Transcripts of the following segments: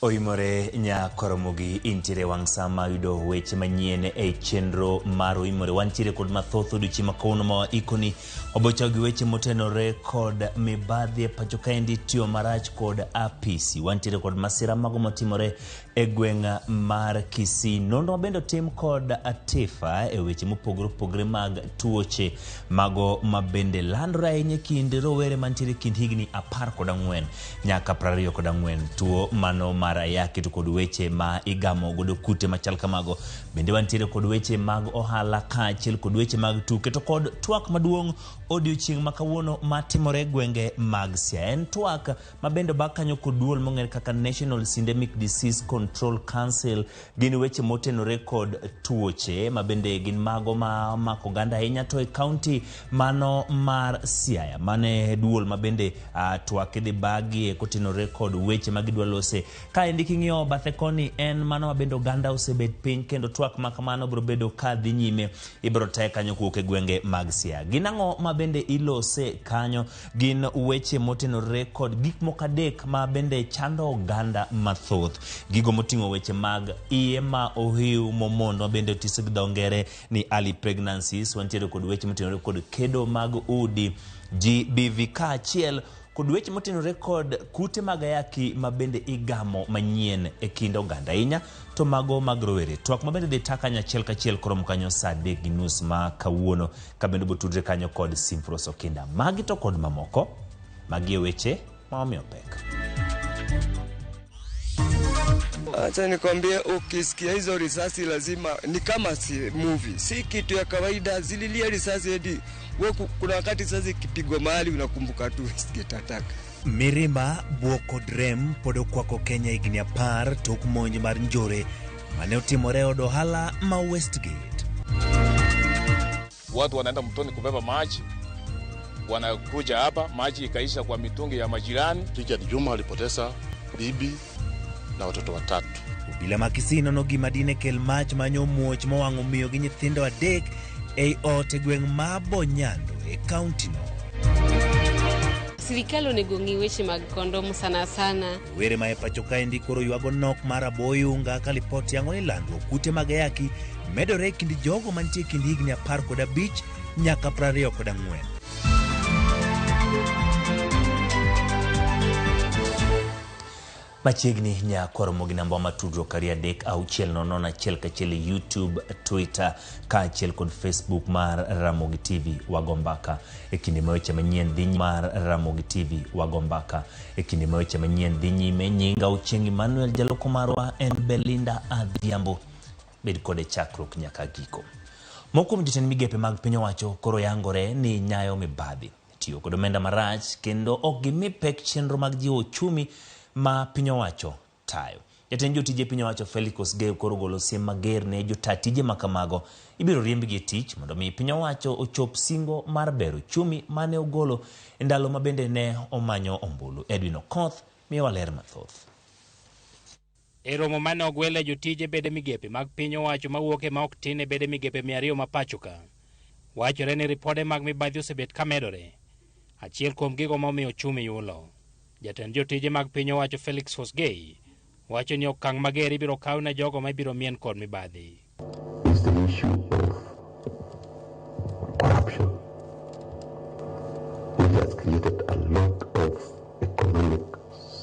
Oimore nyakoromogi intiere wang' sa ma yudo weche manyien e chenro mar Oimore. Wantiere kod mathoth odiochieng' ma kawuono ma waikoni. Wabochako gi weche motenore kod mibadhi e pacho kaendi tiyo marach kod apisi. Wantiere kod masira mago motimore e gweng' mar Kisii. Nonro mabende otim kod Atifa e weche mopogore opogore mag tuoche mago mabende landore ahinya e kind rowere mantiere e kind higni 14 nyaka 24. Tuo mano mar ayaki to kod weche ma igamo godo kute machal kamago. Bende wantiere kod weche mag ohala kaachiel kod weche mag tuke to kod twak maduong' odiochieng' ma kawuono matimore e gwenge mag Siaya. En twak ma bende obag kanyo kod duol mong'ere kaka National Syndemic Disease Control Council. Gin weche motenore kod tuoche ma bende gin mago ma mako oganda ahinya to e kaunti mano mar Siaya. Mane duol ma bende twak idhi bagie kotenore kod weche ma gidwa lose. Kaendi king'iyo bathe koni en mano ma bende oganda osebet piny kendo twak ma kamano biro bedo ka dhi nyime, ibiro taye kanyo kowuok e gwenge mag Siaya. Gin ang'o ma bende ilose kanyo? Gin weche motenore kod gik moko adek ma bende chando oganda mathoth. Gigo moting'o weche mag iye ma ohiw momondo ma bende otis gi dho ngere ni early pregnancies. Wantiere kod weche motenore kod kedo mag udi, GBV kaachiel kod weche motenore kod kute mag ayaki ma bende igamo manyien e kind oganda ahinya to mago mag rowere. Twak ma bende dhi ta kanyo achiel kachiel koromo kanyo saa 3:30 ma kawuono ka bende obotudre kanyo kod Simfros Okinda. Magi to kod mamoko, magi e weche ma omiyo pek. Acha nikwambie, ukisikia hizo risasi lazima ni kama si movie, si kitu ya kawaida. Zililia risasi hadi wewe, kuna wakati risasi ikipigwa mahali unakumbuka tu Westgate attack. Mirima buok kod rem pod okwako Kenya higni 10 tok monj mar njore mane otimore e od ohala ma Westgate. Watu wanaenda mtoni kubeba maji, wanakuja hapa, maji ikaisha kwa mitungi ya majirani. Richard Juma alipoteza bibi na watoto watatu. Obila ma Kisii nono gima dine kel mach manyo muoch mowang'o miyo gi nyithindo 3 ei ot e gweng' ma Bonyando e kaunti no. Sirikal onego ng'i weche mag kondom sana sana. Rowere ma e pacho kaendi koro ywago nok mar aboyunga ka lipot yango ni landruok kute mag ayaki medore e kind jogo mantie e kind higni 15 nyaka 24. Machiegni nyakwaromo gi namba ma tudruok 2 3 6 0 1 1 e YouTube, Twitter kaachiel kod Facebook mar Ramogi TV. Wago mbaka e kinde ma weche manyien dhi mar Ramogi TV. Wago mbaka e kinde ma weche manyien dhi nyime. Nyinga Ochieng' Emmanuel, jaloko marwa en Belinda Adhiambo. Bed kode chakruok nyaka giko. Moko kuom jotend migepe mag piny owacho koro yangore ni nyayo mibadhi, tiyo kod omenda marach kendo ok gimi pek chenro mag jiwo uchumi ma piny owacho tayo. Jatend jotije piny owacho Felix Kosgei koro golo siem mager ne jota tije ma kamago. Ibiro riembgi e tich mondo mi piny owacho ochop singo mar bero uchumi mane ogolo e ndalo ma bende ne omanyo ombulu. Edwin Okoth miyowa ler mathoth. E romo mane ogwele jotije bede migepe mag piny owacho mawuok e ma ok tin e bede migepe 200 ma pacho ka. Wachore ni ripode mag mibadhi osebet ka medore. Achiel kuom gigo momiyo uchumi yulo. Jatend jotije mag piny owacho Felix Kosgei wacho ni okang' mager ibiro kaw ne jogo ma ibiro mien kod mibadhi. Is the issue of corruption, which has created a lot of economic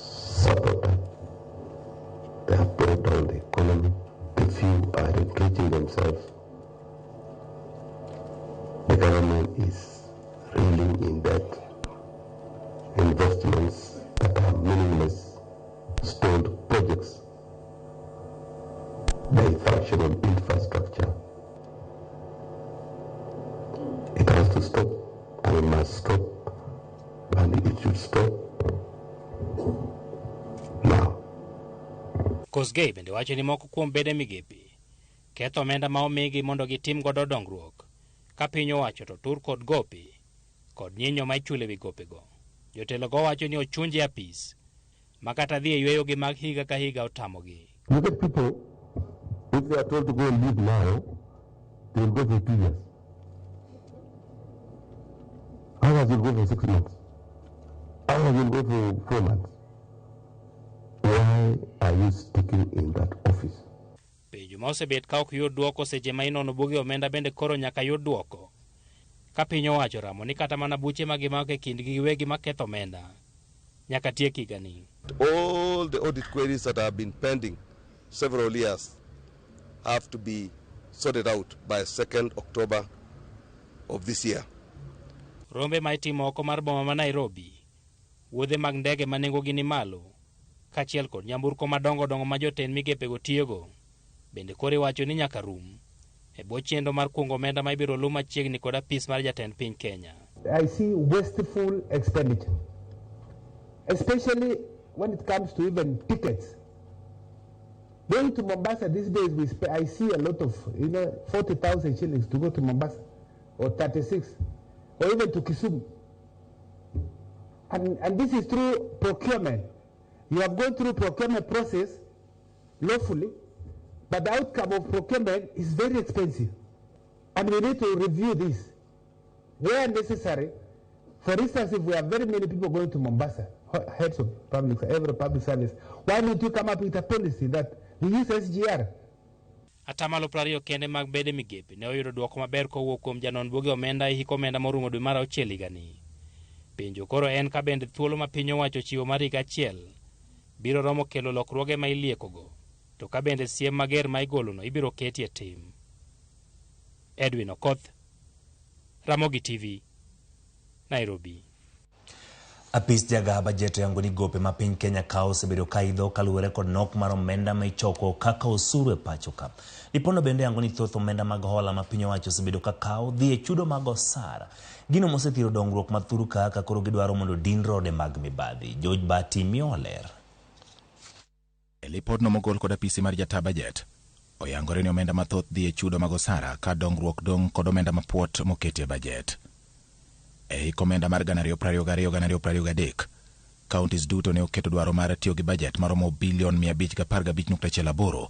sabotage. They have brought down the economy. The few are enriching themselves. The government is reeling in debt. Investments that are meaningless, stalled projects, dysfunctional infrastructure. It has to stop, and it must stop, and it should stop now. Kosgei bende wacho ni moko kuom bede migepe ketho omenda ma omigi mondo gitim godo dongruok ka piny owacho to tur kod gope kod nyinyo ma ichulo ewi gopego. Jotelo go wacho ni ochunje e apis ma kata dhi e yweyo gi mag higa ka higa otamogi. You get people, if they are told to go and leave now, they will go for 2 years. Others will go for 6 months. Others will go for 4 months. Why are are you sticking in that office? Penjo ma osebet ka ok yud dwoko seche ma inono buge omenda bende koro nyaka yud dwoko. Ka piny owacho ramo ni kata mana buche ma gimako e kindgi giwegi maketho omenda nyaka tiek higani. All the audit queries that have been pending several years have to be sorted out by 2nd October of this year. Rombe ma itimo oko mar boma ma Nairobi, wuodhe mag ndege ma nengogi ni malo, kaachiel kod nyamburko madongo dongo ma jotend migepego tiyogo, bende koro iwacho ni nyaka rum e bwo chenro mar kungo omenda ma ibiro luw machiegni kod apis mar jatend piny Kenya. I see wasteful expenditure, especially when it comes to even tickets. Going to Mombasa these days, I see a lot of, 40,000 shillings to go to Mombasa, or 36, or even to Kisumu. And this is through procurement. You have gone through procurement process lawfully, but the outcome of procurement is very expensive. And we need to review this where necessary. For instance, if we have very many people going to Mombasa, heads of public, every public service, why don't you come up with a policy that we use SGR? Atamalo 20 kende mag bede migepe ne oyudo dwoko maber kowuok kuom janon buge omenda e hik omenda morumo dwe mar auchiel higani. Penjo koro en ka bende thuolo ma piny owacho chiwo mar higa achiel biro romo kelo lokruoge ma iliekogo, to ka bende siem mager ma igolono ibiro keti e tim. Edwin Okoth, Ramogi TV, Nairobi. Apis jaga bajet oyango ni gope ma piny Kenya ka osebedo ka idho kaluwore kod nok mar omenda ma ichoko kaka osuru e pacho ka. Lipodno bende yango ni thoth omenda mag hola ma piny owacho osebedo ka kawo dhi e chudo mag osara. Gino mosethiro dongruok ma thuru ka ka koro gidwaro mondo din rode mag mibadhi. George Bati miyo ler. E lipodno mogol kod apisi mar jata bajet, oyangore ni omenda mathoth dhi e chudo mag osara ka dongruok dong' kod omenda mapuot moketi e bajet. E hik omenda mar 2022-2023, counties duto ne oketo dwaro mar tiyo gi bajet maromo bilion 515.18,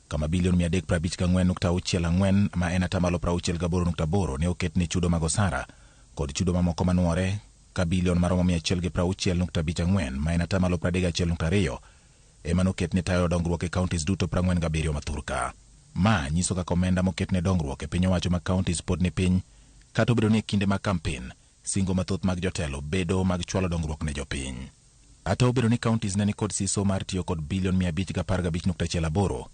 kama bilion 354.64 ma en atamalo 68.8 ne oket ne chudo mag osara kod chudo mamoko manuore, ka bilion maromo 160.54 ma en atamalo 31.2 ema noket ne tayo dongruok e counties duto 47 ma thurka. Ma nyiso kaka omenda moket ne dongruok e piny owacho mag counties pod ni piny, kata obedo ni e kinde mag kampen singo mathoth mag jotelo bedo mag chwalo dongruok ne jopiny. Kata obedo ni counties ne nikod siso mar tiyo kod bilion 515.18,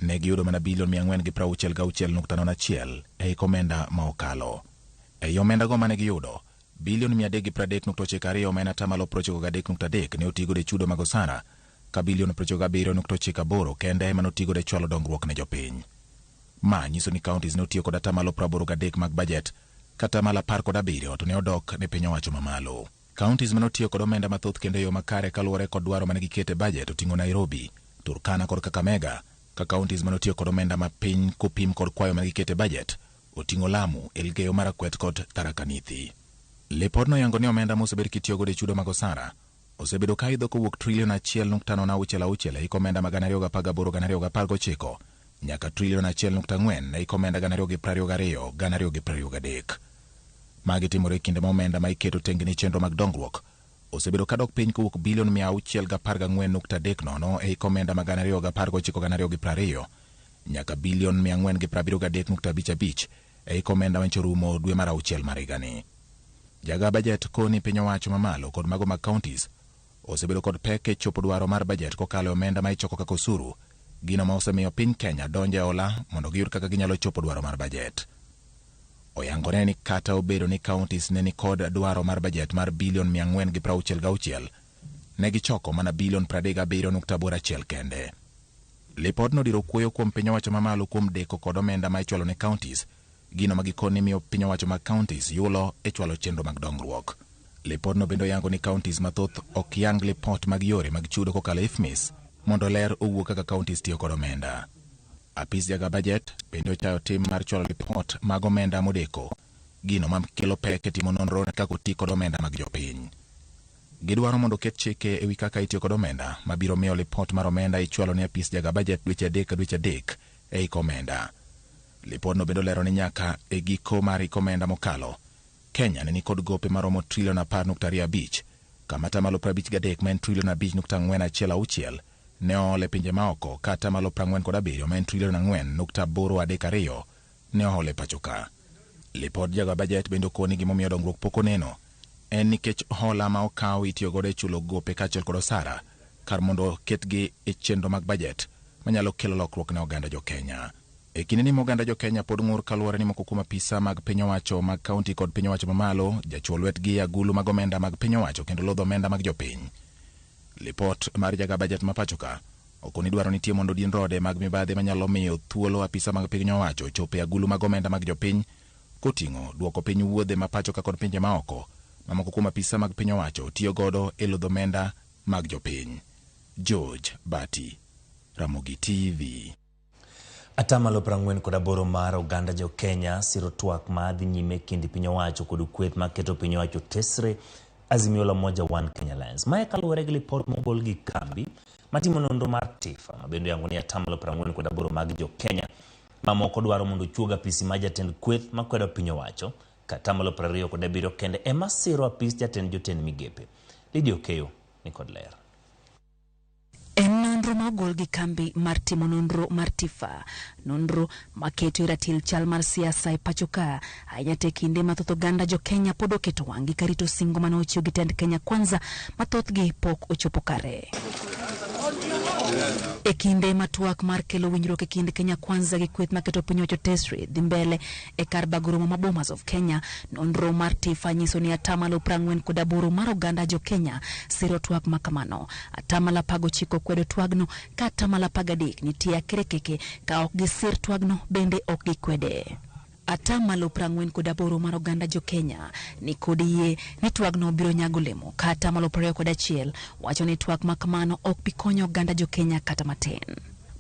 ne giyudo mana bilion 466.01 e hik omenda ma okalo. Ei omendago mane giyudo, bilion 330.92 ma en atamalo 93.3 ne otigodo e chudo mag osara, ka bilion 97.98 kende ema notigodo e chwalo dongruok ne jopiny. Ma nyiso ni counties ne otiyo kod atamalo 83 mag bajet, kata atamalo 17 to ne odok ne piny owacho mamalo. Counties mane otiyo kod omenda mathoth kendo e yo makare kaluwore kod dwaro mane giketo e bajet oting'o Nairobi, Turkana kod Kakamega, ka counties mane otiyo kod omenda mapiny kopim kod kwayo mane giketo e bajet oting'o Lamu, Elgeyo Marakwet kod Tharaka Nithi. Lipodno oyango ni omenda mosebed kitiyo godo e chudo mag osara osebedo ka idho kowuok trilion 1.066 e hik omenda mag 2018-2019 nyaka trilion 1.4 e hik omenda 2022-2023. Magi timore e kinde ma omenda ma iketo tenge ne chenro mag dongruok osebedo ka dok piny kowuok bilion 614.30 e hik omenda mag 2019-2020 nyaka bilion 473.55 e hik omenda manyocha orumo dwe mar auchiel mar higani. Jaga bajet koni piny owacho mamalo kod mago mag counties osebedo kod pek e chopo dwaro mar bajet kokalo e omenda ma ichoko kaka osuru, gino ma osemiyo piny Kenya donjo e hola mondo giyud kaka ginyalo chopo dwaro mar bajet. Oyangore ni kata obedo ni counties ne nikod dwaro mar bajet mar bilion 466, ne gichoko mana bilion 37.81 kende. Lipodno diro kuoyo kuom piny owacho mamalo kuom deko kod omenda ma ichwalo ne counties, gino ma gikone miyo piny owacho mag counties yulo e chwalo chenro mag dongruok. Lipodno bende oyango ni counties mathoth ok yang lipot mag yore mag chudo kokalo IFMIS mondo ler owuog kaka counties tiyo kod omenda. Apis jaga bajet bende ochayo tim mar chwalo lipot mag omenda modeko, gino ma kelo pek e timo nonro ne kaka oti kod omenda mag jopiny. Gidwaro mondo oket chike ewi kaka itiyo kod omenda mabiro miyo lipot mar omenda ichwalo ne apis jaga bajet dweche 3 ka dweche 3 e hik omenda. Lipodno bende olero ni nyaka e giko mar hik omenda mokalo, Kenya ne nikod gope maromo trilion 10.25, kama atamalo 53 ma en trilion 5.416 ne ool e pinje maoko ka atamalo 47 ma en trilion 4.832 ne ool e pacho ka. Lipod jaga bajet bende okoni gimomiyo dongruok pok oneno en nikech hola ma okaw itiyo godo e chulo gope kaachiel kod osara kar mondo ketgi e chenro mag bajet manyalo kelo lokruok ne oganda jo Kenya. E kinde ni ma oganda jo Kenya pod ng'ur kaluwore ni moko kuom apisa mag piny owacho mag kaunti kod piny owacho mamalo jachuo lwetgi agulu mag omenda mag piny owacho kendo lodho omenda mag jopiny. Lipot mar jaga bajet ma pacho ka okoni dwaro nitie mondo odin rode mag mibadhi manyalo miyo thuolo apisa mag piny owacho chopo e agulu mag omenda mag jopiny koting'o duoko piny wuodhe ma pacho ka kod pinje maoko ma moko kuom apisa mag piny owacho tiyo godo e lodho omenda mag jopiny. George Bati, Ramogi TV. Atamalo 48 mar oganda jo Kenya siro twak ma dhi nyime kind piny owacho kod kweth maketo piny owacho tesre Azimio la Umoja One Kenya Alliance. Mae kaluwore gi lipot mogol gi kambi matimo nonro mar TIFA ma bende oyango ni atamalo 48 mag jo Kenya mamoko dwaro mondo ochuog apisi mar jatend kweth makwedo piny owacho ka atamalo 27 kende ema siro apis jatend jotend migepe. Lydia Okeyo ni kod ler. En nonro ma ogol gi kambi mar timo nonro mar TIFA, nonro maketo e ratil chal mar siasa e pacho ka, ahinya to e kinde ma thoth oganda jo Kenya pod oketo wang'gi karito singo mane ochiw gi tend Kenya Kwanza ma thothgi pok ochopo kare. E kinde ma twak mar kelo winjruok e kind Kenya Kwanza gi kweth maketo piny owacho tesre dhi mbele e kar bago romo ma Bomas of Kenya, nonro mar TIFA nyiso ni atamalo 48 mar oganda jo Kenya siro twak ma kamano. Atamalo 19 kwedo twagno ka atamalo 13 nitie akerekeke ka ok gisir twagno bende ok gikwede. Atamalo 48 mar oganda jo Kenya ni kod yie ni twagno biro nyago olemo ka atamalo 21 wacho ni twak ma kamano ok bi konyo oganda jo Kenya kata matin.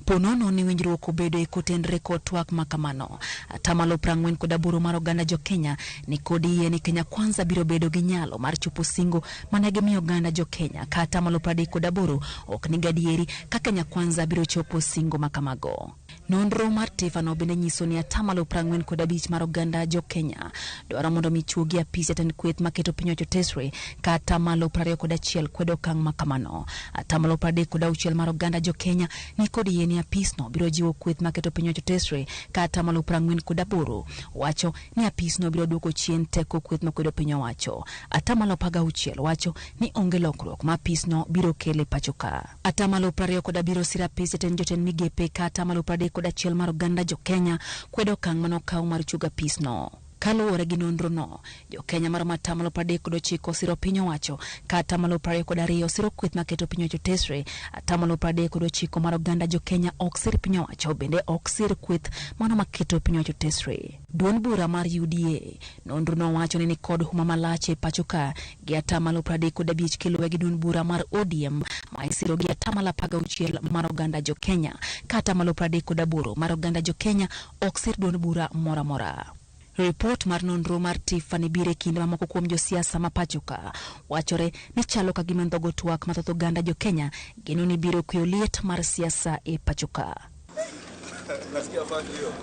Ponono ni winjruok obedo e kotenre kod twak ma kamano, atamalo 48 mar oganda jo Kenya ni kod yie ni Kenya Kwanza biro bedo gi nyalo mar chopo singo mane gimiyo oganda jo Kenya ka atamalo 38 ok ni gadieri ka Kenya Kwanza biro chopo singo ma kamago. Nonro mar TIFA no bende nyiso ni atamalo 45 mar oganda jo Kenya dwaro mondo mi chuogi apis jatend kweth maketo piny owacho tesre ka atamalo 21 kwedo okang' ma kamano. Atamalo 36 mar oganda jo Kenya ni kod yie ni apisno biro jiwo kweth maketo piny owacho tesre ka atamalo 48 wacho ni apisno biro duoko chien teko kweth makwedo piny owacho. Atamalo 16 wacho ni onge lokruok ma apisno biro kelo e pacho ka. Atamalo 27 siro apis jatend jotend migepe ka atamalo 31 mar oganda jo Kenya kwedo okang' manokaw mar chugo apisno. Kaluwore gi nonro no, jo Kenya maromo atamalo 39 siro piny owacho ka atamalo 22 siro kweth maketo piny owacho tesre. Atamalo 39 mar oganda jo Kenya ok sir piny owacho bende ok sir kweth mano maketo piny owacho tesre. Duond bura mar UDA nonro no wacho ni nikod huma malach e pacho ka gi atamalo 35 kiluwe gi duond bura mar ODM ma isiro gi atamalo 16 mar oganda jo Kenya ka atamalo 38 mar oganda jo Kenya ok sir duond bura moro amora. Ripot mar nonro mar TIFA ni biro e kinde mamoko kuom josiasa ma pacho ka wachore ni chalo ka gima ndhogo twak ma thoth oganda jo Kenya geno ni biro kweyo liet mar siasa e pacho ka.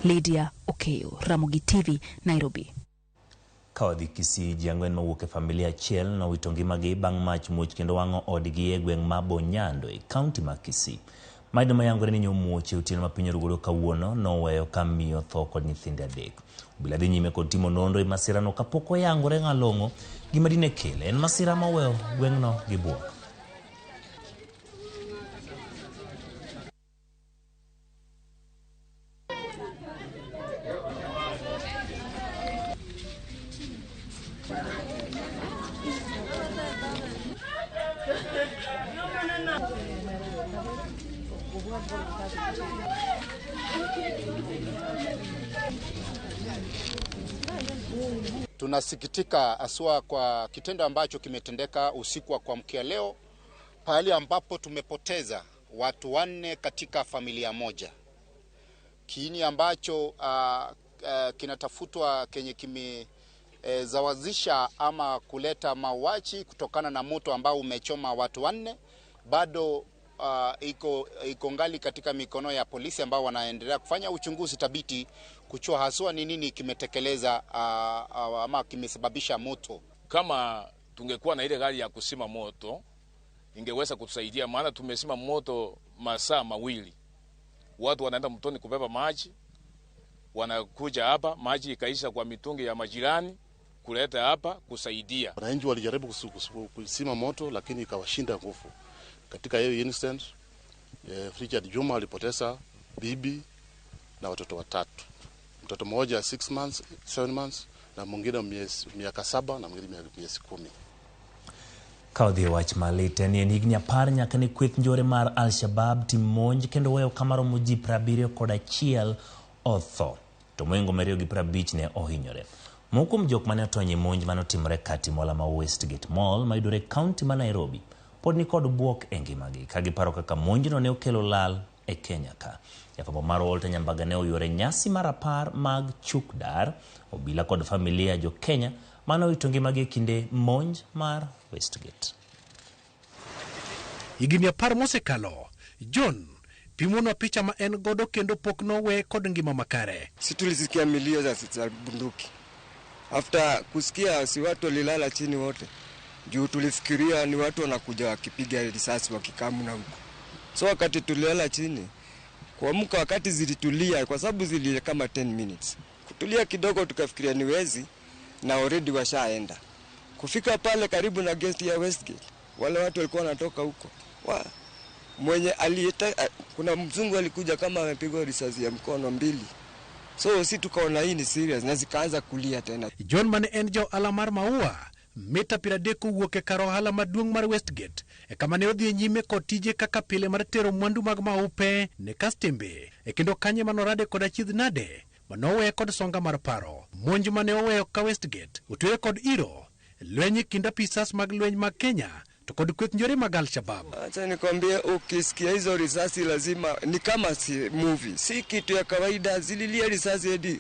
Lydia Okeyo, Ramogi TV, Nairobi. Ka wadhi Kisii, ji ang'wen mawuok e familia achiel nowito ngimagi bang' mach muoch kendo wang'o odgi e gweng' ma Bonyando e kaunti ma Kisii. Maido mayangore ni nyomuoch e otieno ma piny orugodo kawuono noweyo ka miyo tho kod nyithinde 3. Obila dhi nyime kod timo nonro e masirano kapok oyangore ng'along'o gima dine kele. En masira moweyo gweng'no gi buok. Tunasikitika haswa kwa kitendo ambacho kimetendeka usiku wa kuamkia leo, pahali ambapo tumepoteza watu 4 katika familia moja. Kiini ambacho kinatafutwa kenye kimezawazisha ama kuleta mauaji kutokana na moto ambao umechoma watu 4 bado iko ngali katika mikono ya polisi ambao wanaendelea kufanya uchunguzi thabiti kujua haswa ni nini kimetekeleza ama kimesababisha moto. Kama tungekuwa na ile gari ya kusima moto ingeweza kutusaidia, maana tumesima moto masaa mawili, watu wanaenda mtoni kubeba maji, wanakuja hapa, maji ikaisha kwa mitungi ya majirani kuleta hapa kusaidia. Wananchi walijaribu kuzima moto lakini ikawashinda nguvu. Katika hiyo incident Richard Juma alipoteza bibi na watoto watatu, mtoto mmoja 6 months, 7 months na mwingine miaka 7 na mwingine miezi 10. Ka odhi e wach malit en ni en higni 10 nyaka ne kweth njore mar Al-Shabab tim monj kendo weyo kama romo ji 71 otho to mohingo 250 ne ohinyore. Moko kuom jok mane otony e monj mane otimore kati mola ma Westgate Mall mayudore e kaunti ma Nairobi pod nikod bwok e ngimagi ka giparo kaka monjno ne okelo lal e Kenya ka. Jafwambo mar Walter Nyambaga ne oyuore nyasi mar 10 mag Chukdar, obila kod familia jo Kenya mane owito ngimagi e kinde monj mar Westgate. Higni 10 mosekalo, John pimonwa picha ma en godo kendo pok nowe kod ngima makare. Si tulisikia milio za bunduki. After kusikia si watu walilala chini wote. Juu tulifikiria ni watu wanakuja wakipiga risasi wakikamu na huko. So wakati tulilala chini, kuamka wakati zilitulia kwa sababu zilitulia kama 10 minutes. Kutulia kidogo tukafikiria ni wezi na already washaenda. Kufika pale karibu na gate ya Westgate, wale watu walikuwa wanatoka huko. Mwenye alieta, kuna mzungu alikuja kama amepigwa risasi ya mkono 2. So si tukaona hii ni serious na zikaanza kulia tena. John mane en jo alamar maua mita 30 kowuok e kar ohala maduong' mar Westgate e kama ne odhi nyime kod tije kaka pile mar tero mwandu mag maupe ne kastembe e kendo kanye manorade kod achiedh nade manowe kod songa mar paro. Monj mane oweyo ka Westgate otwere kod iro lweny e kind apisas mag lweny mag Kenya to kod kweth njore mag Al-Shabab. Acha nikwambie, ukisikia hizo risasi lazima ni kama si movie, si kitu ya kawaida. Zililia risasi hadi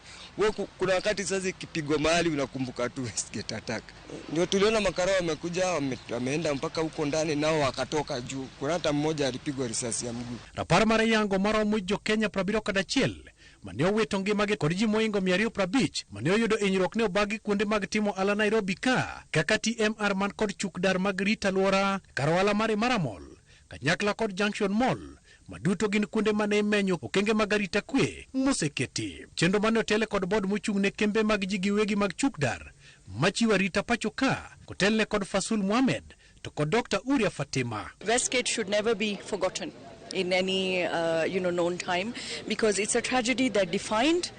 kuna wakati risasi ikipigwa mahali unakumbuka tu Westgate attack. Ndio tuliona makarao wamekuja wameenda mpaka huko ndani nao wakatoka juu. Kuna hata mmoja alipigwa risasi ya mguu. Rapar mar yango maromo jo Kenya 71 mane owito ngimagi kod ji mohingo 250 mane oyudo hinyruok ne obagi kuonde mag timo ohala Nairobi ka kaka TMR man kod chukdar mag rito alwora, kar ohala mar Imara Mall kanyakla kod Junction Mall maduto gin kuonde mane imenyo okenge mag arita kwe moseketi. Chenro mane otele kod board mochung' ne kembe mag ji giwegi mag chukdar machiwo arita pacho ka kotelne kod Fasul Mohamed to kod Dr. Uria Fatima. Westgate should never be forgotten in any known time, because it's a tragedy that defined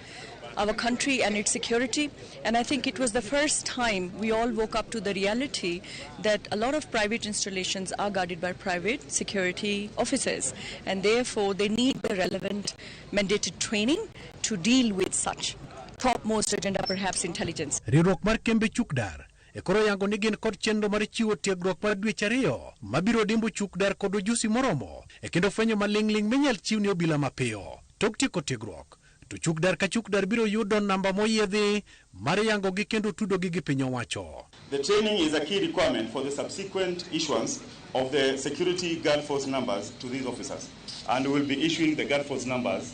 our country and its security. And I think it was the first time we all woke up to the reality that a lot of private installations are guarded by private security officers, and therefore they need the relevant mandated training to deal with such topmost agenda, perhaps intelligence. Riwruok mar kembe chukdar e koro yango ni gin kod chenro mar chiwo tiegruok mar dweche 2 mabiro dimbo chukdar kod ujusi moromo e kendo fwenyo maling'ling' minyal chiw ne obila mapiyo. Tok tieko tiegruok to chukdar ka chukdar biro yudo namba moyiedhi mar yango gi kendo tudo gi gi piny owacho. The training is a key requirement for the subsequent issuance of the security guard force numbers to these officers, and we will be issuing the guard force numbers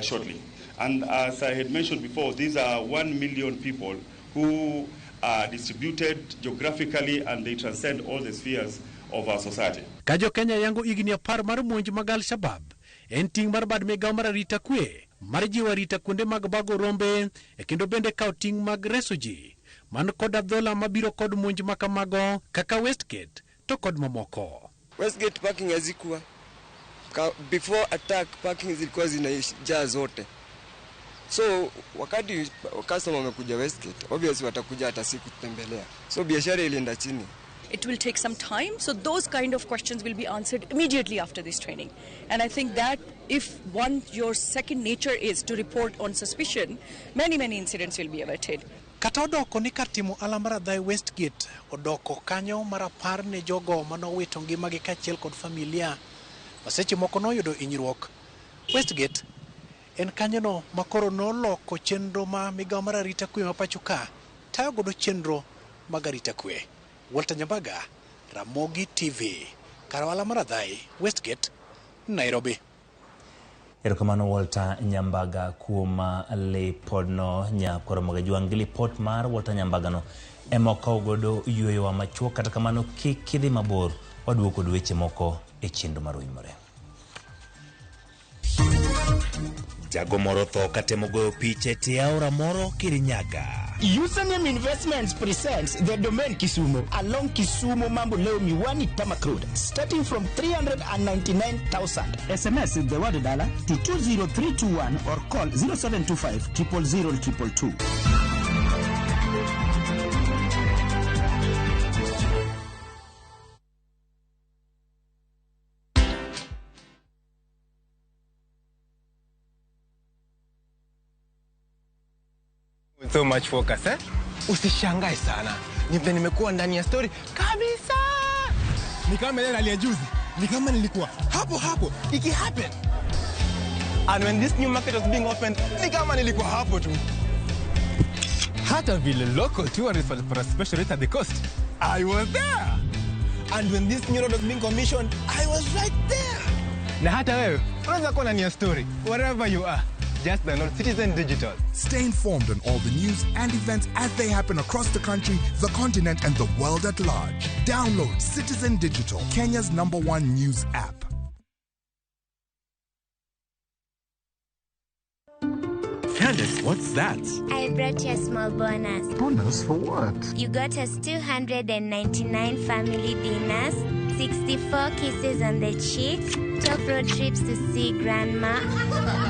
shortly. And as I had mentioned before, these are 1 million people who are distributed geographically and they transcend all the spheres of our society. Ka jo Kenya yango higni 10 mar monj mag Al-Shabab en ting' mar bad migawo mar arita kwe mar jiwo arita kuonde mag bago rombe e kendo bende kawo ting' mag reso ji man kod adhola mabiro kod monj makamago kaka Westgate to kod mamoko. Westgate parking hazikuwa before attack, parking zilikuwa zinajaa zote. So wakati customer wamekuja Westgate, obviously watakuja hata siku kutembelea. So biashara ilienda chini. It will take some time, so those kind of questions will be answered immediately after this training. And I think that if one, your second nature is to report on suspicion, many, many incidents will be averted. Kata odoko ni kar timo ohala mar Adhai Westgate odoko kanyo mar apar ne jogo manowito ngimagi kaachiel kod familia ma seche moko noyudo hinyruok. Westgate en kanyono makoro noloko chenro ma migawo mar arita kwe ma pacho ka tayo godo chenro mag arita kwe. Walter Nyambaga, Ramogi TV, kar ohala mar Adhai Westgate, Nairobi. Erokamano Walter Nyambaga kuom lipodno. Nyakoro Magajwang' gi lipot mar Walter Nyambaga no ema okawo godo yueyowa machuok. Kata kamano kik idhi mabor, waduogo kod weche moko e chenro mar Oimore. Jago moro tho katemo goyo picha e tie aora moro Kirinyaga. Username Investments presents the Domain Kisumu along Kisumu Mamboleo Miwani Tarmac Road, starting from 399,000. SMS the word dollar to 20321 or call 0725 000 222. With so much focus, eh? Usishangae sana. Ni vile nimekuwa ndani ya story kabisa. Ni kama ile hali ya juzi. Ni kama nilikuwa hapo hapo iki happen. And when this new market was being opened, ni kama nilikuwa hapo tu. Hata vile local tourists for a special rate at the coast, I was there. And when this new road was being commissioned, I was right there. Na hata wewe unaweza kuwa ndani ya story wherever you are. Just download Citizen Digital. Stay informed on all the news and events as they happen across the country, the continent, and the world at large. Download Citizen Digital, Kenya's #1 news app. Candice, what's that? I brought you a small bonus. Bonus for what? You got us 299 family dinners, 64 kisses on the cheek, 12 road trips to see grandma,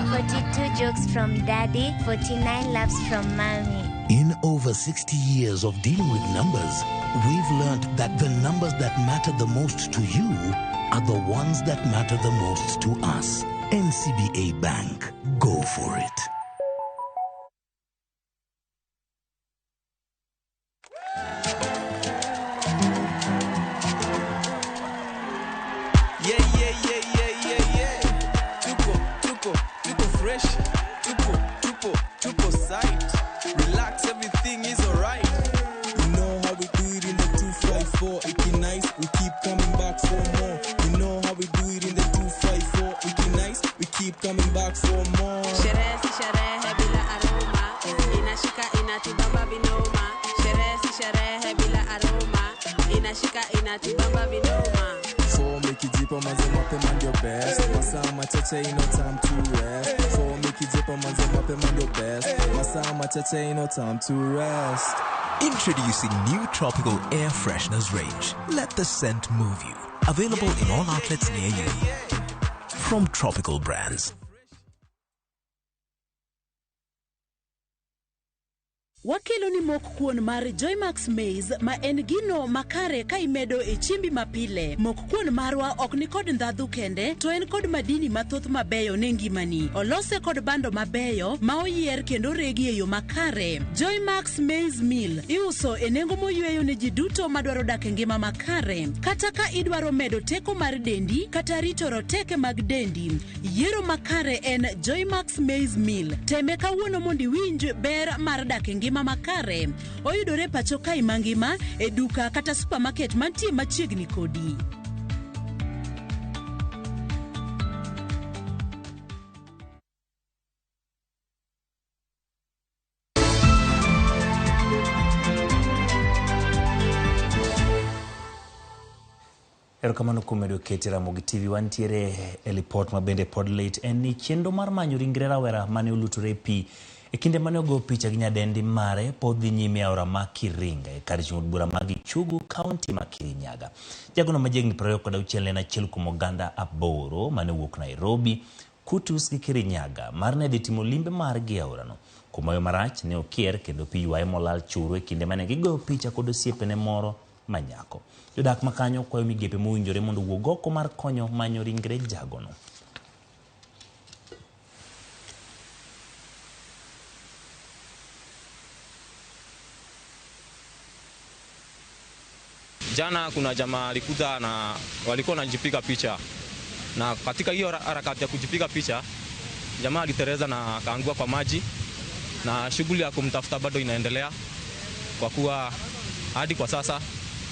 42 jokes from daddy, 49 laughs from mommy. In over 60 years of dealing with numbers, we've learned that the numbers that matter the most to you are the ones that matter the most to us. NCBA Bank. Go for it. Coming back for more. Sherehe si sherehe bila aroma, inashika inatibamba vinoma. Sherehe si sherehe bila aroma, inashika inatibamba vinoma. For make it deeper, manze mapema ndio best. Masaa machache ino time to rest. For make it deeper, manze mapema ndio best. Masaa machache ino time to rest. Introducing new tropical air fresheners range. Let the scent move you. Available in all outlets near you. From Tropical Brands. Wakelo ni mok kuon mar Joymax Maize ma en gino makare ka imedo e chimbi mapile. Mok kuon marwa ok ni kod ndhadhu kende, to en kod madini mathoth mabeyo ne ngimani. Olose kod bando mabeyo ma oyier kendo regi e yo makare. Joymax Maize Meal iuso e nengo moyweyo ne ji duto madwaro dak e ngima makare. Kata ka idwaro medo teko mar dendi kata rito roteke mag dendi, yiero makare en Joymax Maize Meal. Teme kawuono mondo iwinj ber mar dak e ngima makare. Oyudore pacho kae mangima e duka kata supermarket mantie machiegni kodi. Erokamano kuom medo kete Ramogi TV. Wantiere e lipot ma bende pod lit en ni chenro mar manyo ringre rawera mane olutore e pi e kinde mane ogo picha gi nyadendi mare pod dhi nyime e aora ma Kiringa e kar chung' od bura ma Gichugu, kaunti ma Kirinyaga. Jagono ma jahigni 26 ne en achiel kuom oganda 8 mane owuok Nairobi, Kutus gi Kirinyaga mar ne dhi timo limbe margi e aorano. Kumayo marach ne okier kendo pi ywaye molal churo e kinde mane gigoyo picha kod osiepene moro manyako. Jodak makanyo kwayo migepe mowinjore mondo owuog oko mar konyo manyo ringre jagono. Jana kuna jamaa alikuja na walikuwa wanajipiga picha, na katika hiyo harakati ya kujipiga picha jamaa aliteleza na akaangua kwa maji, na shughuli ya kumtafuta bado inaendelea kwa kuwa hadi kwa sasa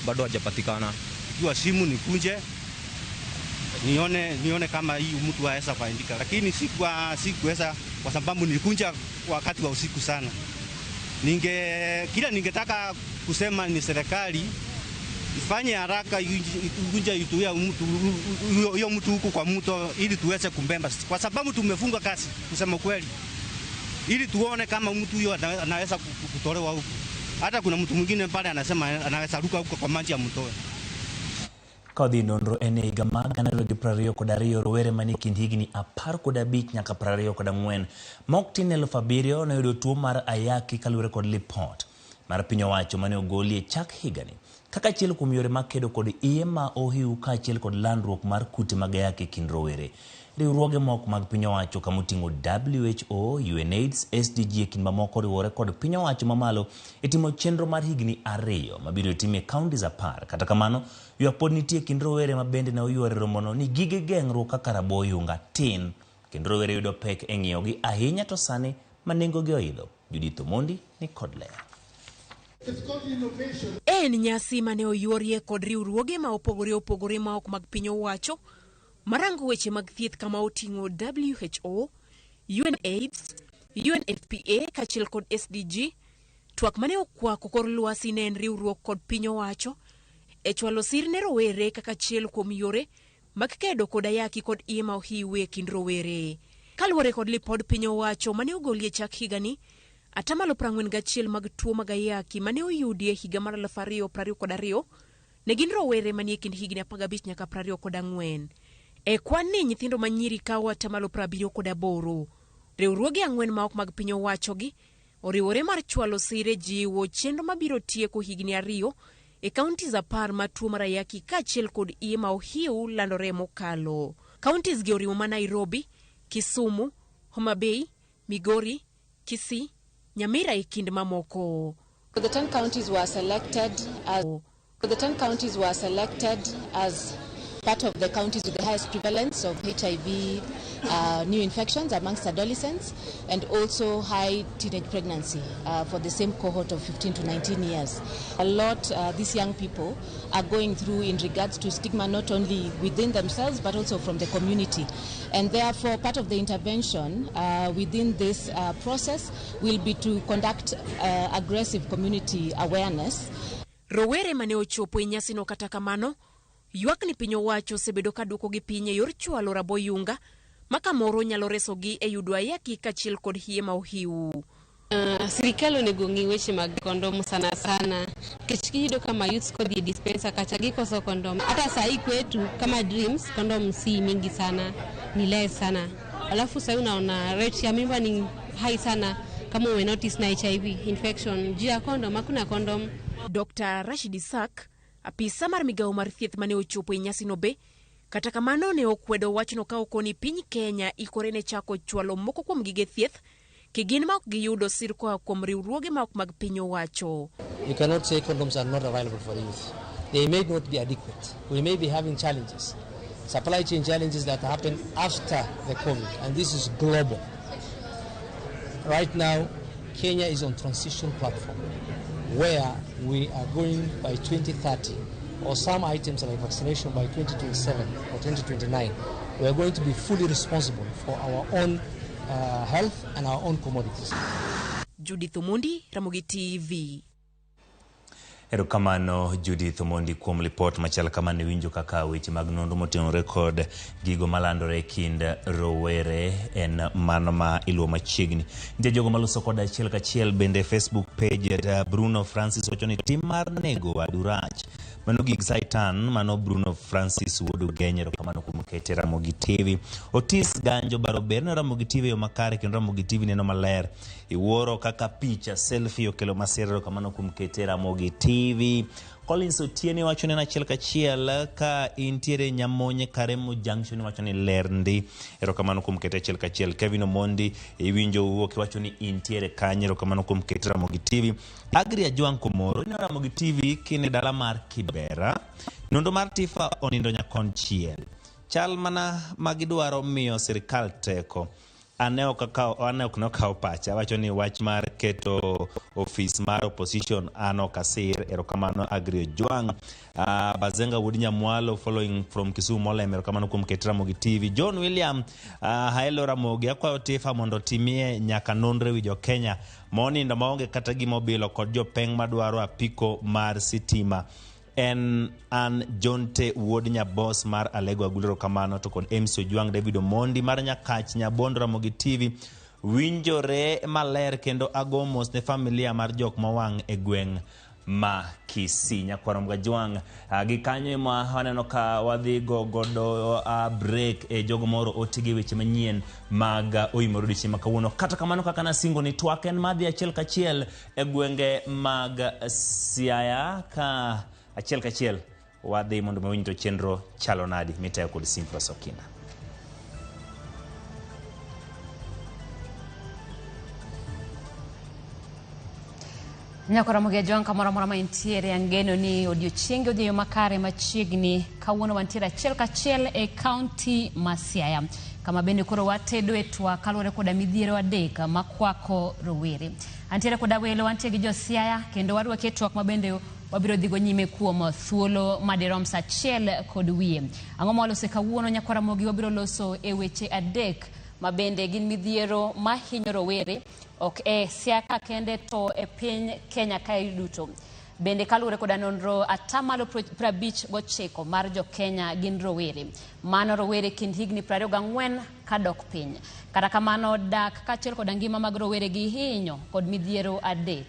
bado hajapatikana. Ikiwa simu nikunje nione kama hii mtu aweza kuandika, lakini sikuweza kwa sababu nilikunja wakati wa usiku sana. Kila ningetaka kusema ni serikali Ifanye haraka ikunja ituia mtu huyo mtu huku kwa mto ili tuweze kumbemba, kwa sababu tumefunga kazi kusema kweli, ili tuone kama mtu huyo anaweza kutolewa huku. Hata kuna mtu mwingine pale anasema anaweza ruka huko kwa maji ya mtoe. Kodhi nonro en e higa mar 2022 rowere manie kind higni 15 nyaka 24 ma ok tin 7,000 noyudo tuo mar ayaki kaluwore kod lipot mar piny owacho mane ogoli e chak higani kaka achiel kuom yore mag kedo kod iye ma ohiu kaachiel kod landruok mar kute mag ayaki e kind rowere. Riwruoge moko mag piny owacho kamoting'o WHO, UNAIDS, SDG e kind mamoko oriwore kod piny owacho mamalo e timo chenro mar higni 2 mabiro tim e counties 10. Kata kamano, ywak pod nitie e kind rowere ma bende ne oyuoro e romono ni gige geng'ruok kaka rabo oyunga tin kendo rowere yudo pek e ng'iewogi ahinya to sani ma nengogi oidho. Judith Omondi ni kod ler. En nyasi mane oyuorie kod riwruoge ma opogore opogore ma ok mag piny owacho marango weche mag thieth kama oting'o WHO, UNAIDS, UNFPA kaachiel kod SDG. Twak mane okwako kor lwasi ne en riwruok kod piny owacho e chwalo sir ne rowere kaka achiel kuom yore mag kedo kod ayaki kod iye ma ohiu e kind rowere. Kaluwore kod lipod piny owacho mane ogolie chak higani, atamalo 41 mag tuo mag ayaki mane oyudi e higa mar 2022 ne gin rowere manie kind higni 15 nyaka 24. E kwan ni nyithindo manyiri kawo atamalo 78. Riwruoge 4 ma ok mag piny owacho gi oriwore mar chwalo sir e jiwo chenro mabiro tieko higni 2 e counties 10 ma tuo mar ayaki kaachiel kod iye ma ohiu landore mokalo. Counties gi oriwo ma Nairobi, Kisumu, Homa Bay, Migori, Kisii, Nyamira e kind mamoko. The 10 counties were selected as the 10 counties were selected as part of the counties with the highest prevalence of HIV new infections amongst adolescents and also high teenage pregnancy for the same cohort of 15 to 19 years. A lot these young people are going through in regards to stigma not only within themselves but also from the community. And therefore part of the intervention within this process will be to conduct aggressive community awareness. Rowere mane ochopo e nyasino kata kamano, ywak ni piny owacho osebedo ka duokogi piny e yor chwalo raboyunga ma kamoro nyalo resogi e yudo ayaki kaachiel kod hie ma ohiu. Sirikal onego ng'i weche mag kondom sana sana nikech iyudo kama youths kodhi e dispenser kacha gikoso kondom. Hata sahi kwetu kama Dreams kondom si mingi sana, ni less sana. Alafu sahi unaona rate ya mimba ni high sana kama ume notice na HIV infection. Juu ya kondom hakuna kondom. Dr. Rashid Isaac, apisa mar migawo mar thieth mane ochopo e nyasino be, kata kamano ne okwedo wachno ka okoni piny Kenya ikore ne chako chwalo moko kuom gige thieth kigin ma ok giyudo sir koa kuom riwruoge ma ok mag piny owacho. You cannot say condoms are not available for youth. They may not be adequate. We may be having challenges, supply chain challenges that happen after the COVID, and this is global. Right now, Kenya is on transition platform where we are going by 2030, or some items like vaccination by 2027 or 2029. We are going to be fully responsible for our own health and our own commodities. Judith Omondi, Ramogi TV. Erokamano Judith Omondi kuom lipot machal kamano. Iwinjo kaka weche mag nonro motenore kod gigo malandore e kind rowere en mano ma iluwo machiegni. Nitie jogo maloso koda achiel kachiel bende Facebook page. Bruno Francis wacho ni tim mar nego wadu rach. Mano gig Saitan, mano Bruno Francis wuod Ugenya. Erokamano kuom kete Ramogi TV. Otis Ganjo Barober ne Ramogi TV yo makare kendo Ramogi TV neno maler. Iwuoro kaka picha selfie okelo masira. Erokamano kuom kete Ramogi TV. Collins Otieno wacho ni en achiel kachiel ka intiere Nyamonye Karemo Junction wacho ni ler ndi. Erokamano kuom kete achiel kachiel. Kevin Omondi iwinjo wuok iwacho ni intiere kanye. Erokamano kuom kete Ramogi TV. Agri Ajwang' Komoro ineno Ramogi TV kine dala mar Kibera. Nonro mar Tifa onindo nyakonchiel. Chal mana magidwaro miyo sirikal teko. Ane ok nokawo pacha awacho ni wach mar keto ofis mar opposition an ok asir. Erokamano Agri Ojwang'. Bazenga Wuod Nyamwalo following from Kisumu Molem. Erokamano kuom ket Ramogi TV. John William haelo Ramogi akwayo Tifa mondo otimie nyaka nonro ewi jo-Kenya monindo maonge kata gima obilo kod jopeng' madwaro apiko mar sitima. En an Jonte wuod Nyabos mar Alego Agulero kamano to kod MC Ojwang David Omondi mar Nyakach Nyabondo Ramogi TV winjore maler kendo ago mos ne familia mar jok mowang' e gweng' ma Kisii. Nyakwar Mgajwang' gi kanyo ema waneno ka wadhi go godo break e jogo moro oti gi weche manyien mag oimore odiochieng' ma kawuono. Kata kamano kaka nasingo ni twak en madhi achiel kachiel e gwenge mag Siaya ka achiel kachiel wadhi mondo mawinj to chenro chalo nadi mitayo kod Simpros Okina. Nyakora Ramogi Ajwang' kamoro amora ma intiere angeno ni odiochienge odhi e yo makare machiegni. Kawuono wantiere achiel kachiel e kaunti ma Siaya kama bende koro watedo e twak kaluwore koda midhiero adek makwako rowere. Antiere koda welo, wantie gi jo Siaya kendo warwaki e twak ma bende wabiro dhigo nyime kuom thuolo madirom sa achiel kod wiye. Ang'o ma waloso kawuono Nyakwar Ramogi? Wabiro loso e weche adek ma bende gin midhiero mahinyo rowere ok e Siaya ka kende to e piny Kenya kae duto. Bende kaluwore koda nonro atamalo 59 mar jo Kenya gin rowere. Mano rowere kind higni 24 kadok piny. Kata kamano dak kaachiel koda ngima mag rowere gi hinyo kod midhiero adek.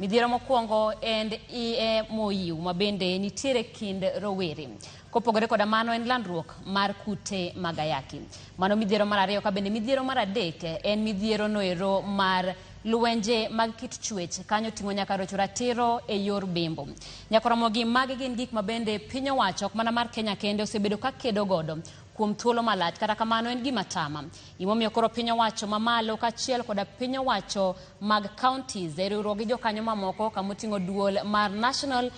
Midhiero mokwongo en iye moyiw ma bende nitiere kind rowere. Kopogore koda mano en landruok mar kute mag ayaki. Mano midhiero mar ariyo ka bende midhiero mar adek en midhiero noero mar lwenje mag kit chwech kanyo ting'o nyaka rocho ratiro e yor bembo. Nyakora Ramogi, magi gin gik ma bende piny owacho ok mana mar Kenya kende osebedo ka kedo godo kuom thuolo malach. Kata kamano en gima tama. Gimomiyo koro piny owacho mamalo kaachiel koda piny owacho mag counties e riwruok gi jokanyo mamoko kamoting'o duol mar National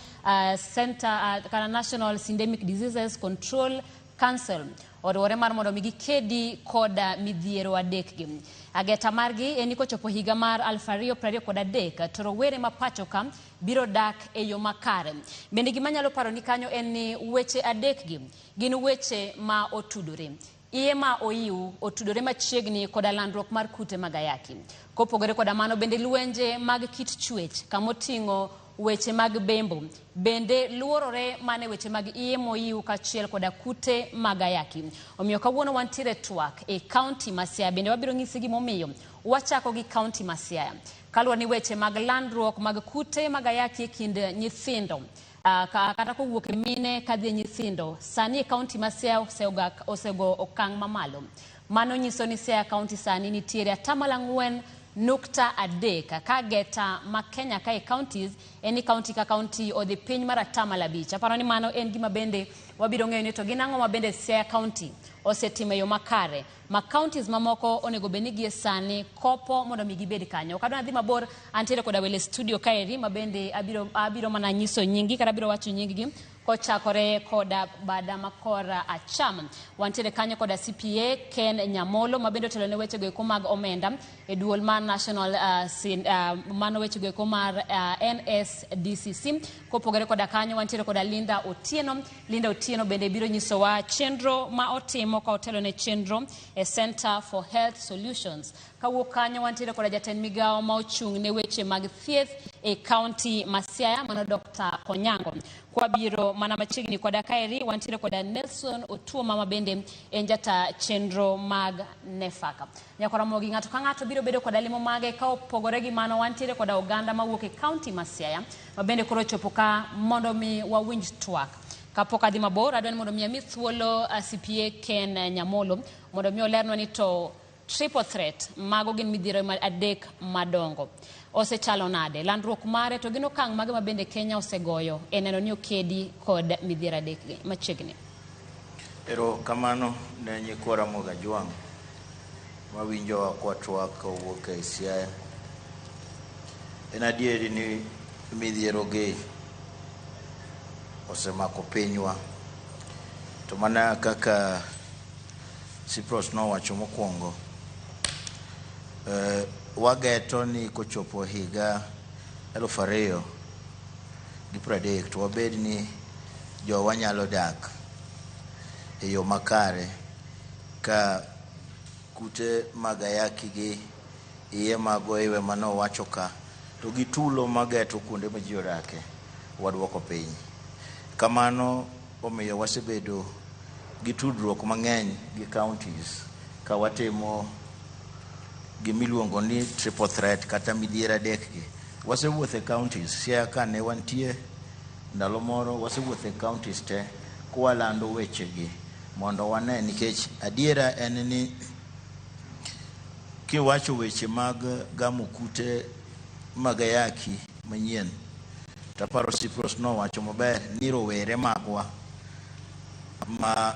Center kata National Syndemic Diseases Control Council oriwore mar mondo mi gikedi koda midhiero adek gi. Ageta margi en ni kochopo higa mar 2023 to rowere ma pacho ka biro dak e yo makare. Bende gima nyalo paro ni kanyo en ni weche adek gi gin weche ma otudore. Iye ma oyiw otudore machiegni koda landruok mar kute mag ayaki. Kopogore koda mano bende lwenje mag kit chwech kamoting'o weche mag bembo bende luorore mane weche mag iye moyiw kaachiel koda kute mag ayaki. Omiyo kawuono wantiere twak e kaunti ma Siaya, bende wabiro nyisi gimomiyo wachako gi kaunti ma Siaya. Kaluwore ni weche mag landruok mag kute mag ayaki e kind nyithindo kata kowuok e mine kadhi e nyithindo sani e kaunti ma Siaya osego okang' mamalo. Mano nyiso ni Siaya kaunti sani nitiere 4.3 ka geta ma Kenya kae counties en ni kaunti ka kaunti odhi piny mar 5%. Aparo ni mano en gima bende wabiro ng'eyo ni to gin ang'o ma bende Siaya kaunti osetimo e yo makare ma counties mamoko onego bed ni gie sani kopo mondo mi gibed kanyo. Ok adwa dhi mabor, antiere koda wele studio kaeri ma bende abiro mana nyiso nyinggi kata abiro wacho nyinggi kochakore koda bada makora acham. Wantiere kanyo koda CPA Ken Nyamolo ma bende otelo ne wechego eko mag omenda e duol mar National mano wechego eko mar NSDCC. Kopogore koda kanyo wantiere koda Linda Otieno. Linda Otieno bende biro nyisowa chenro ma otimo ka otelo ne chenro e Center for Health Solutions. Kawuok kanyo wantiere koda jatend migawo ma ochung' ne weche mag thieth e kaunti ma Siaya mano Dr. Konyango. Kwabiro mana machiegni koda kaeri wantiere koda Nelson Otuoma ma bende en jata chenro mag NEFAC. Nyakwar Ramogi, ng'ato ka ng'ato biro bedo koda lemo mage ka opogore gi mano wantiere koda oganda mawuok e kaunti ma Siaya ma bende koro chopo ka mondo mi wawinj twak. Kapok adhi mabor, adwa ni mondo mi ami thuolo CPA Ken Nyamolo mondo mi olernwa ni to triple threat mago gin midhiero adek madongo osechalo nade, landruok mare to gin okang' mage ma bende Kenya osegoyo e neno ni okedi kod midhiero adek gi machiegni. Erokamano ne nyikwa Ramogi Ajwang' mawinjowa kwa twak kowuok e Siaya. En adieri ni midhiero gi osemako pinywa, to mana kaka Cyprus nowacho mokwongo, wageto ni kochopo higa 2030 to wabed ni jowa nyalo dak e yo makare ka kute mag ayaki gi iye mag oiwe manowacho ka to gi tulo mageto kuonde ma ji odake waduoko piny. Kamano omiyo wasebedo gi tudruok mang'eny gi counties ka watimo gimiluongo ni triple threat kata midhiero adek gi. Wasewuotho e counties, Siaya ka ne wantie ndalo moro, wasewuotho e counties te kwalando wechegi mondo wane, nikech adiera en ni kiwacho weche mag gamo kute mag ayaki manyien, taparo Cyprus nowacho maber ni rowere magwa ma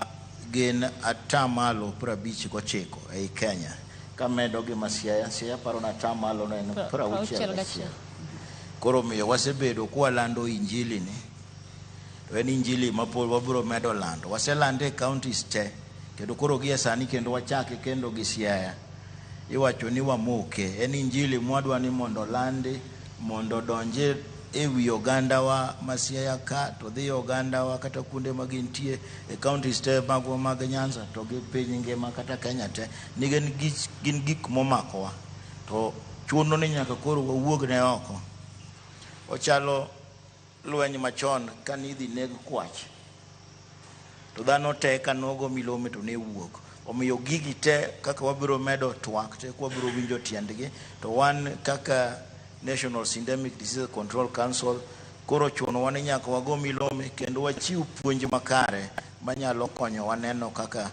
gin atamalo 59 ei Kenya, kamedo gi ma Siaya, Siaya paro na atamalo no en 61. Koro omiyo wasebedo kwalando injili ni, to en injili ma pod wabiro medo lando. Waselande e counties te, kendo koro gie sani kendo wachake kendo gi Siaya. Iwacho ni wamoke, en injili mwadwa ni mondo landi, mondo donje e wi ogandawa ma Siaya ka, to dhi ogandawa kata kuonde ma gintie e counties te magwa mag Nyanza to gi piny ngima kata Kenya te, ni gin gik momakowa. To chuno ni nyaka koro wawuog ne oko. Ochalo lweny machon kane idhi neg kwach, to dhano te kanogo milome to ne wuok. Omiyo gigi te kaka wabiro medo twak te kwabiro winjo tiendgi, to wan kaka National Syndemic Disease Control Council koro chunowa ni nyaka wago milome kendo wachiw puonj makare manyalo konyowa neno kaka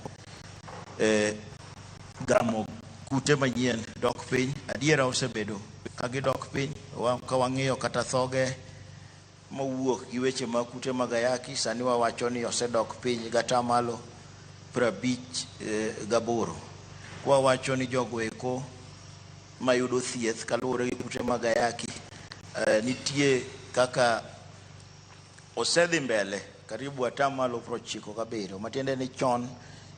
gamo kute manyien dok piny. Adiera osebedo ka gidok piny, ka wang'iyo kata thoge mowuok gi weche mag kute mag ayaki, sani wawacho ni osedok piny gatamalo 58. Kwawacho ni jogo eko mayudo thieth kaluwore gi kute mag ayaki, nitie kaka osedhi mbele karibu atamalo 97, matiende ni chon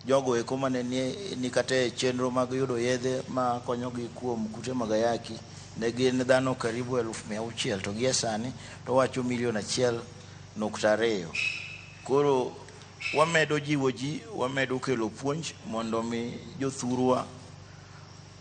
jogo eko mane ni kata e chenro mag yudo yedhe ma konyogi kuom kute mag ayaki ne gin dhano karibu 600,000, to gie sani to wacho 1.2 million. Koro wamedo jiwo ji, wamedo kelo puonj mondo mi jothurwa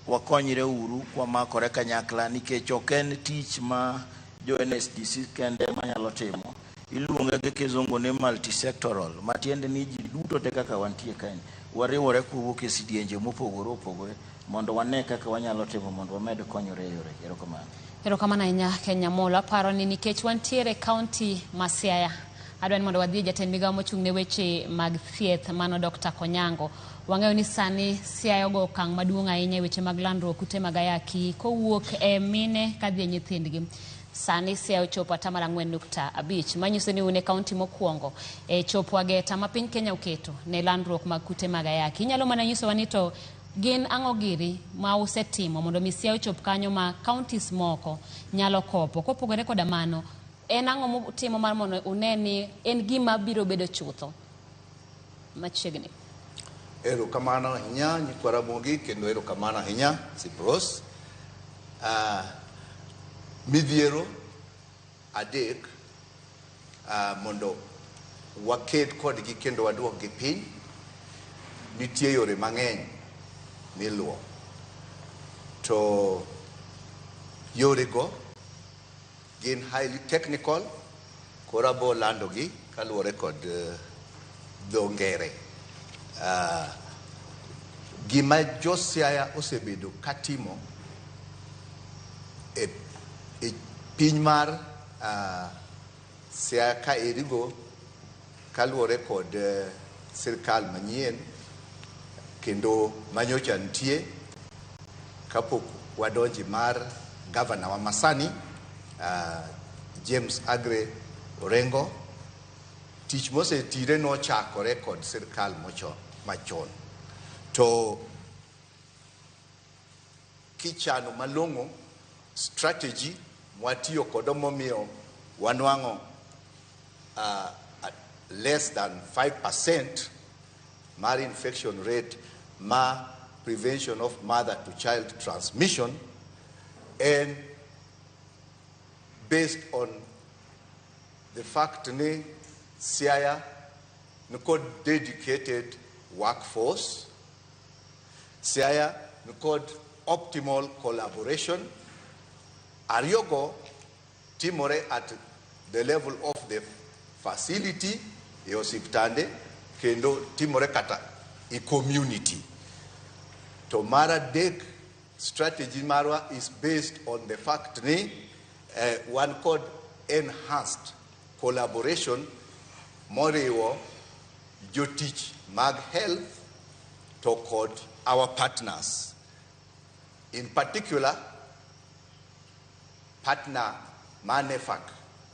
wakonyre uru kwamakore kanyakla, nikech ok en tich ma jo NSDC kende manyalo timo. Iluonge gi kizungu ni multisectoral, matiende ni ji duto te kaka wantie kae wariwore kowuok e sidienje mopogore opogore mondo wane kaka wanyalo timo mondo wamed konyore e yore. Erokamano. Erokamano ahinya Kenya Molo. Aparo ni nikech wantiere kaunti ma Siaya, adwa ni mondo wadhi e jatend migawo mochung' ne weche mag thieth mano Dr. Konyango. Wang'eyo ni sani Siaya ogo okang' maduong' ahinya e weche mag landruok kute mag ayaki kowuok e mine kadhi e nyithindgi. Sani Siaya ochopo atamalo 4.5, manyiso ni un e kaunti mokwongo e chopo ageta ma piny Kenya oketo ne landruok mag kute mag ayaki. Inyalo mana nyisowa ni to gin ang'o giri ma usetimo mondo mi Siaya ochop kanyo ma counties moko nyalo kopo. Kopogore koda mano, en ang'o mutimo mar mondo une ni en gima biro bedo chutho machiegni? Erokamano ahinya nyikwa Ramogi, kendo erokamano ahinya Sipros. Midhiero adek mondo waked kodgi kendo waduokgi piny, nitie yore mang'eny miluwo. To yorego gin highly technical, koro abo landogi kaluwore kod dho ngere. Gima jo Siaya osebedo katimo e piny mar Siaya ka erigo kaluwore kod sirkal manyien kendo manyocha nitie kapok wadonji mar gavana wa masani James Aggrey Orengo. Tich mosetire nochakore kod sirkal machon, to kichano malong'o strategy mwatiyo kodo momiyo wanwang'o less than 5% mar infection rate ma prevention of mother to child transmission, and based on the fact ni Siaya nikod dedicated workforce, Siaya nikod optimal collaboration, ariyogo timore at the level of the facility, e osiptande, kendo timore kata e community. To mar adek, strategy marwa is based on the fact ni wan kod enhanced collaboration moriwo jotich mag health to kod our partners. In particular, partner mar NEPHAK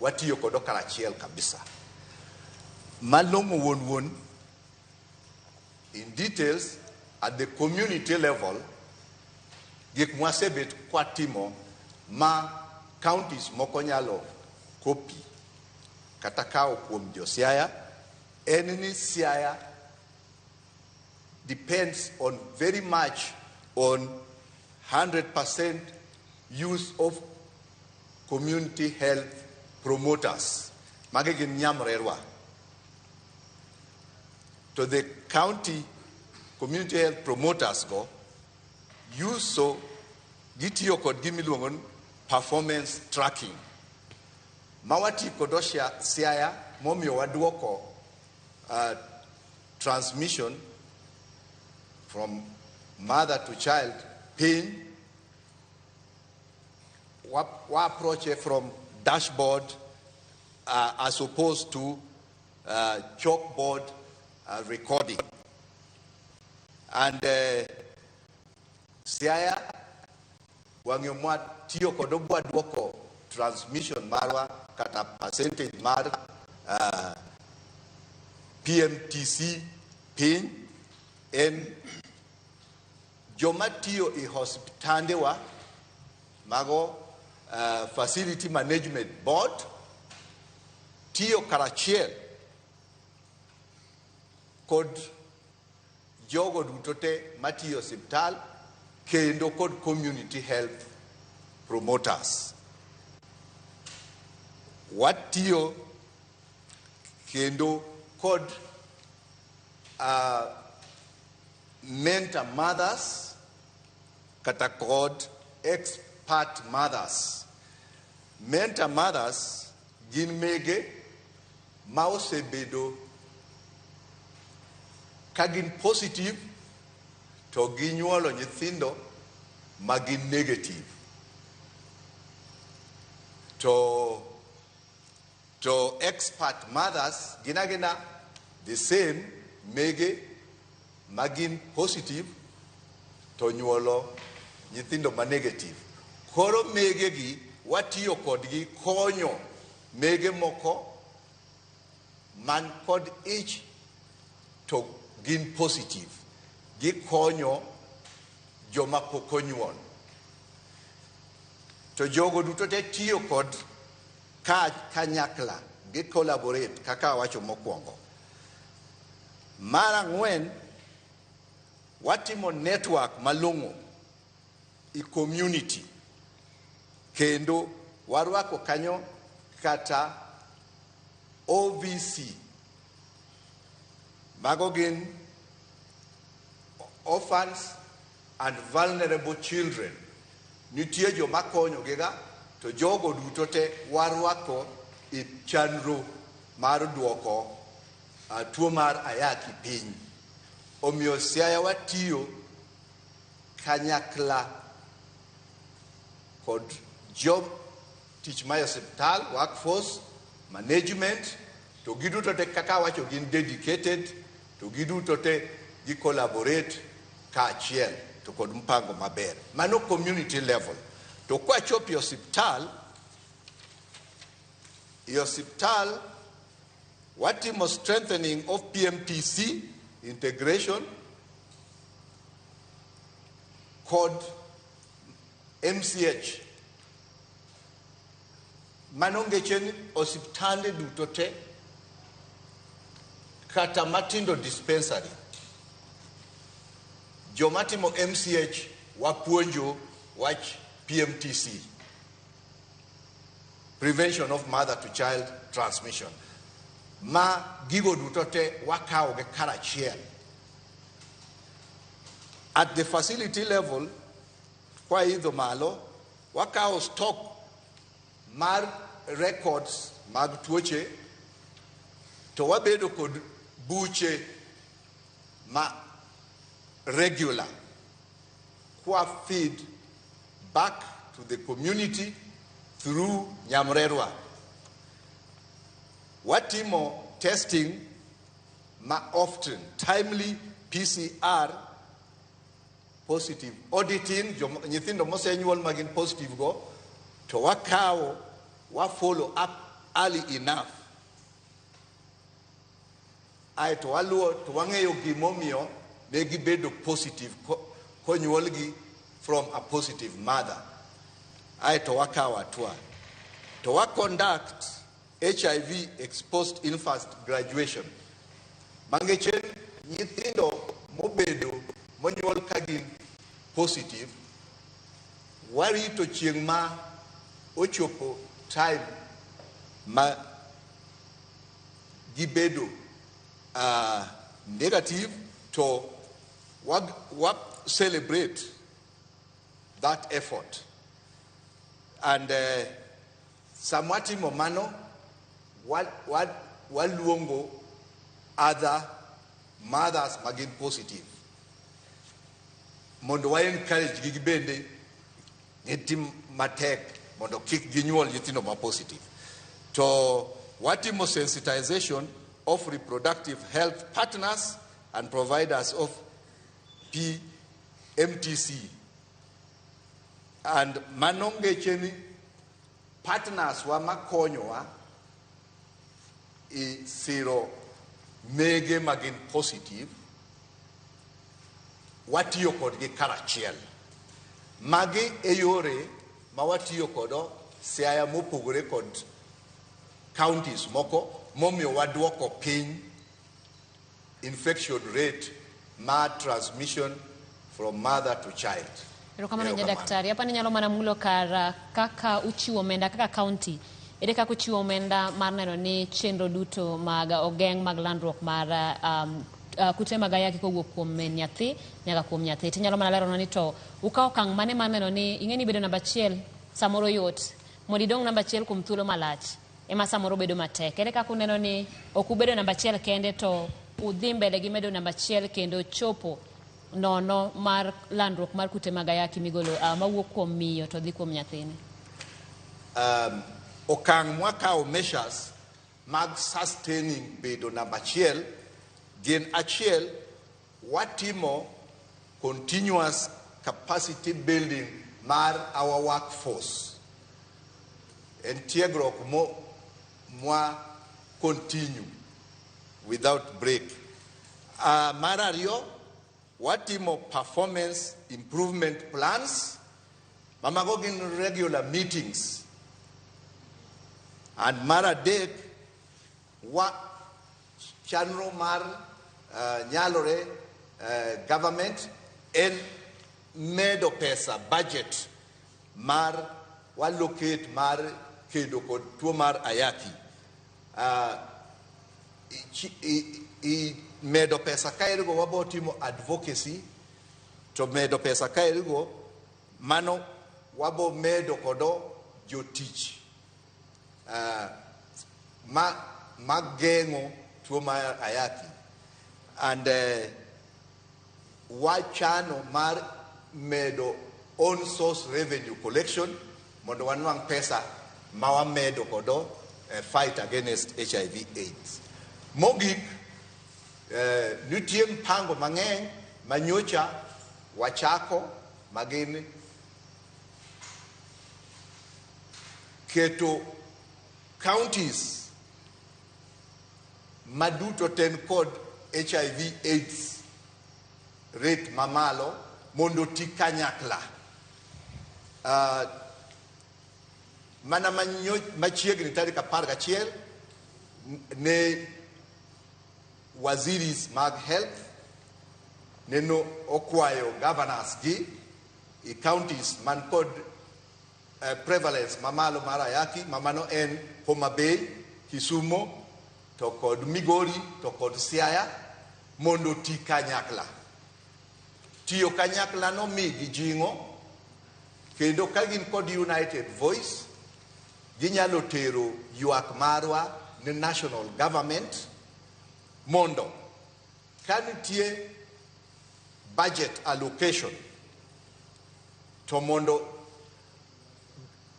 watiyo kodo karachiel kabisa. Malong'o wuon wuon, in details at the community level, gik mwasebet kwatimo ma counties moko nyalo copy kata kawo kuom jo Siaya, en ni Siaya depends on very much on 100% use of community health promoters. Magi gin nyamrerwa. To the county community health promoters go, use gitiyo kod gimiluongo ni performance tracking. Ma watiyo kod Siaya momiyo waduoko transmission from mother to child piny, wa approach from dashboard as opposed to chalkboard recording. And Siaya wang'yo mwa tiyo kod mwaduoko transmission marwa kata percentage mar PMTC piny en joma tiyo e hospitandewa mago facility management board tiyo karachiel kod jogo duto te matiyo osiptal kendo kod community health promoters. Watiyo kendo kod mentor mothers kata kod expert mothers. Mentor mothers gin mege ma osebedo ka gin positive to ginyuolo nyithindo ma gin negative. To expert mothers gin agina the same mege ma gin positive to nyuolo nyithindo ma negative. Koro mege gi watiyo kodgi konyo mege moko man kod ich to gin positive. Gikonyo joma pok onyuol. To jogo duto te tiyo kod kanyakla, gi collaborate kaka awacho mokwongo. Mar ang'wen, watimo network malong'o i community kendo warwako kanyo kata OVC. Mago gin orphans and vulnerable children. Nitie joma konyo giga to jogo duto te warwako e chenro mar duoko tuo mar ayaki piny. Omiyo Siaya watiyo kanyakla kod job tich mar osiptal, workforce, management, to giduto te kaka awacho gin dedicated, to giduto te gi collaborate kaachiel to kod mpango maber. Mano community level. To kwachopo e osiptal watimo strengthening of PMTC integration kod MCH. Mano ngeche ni osiptande duto te kata matindo dispensary joma timo MCH wapuonjo wach PMTC, prevention of mother to child transmission. Ma gigo duto te wakawo gi karachiel. At the facility level, kwa idho malo, wakawo stock mar records mag tuoche To wabedo kod buche ma regular kwa feed back to the community through Nyamrerwa. Watimo testing ma often, timely PCR positive auditing, nyithindo mosenyuol ma gin positive go, to wakawo, wa follow up early enough. Aeto waluwo to wang'eyo gimomiyo ne gibedo positive konyuolgi from a positive mother. Aeto wakawo hatua. To wa conduct HIV exposed infant graduation. Mangechen nyithindo mobedo monyuol ka gin positive, warito chieng' ma ochopo time ma gibedo negative, to wa celebrate that effort. And sama watimo mano, waluongo other mothers magin positive mondo wa encourage gi bende gitim matek mondo kik ginyuol nyithindo ma positive. To watimo sensitization of reproductive health partners and providers of PMTC. And mano ngeche ni partners wa makonyowa e siro mege magin positive, watiyo kodgi karachiel. Magi e yore ma watiyo kodo Siaya mopogore kod counties moko momiyo waduoko piny infection rate ma transmission from mother to child. Erokamano Erokamano. Daktari. Hapa ninyalo mana mulo kar kaka uchiwo omenda kaka county. Ere kaka uchiwo omenda mar neno ni chenro duto mag ogeng' mag landruok mar kute mag ayaki kowuok kuom min nyathi nyaka kuom nyathi. Tinyalo mana leronwa ni to ukawo okang' mane mar neno ni ing'e ni bedo namba achiel samoro yot, mondo idong' namba achiel kuom thuolo malach ema samoro bedo matek. Ere kaka uneno ni ok ubedo namba achiel kende to udhi mbele gi medo namba achiel kendo chopo nono mar landruok mar kute mag ayaki migolo mawuok kuom miyo to dhi kuom nyathine? Okang' mwakawo measures mag sustaining bedo namba achiel gin achiel, watimo continuous capacity building mar our workforce. En tiegruok mo mwa continue without break. Mar ariyo, watimo performance improvement plans, mamago gin regular meetings. And mar adek, wa chenro mar nyalore government en medo pesa budget mar walocate mar kedo kod tuo mar ayaki. I medo pesa kaerigo wabo timo advocacy, to medo pesa kaerigo mano wabo medo kodo jotich ma geng'o tuo mar ayaki. And wachano mar medo own source revenue collection mondo wanwang' pesa ma wamedo kodo fight against HIV AIDS. Mogik, nitie mpango mang'eny manyocha wachako magin keto counties maduto ten kod HIV AIDS rate mamalo mondo ti kanyakla. Mana machiegni tarik 11 ne waziris mag health neno okwayo governors gi i counties man kod prevalence mamalo mar ayaki, mamano en Homa Bay, Kisumo, to kod Migori, to kod Siaya, mondo ti kanyakla. Tiyo kanyakla no migi jing'o, kendo ka gin kod united voice, ginyalo tero ywak marwa ne national government. Mondo ka nitie budget allocation to mondo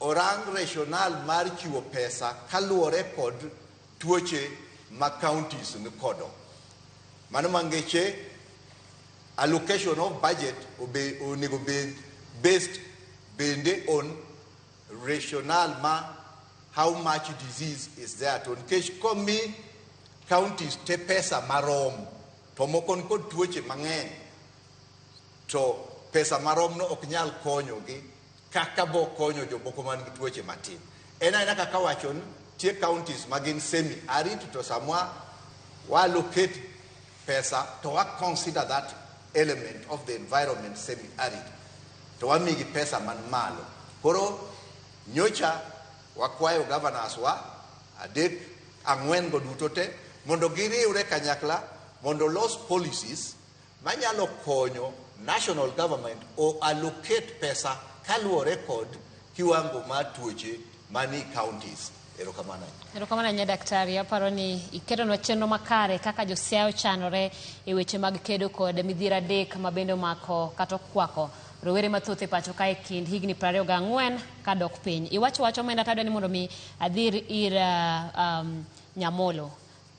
orang rationale mar chiwo pesa kaluwore kod tuoche ma counties ni kodo. Mano mangeche allocation of budget onego bed based bende on rationale ma how much disease is there. To nikech komi counties te pesa marom to moko nikod tuoche mang'eny to pesa marom no ok nyal konyogi kaka bo konyo jomoko man gi tuoche matin. En aena kaka wacho ni tie counties ma gin semi arid to samwa wa allocate pesa to wa consider that element of the environment semi arid to wamigi pesa man malo. Koro nyocha wakwayo governors wa adek ang'wen go duto te mondo giriwre kanyakla mondo los policies manyalo konyo national government o allocate pesa kaluwore kod kiwango mar tuoche mani counties. Erokamano. Erokamano ahinya daktari, aparo ni iketonwa chenro makare kaka jo Siaya ochanore e weche mag kedo kod midhiero adek ma bende omako kata okwako rowere mathoth e pacho ka e kind higni 24 kadok piny. Iwacho wach omenda tadwa ni mondo mi adhir ir Nyamolo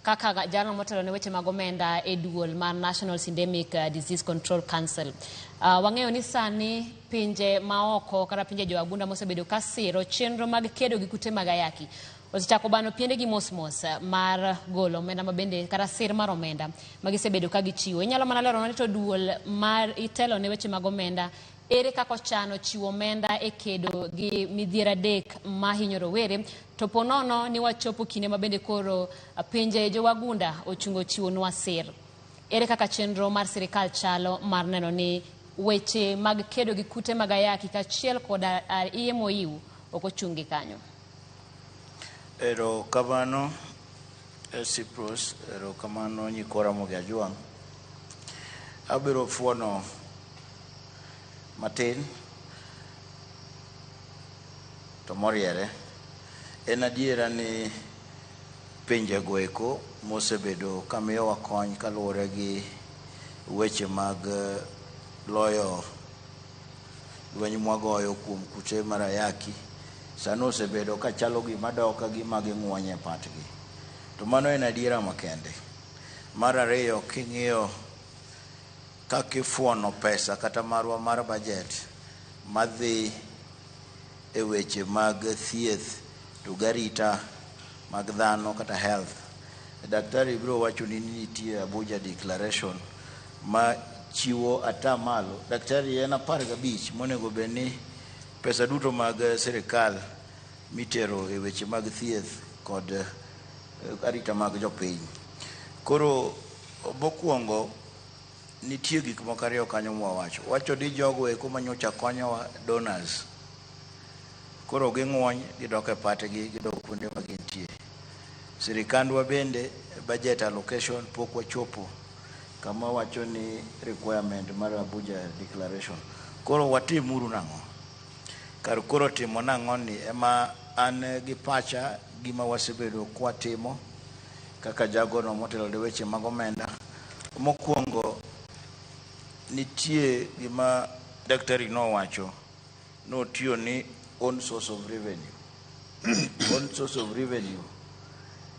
kaka jalno motelo ne weche mag omenda e duol mar National Syndemic Disease Control Council. Wang'eyo ni sani pinje maoko kata pinje jowagunda mosebedo ka siro chenro mag kedo gi kute mag ayaki osechako bano piendegi mos mos mar golo omenda mabende kata sir mar omenda magisebedo ka gichiwo. Inyalo mana lero ni to duol mar itelo ne weche mag omenda ere kaka ochano chiwo omenda e kedo gi midhiero adek mahinyo rowere to po nono ni wachopo kinde ma bende koro pinje jowagunda ochungo chiwonwa sir. Ere kaka chenro mar sirikal chalo mar neno ni weche mag kedo gi kute mag ayaki kaachiel koda iye moyiw ok ochung' gi kanyo? Erokamano Cyprus, erokamano nyikwa Ramogi Ajwang'. Abiro fuono matin to moriere. En adiera ni pinjego eko mosebedo kamiyowa kony kaluwore gi weche mag loyo lweny mwagoyo kuom kute mar ayaki sani osebedo ka chalo gima dok ka gima ging'wonyo e patgi. To mano en adiera makende. Mar ariyo, king'iyo kaka ifuono pesa kata marwa mar budget madhi e weche mag thieth to garita mag dhano kata health. Daktari biro wacho ni nitie Abuja Declaration ma chiwo atamalo. Daktari en 15 monego bed ni pesa duto mag sirikal mitero e weche mag thieth kod arita mag jopiny. Koro mokwongo nitie gik moko ariyo kanyo mwawacho. Wacho ni jogo eko manyocha konyowa donors koro ging'wony gidok e patgi gidok kuonde ma gintie. Sirikandwa bende budget allocation pok wachopo kama wacho ni requirement mar Abuja Declaration. Koro watimuru nang'o? Kar koro timo nang'o ni ema an gi pacha gima wasebedo kwatimo kaka jagono motelo ne weche mag omenda. Mokwongo nitie gima daktari nowacho notiyo ni own source of revenue. Own source of revenue.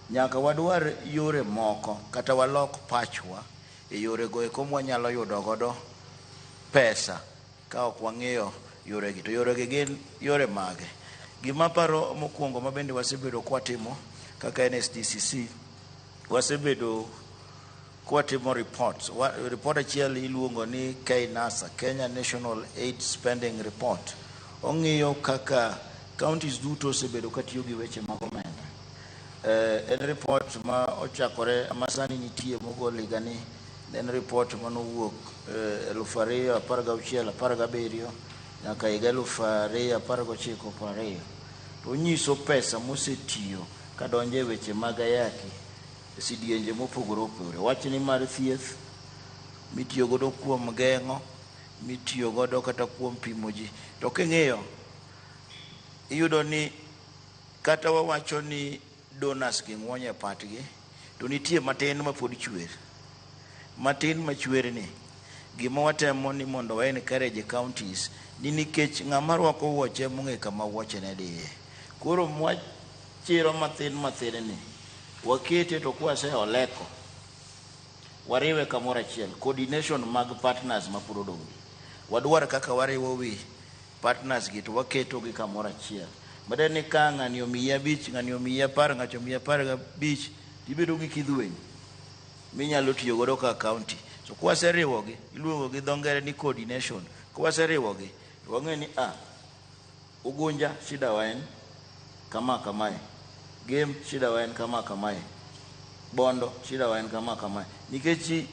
Nyaka wadwar yore moko kata walok pachwa e yore go eko mwanyalo yudo godo pesa ka ok wang'iyo yoregi. To yoregi gin yore mage? Gima aparo mokwongo ma bende wasebedo kwatimo kaka NSDCC, wasebedo kwatimo reports. Report achiel iluongo ni KNASA, Kenya National AIDS Spending Report. Ong'iyo kaka counties duto osebedo katiyo gi weche mag omenda. En report ma ochakore ma sani nitie mogol higani. En report manowuok 2016 17 nyaka higa 2019 20. To onyiso pesa mosetiyo kadonjo e weche mag ayaki e sidienje mopogore opogore. Wachni mar thieth mitiyo godo kuom geng'o, mitiyo godo kata kuom pimo ji. To king'iyo, iyudo ni kata wawacho ni donors gi ng'wonyo e patgi, To nitie matin ma pod chwer. Matin machwer ni, gima watemo ni mondo wa encourage counties ni nikech ng'ama rwako wuoche mong'e kama wuoche ne diye. Koro mwachiro mathin mathin ni, wakete to kwase oleko, wariwe kamoro achiel, coordination mag partners ma pod odong' gi. Wadwar kaka wariwo wi partners gi to waketo gi kamoro achiel. Made ni ka ng'ani omiyi 5, ng'ani omiyi 10, ng'acho omiyi 15, tibedo gi kidhweny minyalo tiyo godo kaka county. So kwaseriwogi, iluongo gi dho ngere ni coordination. Kwaseriwogi, to wang'e ni a Ugunja shida wa en kama kamae, Gem shida wa en kama kamae, Bondo shida wa en kama kamae. Nikech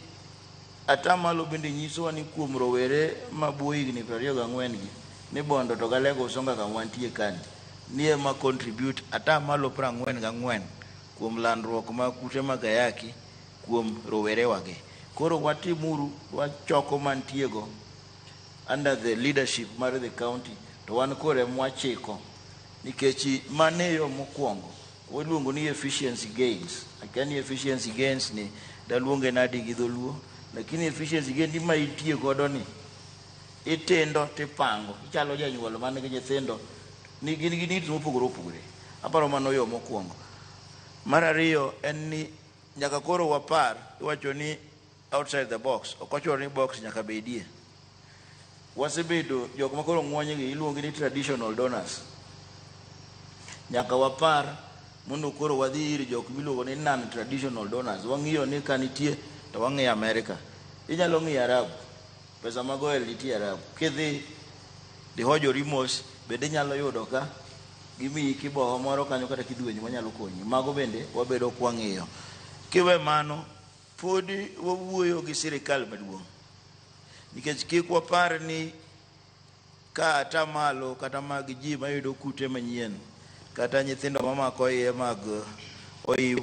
atamalo bende nyisowa ni kuom rowere mabuo higni 24 gi, ni Bondo to Galego Usonga kama wantie kani, ni ema contribute atamalo 44 kuom landruok mag kute mag ayaki kuom rowerewagi. Koro watimuru, wachoko mantiego under the leadership mar the county, to wan koro ema wachiko. Nikech mano e yo mokwongo, waluongo ni efficiency gains. Akia ni efficiency gains ni daluonge nadi gi dholuo, lakini efficiency gains ni ma intie godo ni, itindo tipango, ichalo janyuol man gi nyithindo, ni gin gi needs mopogore opogore. Aparo mano yo mokwongo. Mar ariyo en ni nyaka koro wapar, iwacho ni outside the box, ok ochuno ni box nyaka bedie. Wasebedo jok ma koro ng'wonyo gi iluongo ni traditional donors. Nyaka wapar mondo koro wadhi ir jok miluongo ni non traditional donors. Wang'iyo ni ka nitie to wang'iyo America. Inyalo ng'iyo Arabu. Pesa mag oil nitie Arabu. Kidhi dihojori mos bende inyalo yudo ka gimiyi kiboho moro kanyo kata kidwenyo manyalo konyi. Mago bende wabedo kwang'iyo. Kiwe mano, podi wawuoyo gi sirikal maduong'. Nikech kik wapar ni ka atamalo kata mag ji mayudo kute manyien, kata nyithindo mamako iye mag oiw,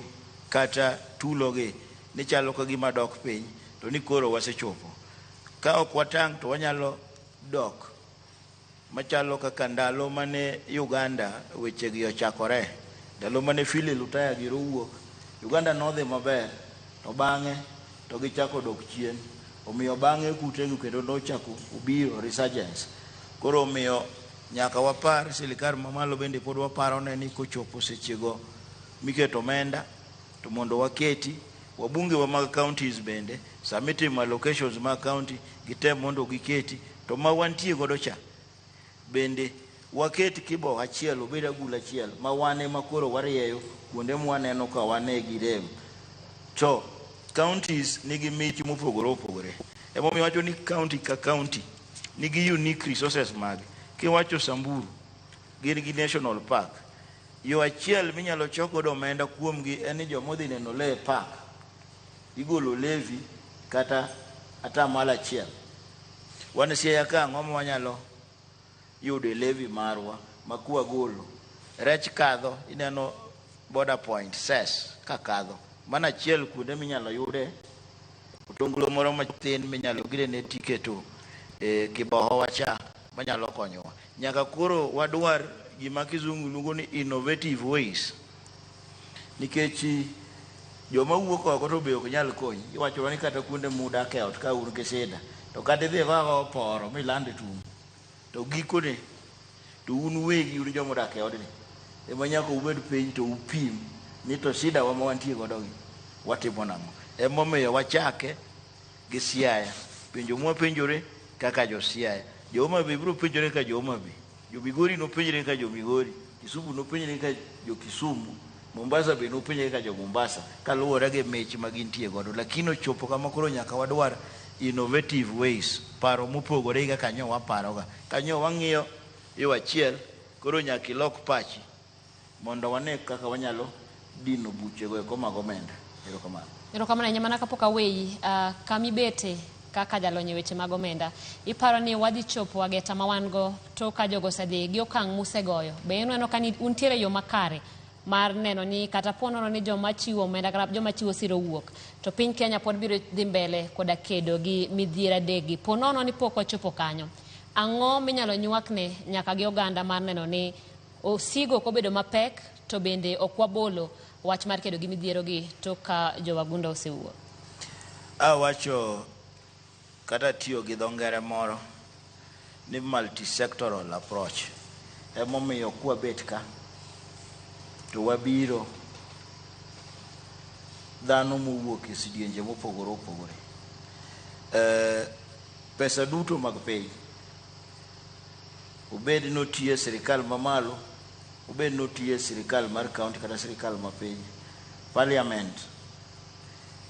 kata tulogi, ni chalo ka gima dok piny, to ni koro wasechopo. Ka ok watang' to wanyalo dok machalo kaka ndalo mane Uganda wechegi ochakore, ndalo mane Philly Lutaya giro owuok, Uganda nodhi maber, to bang'e to gichako dok chien. Omiyo bang'e kutegi kendo nochako obiro resurgence. Koro omiyo nyaka wapar sirikal mamalo bende pod waparo ne ni kochopo sechego miketo omenda to mondo waketi wabunge wa mag counties bende sama itimo allocations mag county gitem mondo giketi to ma wantie godo cha bende waket kibo achiel obed agula achiel ma wan ema koro warieyo kuonde mwaneno ka wane gi rem. To counties nigi mich mopogore opogore. Emomiyo wacho ni county ka county nigi unique resources mage. Kiwacho Samburu, gin gi national park. Yo achiel minyalo chok godo omenda kuomgi en ni joma odhi neno lee e park, igolo levy kata atamalo achiel. Wan Siaya ka ang'o ma wanyalo yudo e levy marwa ma kwagolo? Rech kadho, ineno border point, cess ka kadho. Mano achiel kuonde minyalo yude otonglo moro matin minyalo girene tiketo e kibohowa cha manyalo konyowa. Nyaka koro wadwar gima kizungu luongo ni innovative ways. Nikech joma wuok oko to be ok nyal konyi. Iwacho ni kata kuonde mudak e ot ka un gi shida, to kata idhi igo poro miland tung', to gikone to un uwegi un joma odak e odni ema nyaka ubed piny to upim ni to shida wa ma wantie godo gi watimo nang'o. Emomiyo wachake gi Siaya. Penjo mwapenjore kaka jo Siaya. Jo Homa Bay biro penjore kaka jo Homa Bay. Jo Migori nopenjre kaka jo Migori. Kisumu nopenjre kaka jo Kisumu. Mombasa be nopenjre kaka jo Mombasa kaluwore gi mich ma gintie godo. Lakini ochopo kama koro nyaka wadwar innovative ways, paro mopogore gi kaka nyo waparoga. Kanyo wang'iyo yo achiel, koro nyaka ilok pachi mondo wane kaka wanyalo dino buchego eko mag omenda. Erokamano. Erokamano ahinya. Mana kapok aweyi, kamibete kaka jalony e weche mag omenda, iparo ni wadhi chopo ageta ma wan go to ka jogo osedhi gi okang' musegoyo, be ineno ka untiere yo makare mar neno ni kata po nono ni joma chiwo omenda kata joma chiwo siro wuok, to piny Kenya pod biro dhi mbele koda kedo gi midhiero adekgi? Po nono ni pok wachopo kanyo, ang'o minyalo nywakne nyaka gi oganda mar neno ni osigo ok obedo mapek to bende ok wabolo wach mar kedo gi midhiero gi tok ka jowagunda osewuok. Awacho kata tiyo gi dho ngere moro ni multisectoral approach emomiyo kwabet ka to wabiro dhano mowuok e sidienje mopogore opogore. Pesa duto mag piny obed notiyo e sirikal mamalo, obed notiyo e sirikal mar county kata sirikal mapiny, parliament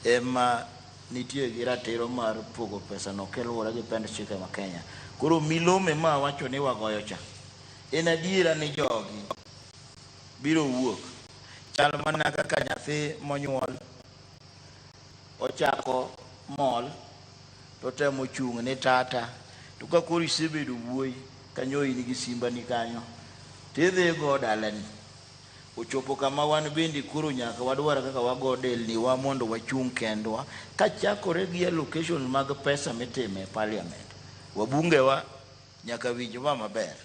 ema nitie gi ratiro mar pogo pesa no kaluwore gi pend chike ma Kenya. Koro milome ma awacho ni wagoyo cha en adiera ni jogi biro wuok chal mana kaka nyathi monyuol ochako mol to temo chung' ni tata to ka koro isebedo wuoyi kanyo in gi simbani kanyo tidhi go dalani ochopo kama wan bende koro nyaka wadwar kaka wago delni wa mondo wachung' kendwa kachakore gi allocation mag pesa mitimo e parliament. Wabunge wa nyaka winj ma maber.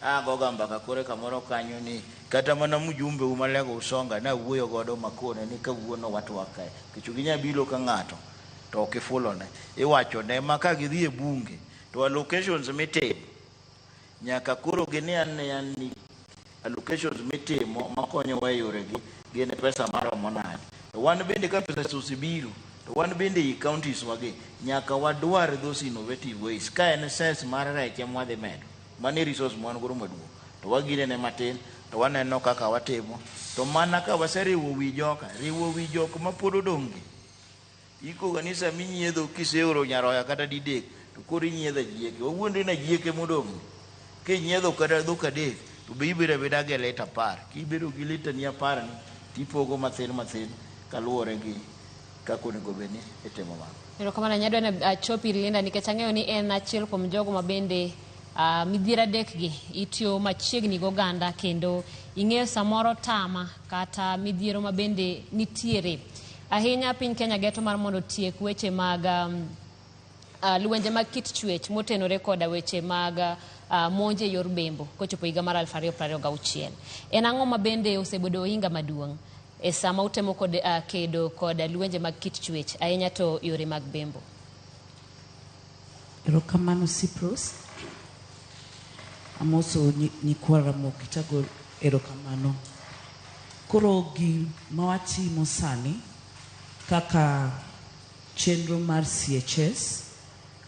Agoga mbaka kore kamoro kanyo ni kata mana mjumbe u Malego Usonga nawuoyo godo makone ni kawuono watwak kae nikech ginya biro ka ng'ato to ok ifulone iwachone ma ka gidhi e bunge to allocations mitimo nyaka koro gine anea ni allocations mitimo makonyowa e yoregi gin pesa maromo nade. To wan bende ka pesa osebiro to wan bende ei counties wagi nyaka wadwar those innovative ways ka en cess mar rech ema wadhi medo mano e resource ma wan godo maduong' to waginene matin to waneno kaka watimo to mana ka waseriwo wi joka riwo wi jok mapod odong' gi iko ni sama inyiedho kiseoro nyaroya kata didek to koro inyiedho ajieke wawuondre ni ajieke modong' ni kinyiedho kata dhok adek to be ibedo abeda gi lita 10 kibedo gi lita ni 10 ni tipogo mathin mathin kaluwore gi kaka onego bed ni itimo mano. Erokamano ahinya adwa ni achop ir Linda nikech ang'eyo ni en achiel kuom jogo ma bende midhiero adek gi itiyo machiegni gi oganda kendo ing'eyo samoro tama kata midhiero ma bende nitiere ahinya piny Kenya geto mar mondo otiek weche mag lwenje mag kit chwech motenore koda weche mag monj e yor bembo kochopo higa mar 2026. En ang'o ma bende osebedo ohinga maduong' e sama utemo kod kedo kod lwenje mag kit chwech ahinya to yore mag bembo? Erokamano Cyprus. Amoso nyikwa Ramogi tago erokamano. Koro gima watimo sani kaka chenro mar CHS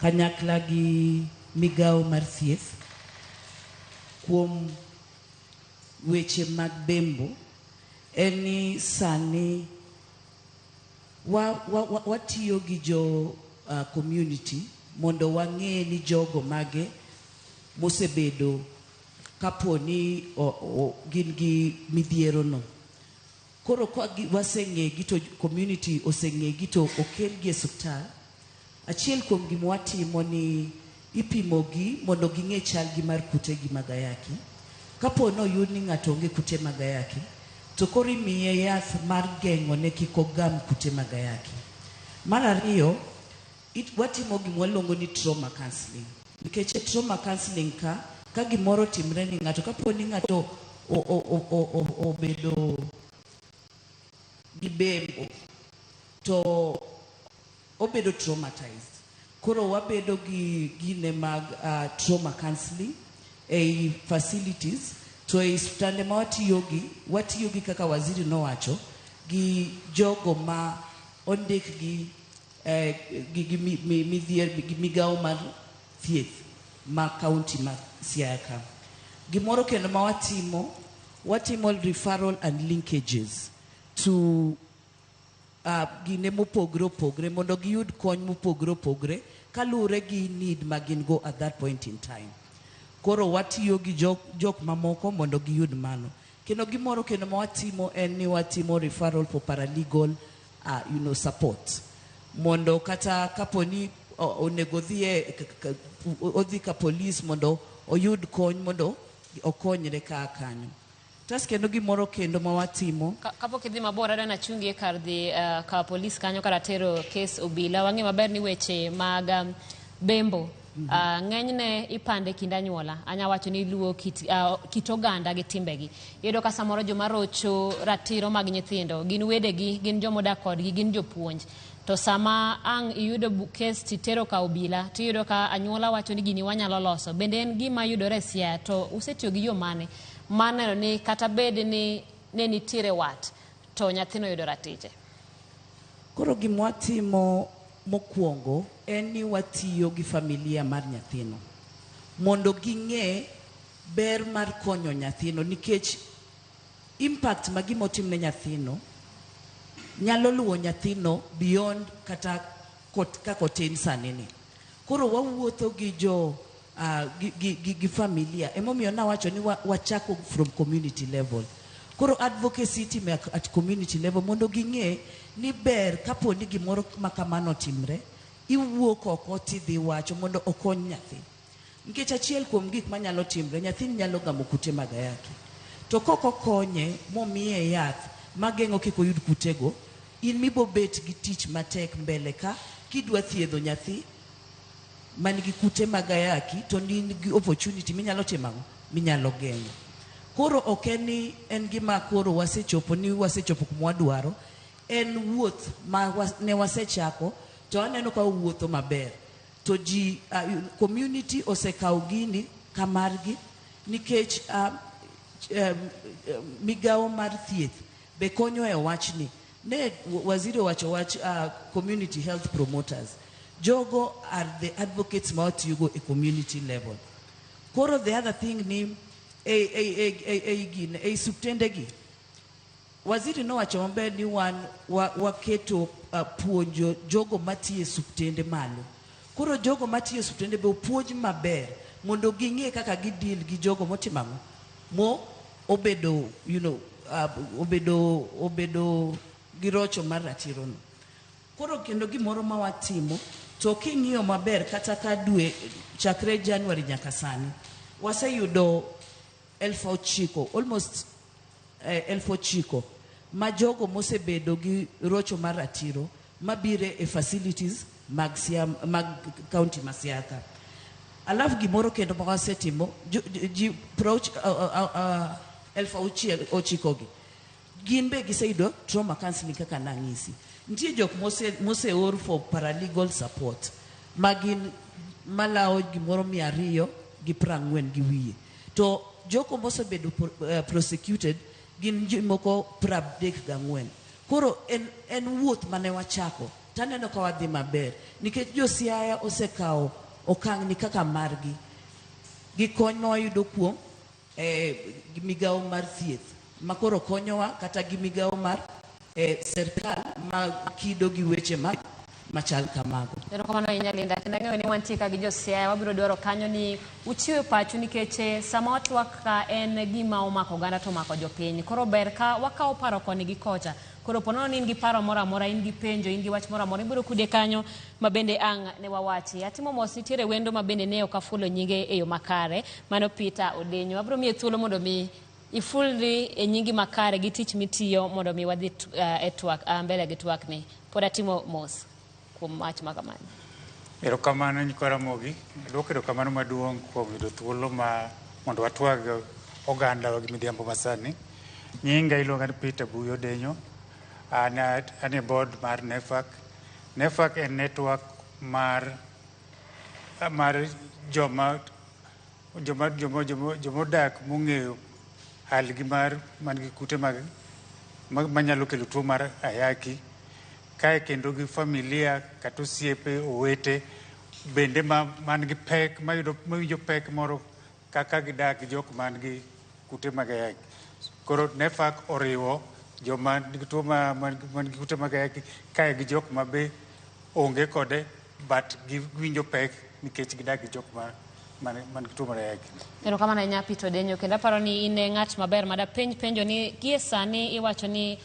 kanyakla gi migawo mar thieth kuom weche mag bembo en ni sani watiyo gi jo community mondo wang'e ni jogo mage mosebedo kapo ni gin gi midhiero no. Koro ka waseng'egi to community oseng'egi to okelgi e osiptal, achiel kuom gima watimo ni ipimogi mondo ging'e chalgi mar kutegi mag ayaki. Kapo ni oyud ni ng'ato onge kute mag ayaki, to koro imiye yath mar geng'o ne kik ogam kute mag ayaki. Mar ariyo, watimo gima waluongo ni trauma counseling. Nikech e trauma counseling ka gimoro otimre ni ng'ato, kapo ni ng'ato obedo gi bembo, to obedo traumatized. Koro wabedo gi gine mag trauma counseling ei facilities, to ei osiptande ma watiyo gi kaka waziri nowacho, gi jogo ma ondik gi gi gi migawo mar thieth ma county ma Siaya ka. Gimoro kendo ma watimo, watimo referral and linkages to gine mopogre opogre mondo giyud kony mopogre opogre kaluwore gi need ma gin go at that point in time. Koro watiyo gi jok mamoko mondo giyud mano. Kendo gimoro kendo ma watimo en ni watimo referral for paralegal support. Mondo kata kapo ni onego odhi e odhi ka police mondo oyud kony mondo okonyre ka kanyo. Tas kendo gimoro kendo ma watimo Kapok idhi mabor adwa nachungi e kar dhi ka polis kanyo kar tero kes obila. Wang'e maber ni weche mag bembo. Ng'enyne ipande kind anyuola. Anya wacho ni luwo kit oganda gi timbegi. Iyudo ka samoro joma rocho ratiro mag nyithindo gin wedegi, gin jomodak kodgi, gin jopuonj. To sama ang' iyudo kes titero ka obila, tiyudo ka anyuola wacho ni gini wanyalo loso. Bende en gima yudore e Siaya, to usetiyo gi yo mane mar neno ni kata bed ni ne nitiere wat, to nyathino yudo ratiche? Koro gima watimo mokwongo en ni watiyo gi familia mar nyathino mondo ging'e ber mar konyo nyathino, nikech impact ma gima otim ne nyathino nyalo luwo nyathino beyond kata kaka otin sani ni. Koro wawuotho gi jo gi familia. Emomiyo nawacho ni wachako from community level. Koro advocacy itime at community level mondo ging'e ni ber kapo ni gimoro ma kamano otimre, iwuok oko tidhi wacho mondo okony nyathi. Nikech achiel kuom gik manyalo timre, nyathini nyalo gamo kute mag ayaki. To kok okonye momiye yath mageng'o kik oyud kutego, in mibobet gi tich matek mbele ka kidwa thiedho nyathi man gi kute mag ayaki, to in gi opportunity minyalo timo ang'o? Minyalo geng'o. Koro ok en ni en gima koro wasechopo ni wasechopo kuma wadwaro, en wuoth ma ne wasechako to aneno ka owuotho maber. To ji, community osekawo gini ka margi nikech migawo mar thieth be konyo e wachni. Ne waziri owacho wach community health promoters. Jogo are the advocates ma watiyogo e community level. Koro the other thing ni e osiptende gi, waziri nowacho maber ni wan waketo puonjo jogo matiyo e osiptende malo. Koro jogo matiyo e osiptende be opuonj maber mondo ging'e kaka gideal gi jogo motimo ang'o? Mo obedo, obedo gi rocho mar ratiro no. Koro kendo gimoro ma watimo, to king'iyo maber kata ka dwe chakre January nyaka sani, waseyudo 9,000, almost 9,000 ma jogo mosebedo gi rocho mar ratiro mabiro e facilities mag Siaya, mag county ma Siaya ka. Alafu gimoro kendo ma wasetimo, ji 69,000 gi gin be giseyudo trauma counseling kaka nang'isi. Nitie jok moseor for paralegal support ma gin malawo gimoro 240 gi wiye. To jogo mosebedo prosecuted gin ji moko 34. Koro en wuoth mane wachako, taneno ka wadhi maber nikech jo Siaya osekawo okang' ni kaka margi gi kony ma wayudo kuom migawo mar thieth ma koro konyowa kata gi migawo mar serikal ma kido gi weche ma machal kamago. Erokamano ahinya Linda. Kendo ang'eyo ni wantie ka gi jo Siaya, wabiro dwaro kanyo ni uchiwe pachu nikech sama watwak ka en gima omako oganda to omako jopiny. Koro ber ka wakawo paro koni gi kocha. Koro po nono ni in gi paro moro amora, in gi penjo, in gi wach moro amora, ibiro kude kanyo ma bende ang' ne wawachi. Atimo mos, nitiere wendo ma bende ne ok afulo nyinge e yo makare, mano Peter Odenyo. Abiro miye thuolo mondo mi ifulri e nyingi makare gi tich mitiyo mondo mi wadhi e twak, mbele gi twak ni. Pod atimo mos kuom wach ma kamano. Erokamano nyikwa Ramogi, aduoko erokamano maduong' kuom yudo thuolo ma mondo watwag oganda gi midhiambo masani. Nyinga iluonga ni Peter Buyo Odenyo, an e board mar NEPHAK. NEPHAK en network mar joma odak mong'eyo halgi mar man gi kute mag manyalo kelo tuo mar ayaki, kae kendo gi familia kata osiepe, owete bende man gi pek, mawinjo pek moro kaka gidak gi jok man gi kute mag ayaki. Koro NEPHAK oriwo joma nigi tuo man gi kute mag ayaki kae gi jok ma be onge kode but giwinjo pek nikech gidak gi jok man gi tuo mar ayaki. Erokamano ahinya Peter Odenyo, kendo aparo ni in e ng'at maber madapenj penjo ni gie sani iwacho ni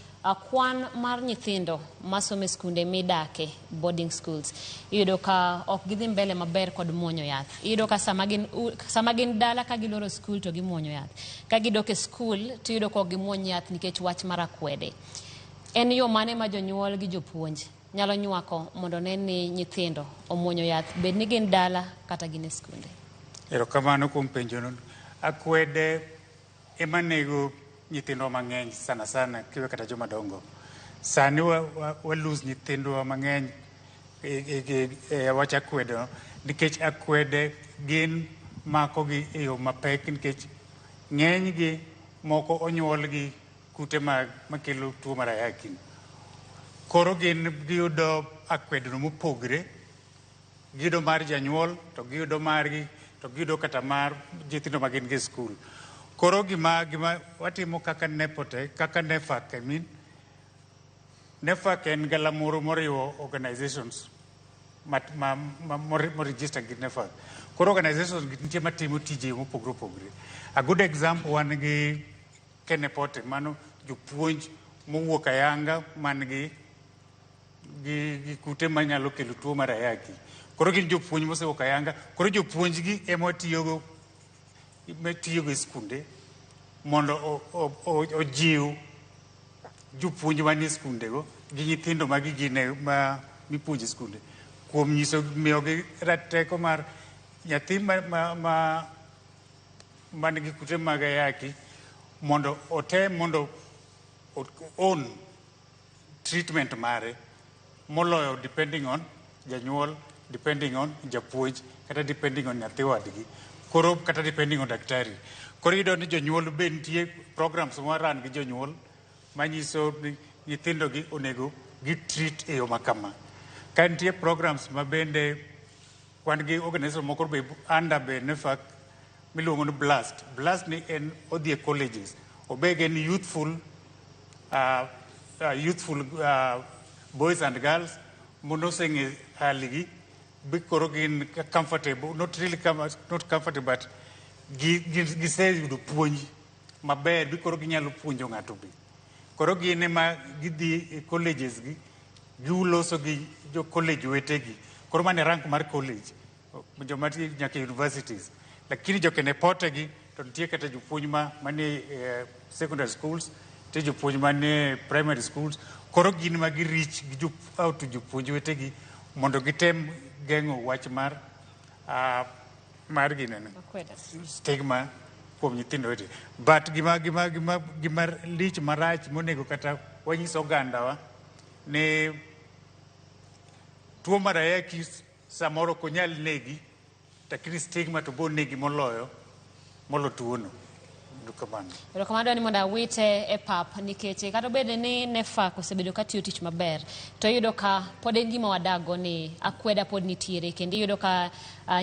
kwan mar nyithindo masomo e skunde midake, boarding schools, iyudo ka ok gidhi mbele maber kod muonyo yath. Iyudo ka sama gin dala ka giloro skul to gimuonyo yath. Ka gidok e skul to iyudo ka ok gimuony yath nikech wach mar akwede. En yo mane ma jonyuol gi jopuonj nyalo nywako mondo one ni nyithindo omuonyo yath, bed ni gin dala kata gin e skunde? Erokamano kuom penjono. Akwede ema nego nyithindwa mang'eny sana sana kiwe kata joma dongo. Sani wa lose nyithindwa mang'eny e wach akwedo nikech akwede gin makogi e yo mapek nikech ng'enygi moko onyuol gi kute makelo tuo mar ayaki. Koro gin giyudo akwedono mopogre, giyudo mar janyuol to giyudo margi to giyudo kata mar nyithindo ma gin go e skul. Koro gima watimo kaka Nepote, kaka NEPHAK, I mean, NEPHAK en galamoro moriwo organizations mo register gi NEPHAK. Koro organizations gi nitie matimo tije mopogore opogore. A good example wan gi Kenepote, mano jopuonj mowuok ayanga man gi kute manyalo kelo tuo mar ayaki. Koro gin jopuonj mosewuok ayanga, koro jopuonj gi ema watiyogo tiyogo e skunde mondo ojiw jopuonj manie skundego gi nyithindo ma gigine ma mipuonjo e skunde kuom nyiso miyogi rateko mar nyathi ma man gi kute mag ayaki mondo otem mondo own treatment mare moloyo depending on janyuol, depending on japuonj kata depending on nyathi wadgi koro kata depending on daktari. Koro iyudo ni jonyuol be nitie programs ma run gi jonyuol manyiso ni nyithindo gi onego gi treat e yo makama. Ka nitie programs ma bende wan gi organization moko be under be NEPHAK miluongo ni BLAST. BLAST ni en odhi e colleges. Obeg en youthful boys and girls mondo oseng'e hali gi bi koro gin comfortable, not really not comfortable but giseyudo puonj maber bi koro ginyalo puonjo ng'ato be. Koro gin ema gidhi e colleges gi giloso gi jo college wetegi. Koro mano e rank mar college, joma nyaka universities. Lakini jo Kenepote gi to nitie kata jopuonj ma manie secondary schools, nitie jopuonj manie primary schools. Koro gin ma gi reach gi out to jopuonj wetegi mondo gitem geng'o wach mar ginene stigma kuom nyithindo wetegi. But gima lich marach monego kata wanyis ogandawa ni tuo mar ayaki samoro ok onyal negi, lakini stigma to bo negi moloyo molo tuono. Erokamano. Erokamano dwani mondo awite e pap nikech kata obedo ni NEPHAK osebedo ka tiyo tich maber to iyudo ka pod en gima wadago ni akweda pod nitiere kendo iyudo ka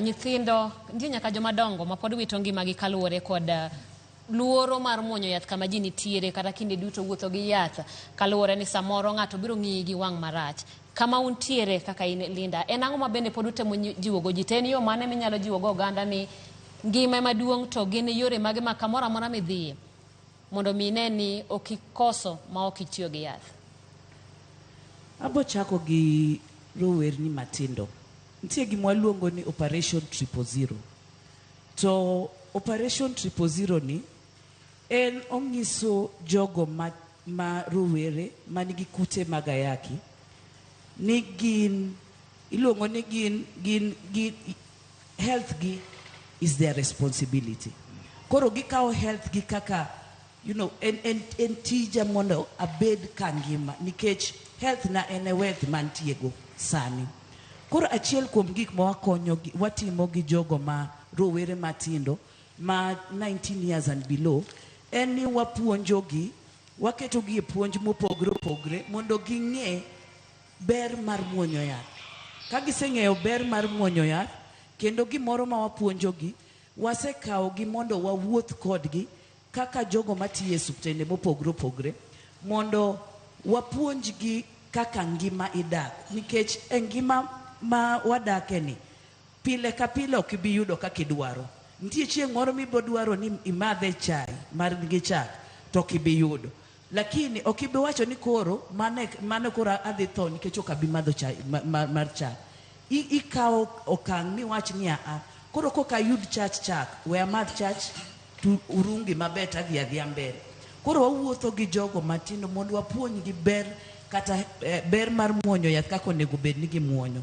nyithindo nitie nyaka joma dongo ma pod wito ngimagi kaluwore kod luoro mar muonyo yath kama ji nitiere kata kinde duto wuotho gi yath kaluwore ni samoro ng'ato biro ng'iyi gi wang' marach. Kama untiere kaka in Linda, en ang'o ma bende pod utemo jiwogo ji? To en yo mane minyalo jiwogo oganda ni ngima ema duong' to gin yore mage ma kamoro amora midhiye mondo mi ine ni ok ikoso ma ok itiyo gi yath? Abo chako gi rowerni matindo. Nitie gima waluongo ni Operation 000. To Operation 000 ni en ong'iso jogo ma rowere man gi kute mag ayaki ni gin iluongo ni gin health gi is their responsibility. Koro gikawo health gi kaka en tija mondo abed ka ngima nikech health na en e wealth mantiego sani. Koro achiel kuom gik ma wakonyo watimo gi jogo ma rowere matindo ma 19 years and below en ni wapuonjogi, waketogi e puonj mopogre opogre mondo ging'e ber mar muonyo yath. Ka giseng'eyo ber mar muonyo yath, kendo gimoro ma wapuonjogi, wasekawogi mondo wawuoth kodgi kaka jogo matiyo e osiptende mopogre opogre mondo wapuonjgi kaka ngima idak nikech e ngima ma wadake ni pile ka pile ok ibi yudo kaka idwaro. Nitie chieng' moro mibo dwaro ni imadhe chai mar gi chak to ok ibi yudo. Lakini ok ibi wacho ni koro mane koro adhi tho nikech ok abi madho chai mar chak. Ikawo okang' miwach ni aa koro koka ayud chach chak we amadh chach to urungi maber to adhi adhiya mbele. Koro wawuotho gi jogo matindo mondo wapuonjgi ber Kata ber mar muonyo yath kaka onego bed ni gimuonyo.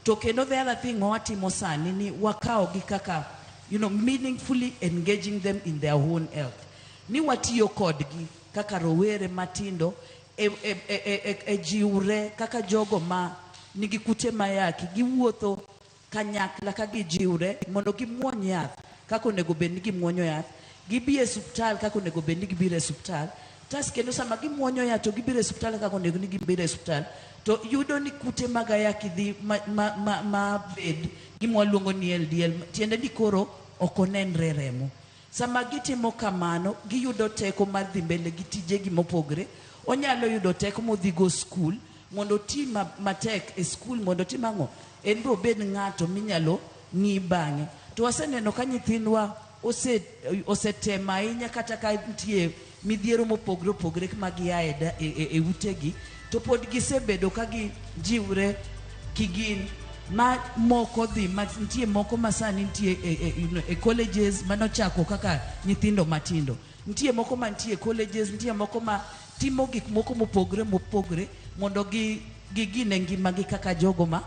To kendo the other thing ma watimo sani ni wakawo gi kaka meaningfully engaging them in their own health. Ni watiyo kodgi kaka rowere matindo e jiwre kaka jogo ma nigi kute mayaki giwuotho kanyakla ka gijiwre mondo gimuony yath kaka onego bed ni gimuonyo yath, gibi e suptal kaka onego bed ni gibiro e suptal. Tas kendo sama gimuonyo yath to gibiro e suptal kaka onego ni gibiro e suptal, to yudo ni kute mag ayaki dhi ma bed gima waluongo ni LDL, tiende ni koro ok onenre remo. Sama gitimo kamano, giyudo teko mar dhi mbele gi tijegi mopogre. Onyalo yudo teko modhi go skul mondo oti matek e skul mondo otim ang'o, en be obed ng'ato minyalo ng'i bang'e. To waseneno ka nyithindwa osetemo ahinya kata ka nitie midhiero mopogre opogre ma gia e utegi, to pod gisebedo ka gijiwre kigin ma moko dhi ma nitie moko ma sani nitie e colleges manochako kaka nyithindo matindo, nitie moko mantie e colleges, nitie moko ma timo gik moko mopogre mopogre mondo gigine ngimagi kaka jogo ma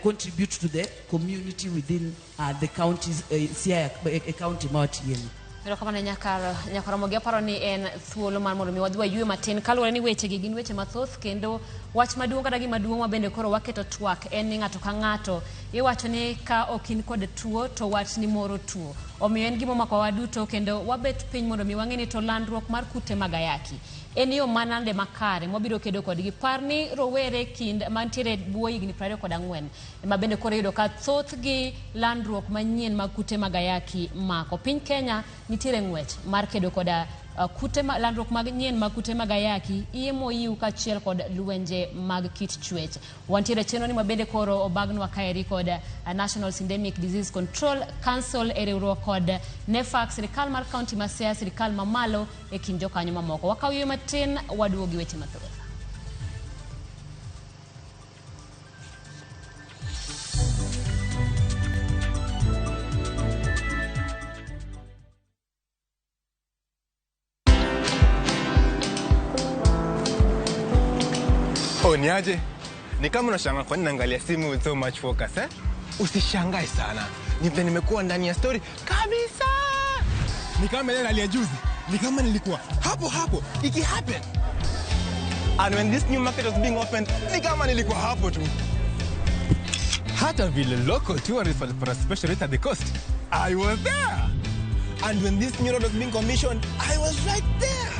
contribute to the community within the counties, Siaya county ma watiyeni. Erokamano Nyakaramogi, aparo ni en thuolo mar mondo mi wadhi waywe matin kaluwore ni wechegi gin weche mathoth kendo wach maduong' kata gima duong' ma bende koro waketo twak en ni ng'ato ka ng'ato iwacho ni ka ok in kod tuo to watni moro tuo. Omiyo en gima omakowa duto kendo wabet piny mondo mi wang'e ni to landruok mar kute mag ayaki en yo manade makare mwabiro kedo kodgi. Par ni rowere kind mantiere bwo higni 24 ema bende koro iyudo ka thothgi landruok manyien mag kute mag ayaki mako. Piny Kenya nitiere ng'wech mar kedo koda kute landruok mag nyien mag kute mag ayaki, iye moyiw kaachiel kod lwenje mag kit chwech. Wantiere chenro ni mabende koro obagnwa kaeri kod National Syndemic Disease Control Council e riwruok kod NEPHAK, sirikal mar kaunti ma Siaya, sirikal mamalo e kind jokanyo mamoko. Wakaw yweyo matin, waduogo gi weche mathoth. Oh, niaje? Ni kama unashangaa kwa nini naangalia simu with so much focus, eh? Usishangae sana. Ni vile nimekuwa ndani ya story kabisa. Ni kama ile hali ya juzi. Ni kama nilikuwa hapo hapo iki happen. And when this new market was being opened, ni kama nilikuwa hapo tu. Hata vile local tourists walipata special rate at the coast, I was there. And when this new road was being commissioned, I was right there.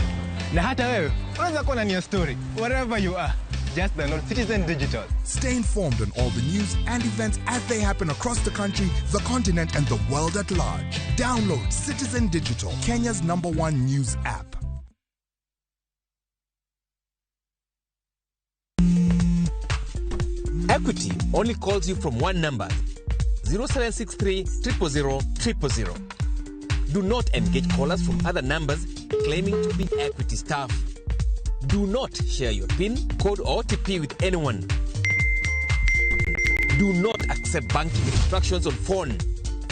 Na hata wewe unaweza kuwa ndani ya story wherever you are. Just download Citizen Digital. Stay informed on all the news and events as they happen across the country, the continent, and the world at large. Download Citizen Digital, Kenya's #1 news app. Equity only calls you from one number, 0763 000 000. Do not engage callers from other numbers claiming to be Equity staff. Do not share your PIN, code or OTP with anyone. Do not accept banking instructions on phone.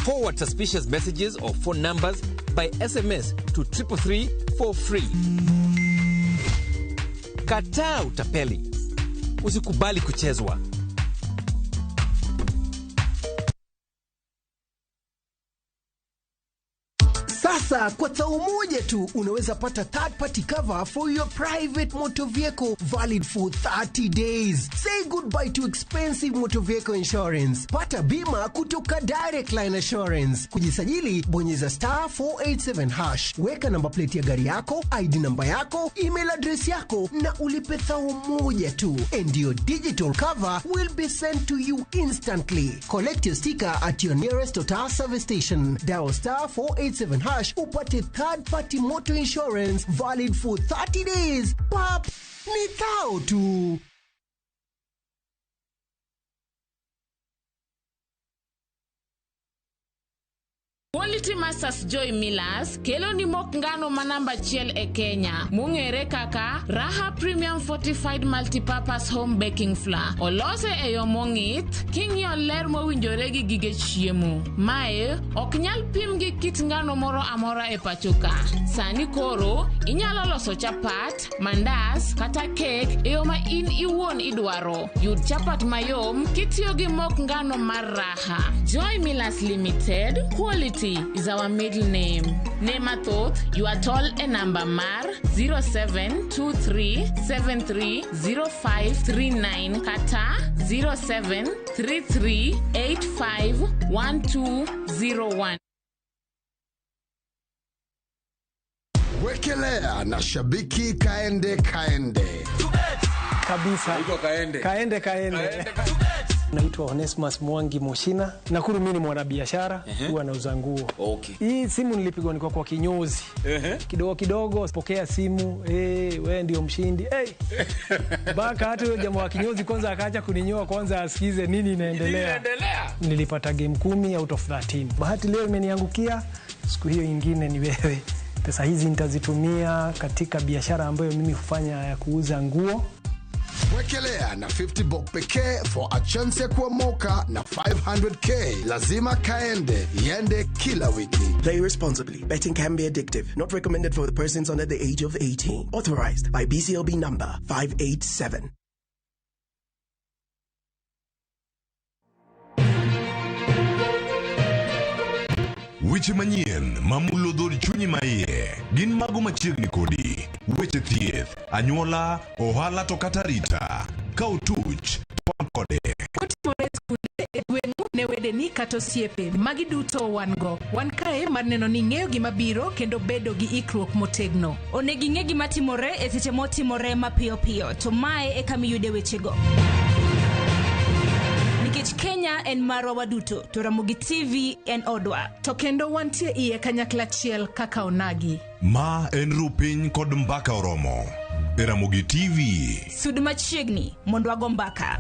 Forward suspicious messages or phone numbers by SMS to 333 for free. Kataa utapeli. Usikubali kuchezwa. Sasa kwa tau moja tu unaweza pata third party cover for your private motor vehicle valid for 30 days. Say goodbye to expensive motor vehicle insurance. Pata bima kutoka Direct Line Assurance. Kujisajili, bonyeza *487#. Weka namba plate ya gari yako, ID namba yako, email address yako na ulipe thau moja tu. And your digital cover will be sent to you instantly. Collect your sticker at your nearest Total service station. Dial *487# upate third party motor insurance valid for 30 days. Pap, ni thao tu. Quality Masters Joy Millers kelo ni mok ngano ma namba achiel e Kenya mong'ere kaka Raha Premium Fortified Multipurpose Home Baking Flour. Olose e yo mong'ith king'iyo ler mowinjore gi gige chiemo. Mae ok nyal pim gi kit ngano moro amora e pacho ka. Sani koro inyalo loso chapat, mandas kata kek e yo ma in iwuon idwaro. Yud chapat mayom kitiyo gi mok ngano mar Raha. Joy Millers Limited, quality is our middle name. Ne mathoth, ywa tol e namba mar 0723730539 kata 0733851201. Wekelea na shabiki kaende kaende. Kabisa. Kaende. Kaende kaende. Naitwa Onesmus Mwangi Moshina. Nakuru mimi ni mwanabiashara, huwa nauza nguo. Okay. Hii simu nilipigwa nilikuwa kwa kinyozi. Kidogo kidogo pokea simu, eh, wewe ndio mshindi. Hey. Baka hata huyo jamaa wa kinyozi kwanza akaacha kuninyoa kwanza asikize nini inaendelea. Nilipata game 10 out of 13. Bahati leo imeniangukia, siku hiyo ingine ni wewe. Pesa hizi nitazitumia katika biashara ambayo mimi hufanya ya kuuza nguo. Wekelea na 50 bob pekee for a chance ya kuomoka na 500k. Lazima kaende, iende kila wiki. Play responsibly. Betting can be addictive. Not recommended for the persons under the age of 18. Authorized by BCLB number 587. Weche manyien mamulo dhood chunyi maiye gin mago machiegni kodi. Weche thieth, anyuola, ohala to kata rita. Ka otuch, to wan kode. Otimore e skunde e gweng'u ne wedeni kata osiepe. Magi duto wan go. Wan kae mar neno ni ing'eyo gima biro kendo bedo gi ikruok motegno. Onego ing'e gima timore e seche motimore mapiyo piyo, to mae e kama iyude wechego. Nikech Kenya en marwa waduto, to Ramogi TV en odwa. To kendo wantie iye kanyakla achiel kaka onagi. Ma en Rupiny kod Mbaka Oromo. E Ramogi TV. Sud machiegni mondo wago mbaka.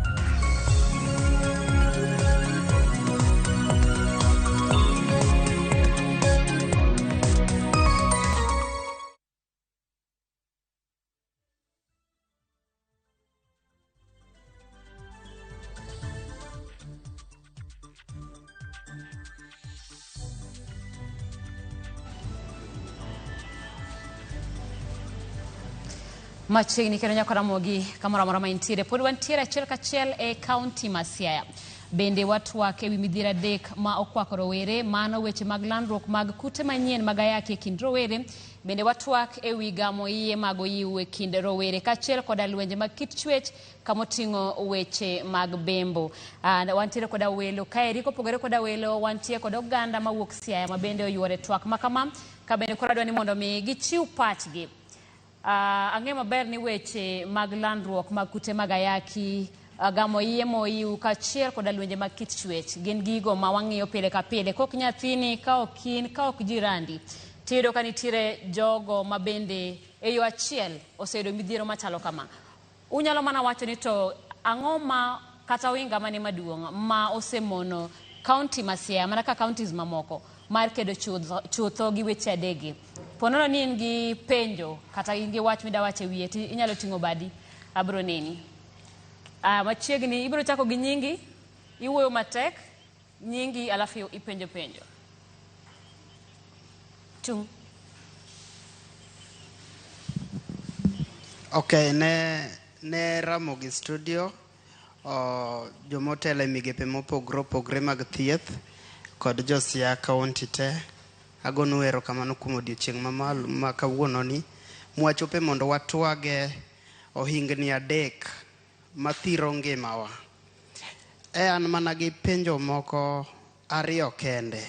Machiegni kendo nyaka Ramogi kamoro amora ma intiere. Pod wantiere achiel kachiel e kaunti ma Siaya. Bende watwak ewi midhiero adek ma okwako rowere, mano weche mag landruok mag kute manyien mag ayaki e kind rowere. Bende watwak ewi gamo iye mag oyiw e kind rowere kaachiel koda lwenje mag kit chwech kamoting'o weche mag bembo. Wantiere koda welo kaeri, kopogore koda welo wantie kod oganda mawuok Siaya ma bende oyuore twak makama, ka bende koro adwa ni mondo mi gichiw pachgi. Ang'eyo maber ni weche mag landruok mag kute mag ayaki, gamo iye moyiw kaachiel koda lwenje mag kit chwech gin gigo ma wang'iyo pile ka pile. Kok nyathini, ka ok in, ka ok jirandi, tiyudo ka nitiere jogo ma bende e yo achiel oseyudo midhiero machalo kama. Unyalo mana wacho ni to ang'o ma kata ohinga mane maduong' ma osemono kaunti ma Siaya mana ka counties mamoko mar kedo chutho gi weche adegi. Ponono ni in gi penjo kata in gi wach midawacho e wiye ti inyalo ting'o badi, abro neni. Machiegni ibiro chako gi nyingi, iwuoyo matek, nyingi alafu ipenjo penjo. Chung. Okay, ne Ramogi Studio, jomotelo e migepe mopogore opogore mag thieth kod jo Siaya County te. Agonu erokamano kuom odiochieng' mamalo ma kawuononi mwachope mondo watwage ohingni adek mathiro ngimawa. E an mana gi penjo moko ariyo kende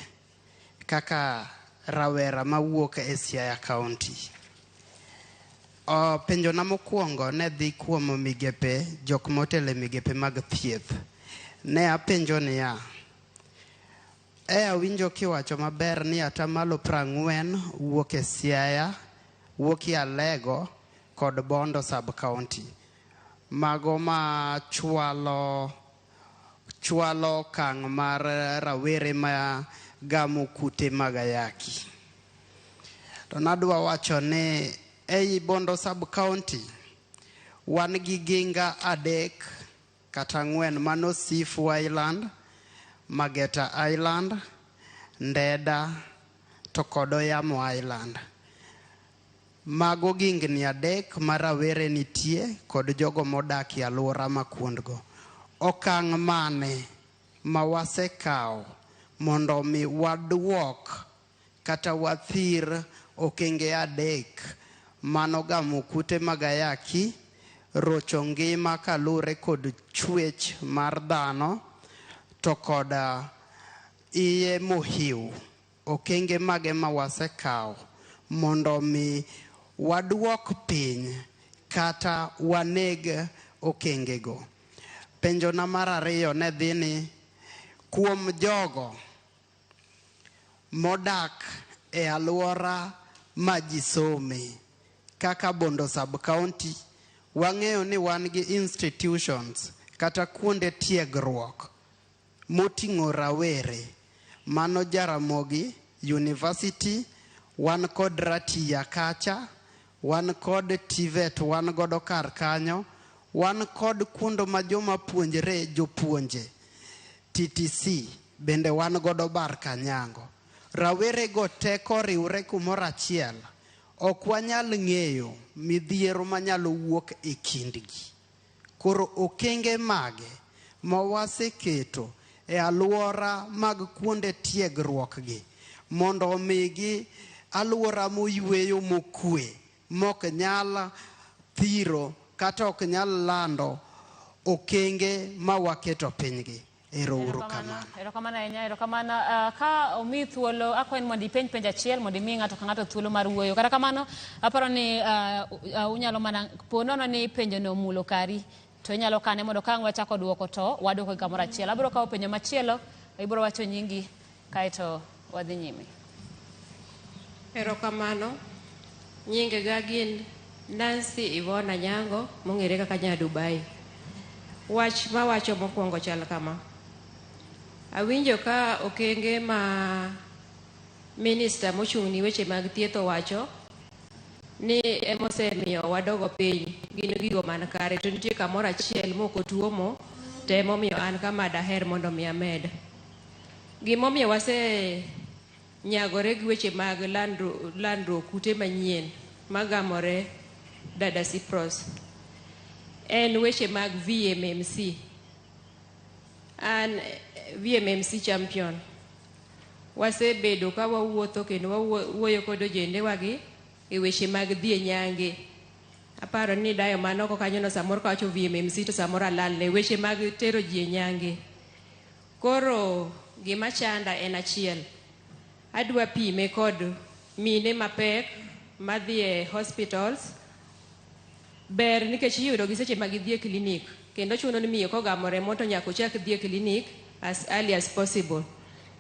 kaka rawera mawuok e Siaya County. Penjona mokwongo ne dhi kuom migepe jok motelo e migepe mag thieth. Ne apenjo niya, awinjo kiwacho maber ni atamalo 40 wuok e Siaya, wuok e Alego kod Bondo sub county. Mago ma chwalo okang' mar rawere ma gamo kute mag ayaki. To nadwa wacho ni ei Bondo sub-county wan gi ginga 3 kata 4 mano Sifu Island, Mageta Island, Ndeda to kod Oyamo Island. Mago gingni 3 ma rawere nitie kod jogo modak e alwora ma kuondgo. Okang' mane ma wasekawo mondo mi waduok kata wathir okenge 3 mano gamo kute mag ayaki, rocho ngima kalure kod chwech mar dhano to kod iye mohiu. Okenge mage ma wasekawo mondo mi waduok piny kata waneg okengego. Penjona mar 2 ne dhi ni kuom jogo modak e alwora ma ji some kaka Bondo sub-county, wang'eyo ni wan gi institutions kata kuonde tiegruok moting'o rawere. Mano Jaramogi University, wan kod Ratia kacha, wan kod TVET, wan godo kar kanyo, wan kod kuondo ma joma puonjre jopuonje, TTC bende wan godo bar Kanyango. Rawere go te koriwre kumoro achiel, ok wanyal ng'eyo midhiero manyalo wuok e kindgi. Koro okenge mage ma waseketo e alwora mag kuonde tiegruok gi mondo omigi alwora moyweyo mokwe mok nyal thiro kata ok nyal lando okenge ma waketo pinygi. Ero kamano. Erokamano ahinya, erokamano. Ka omi thuolo, akwayi mondo ipenj penjo achiel mondo imi ng'ato ka ng'ato thuolo mar wuoyo. Kata kamano, aparo ni unyalo mana po nono ni penjo no omulo kari to inyalo kane mondo ka ang' wachako duoko to waduoko kamoro achiel. Abiro kawo penjo machielo, ibiro wacho nyingi kaeto wadhi nyime. Erokamano. Nyingega gin Nancy Yvonne Anyango, mong'ere kaka nya Dubai. Wach mawacho mokwongo chal kama. Awinjo ka okenge ma minista mochung' ni weche mag thieth owacho ni emosemiyo wadogo piny gin gigo man kare, to nitie kamoro achiel mok otuomo to emomiyo an kama daher mondo mi amed. Gimomiyo wase nyagore gi weche mag landruok kute manyien magamore dada Cyprus en weche mag VMMC. An VMMC champion. Wasebedo ka wawuotho kendo wawuoyo kod ojendewagi e weche mag dhi e nyange. Aparo ni dayo mano oko kanyo no samoro kawacho VMMC to samoro alalne weche mag tero ji e nyange. Koro gima chanda en achiel. Adwa pime kod mine mapek madhi e hospitals. Ber nikech iyudo gi seche ma gidhi e klinik, kendo chuno ni miyo kogamo remo to nyaka ochak dhi e klinik as early as possible.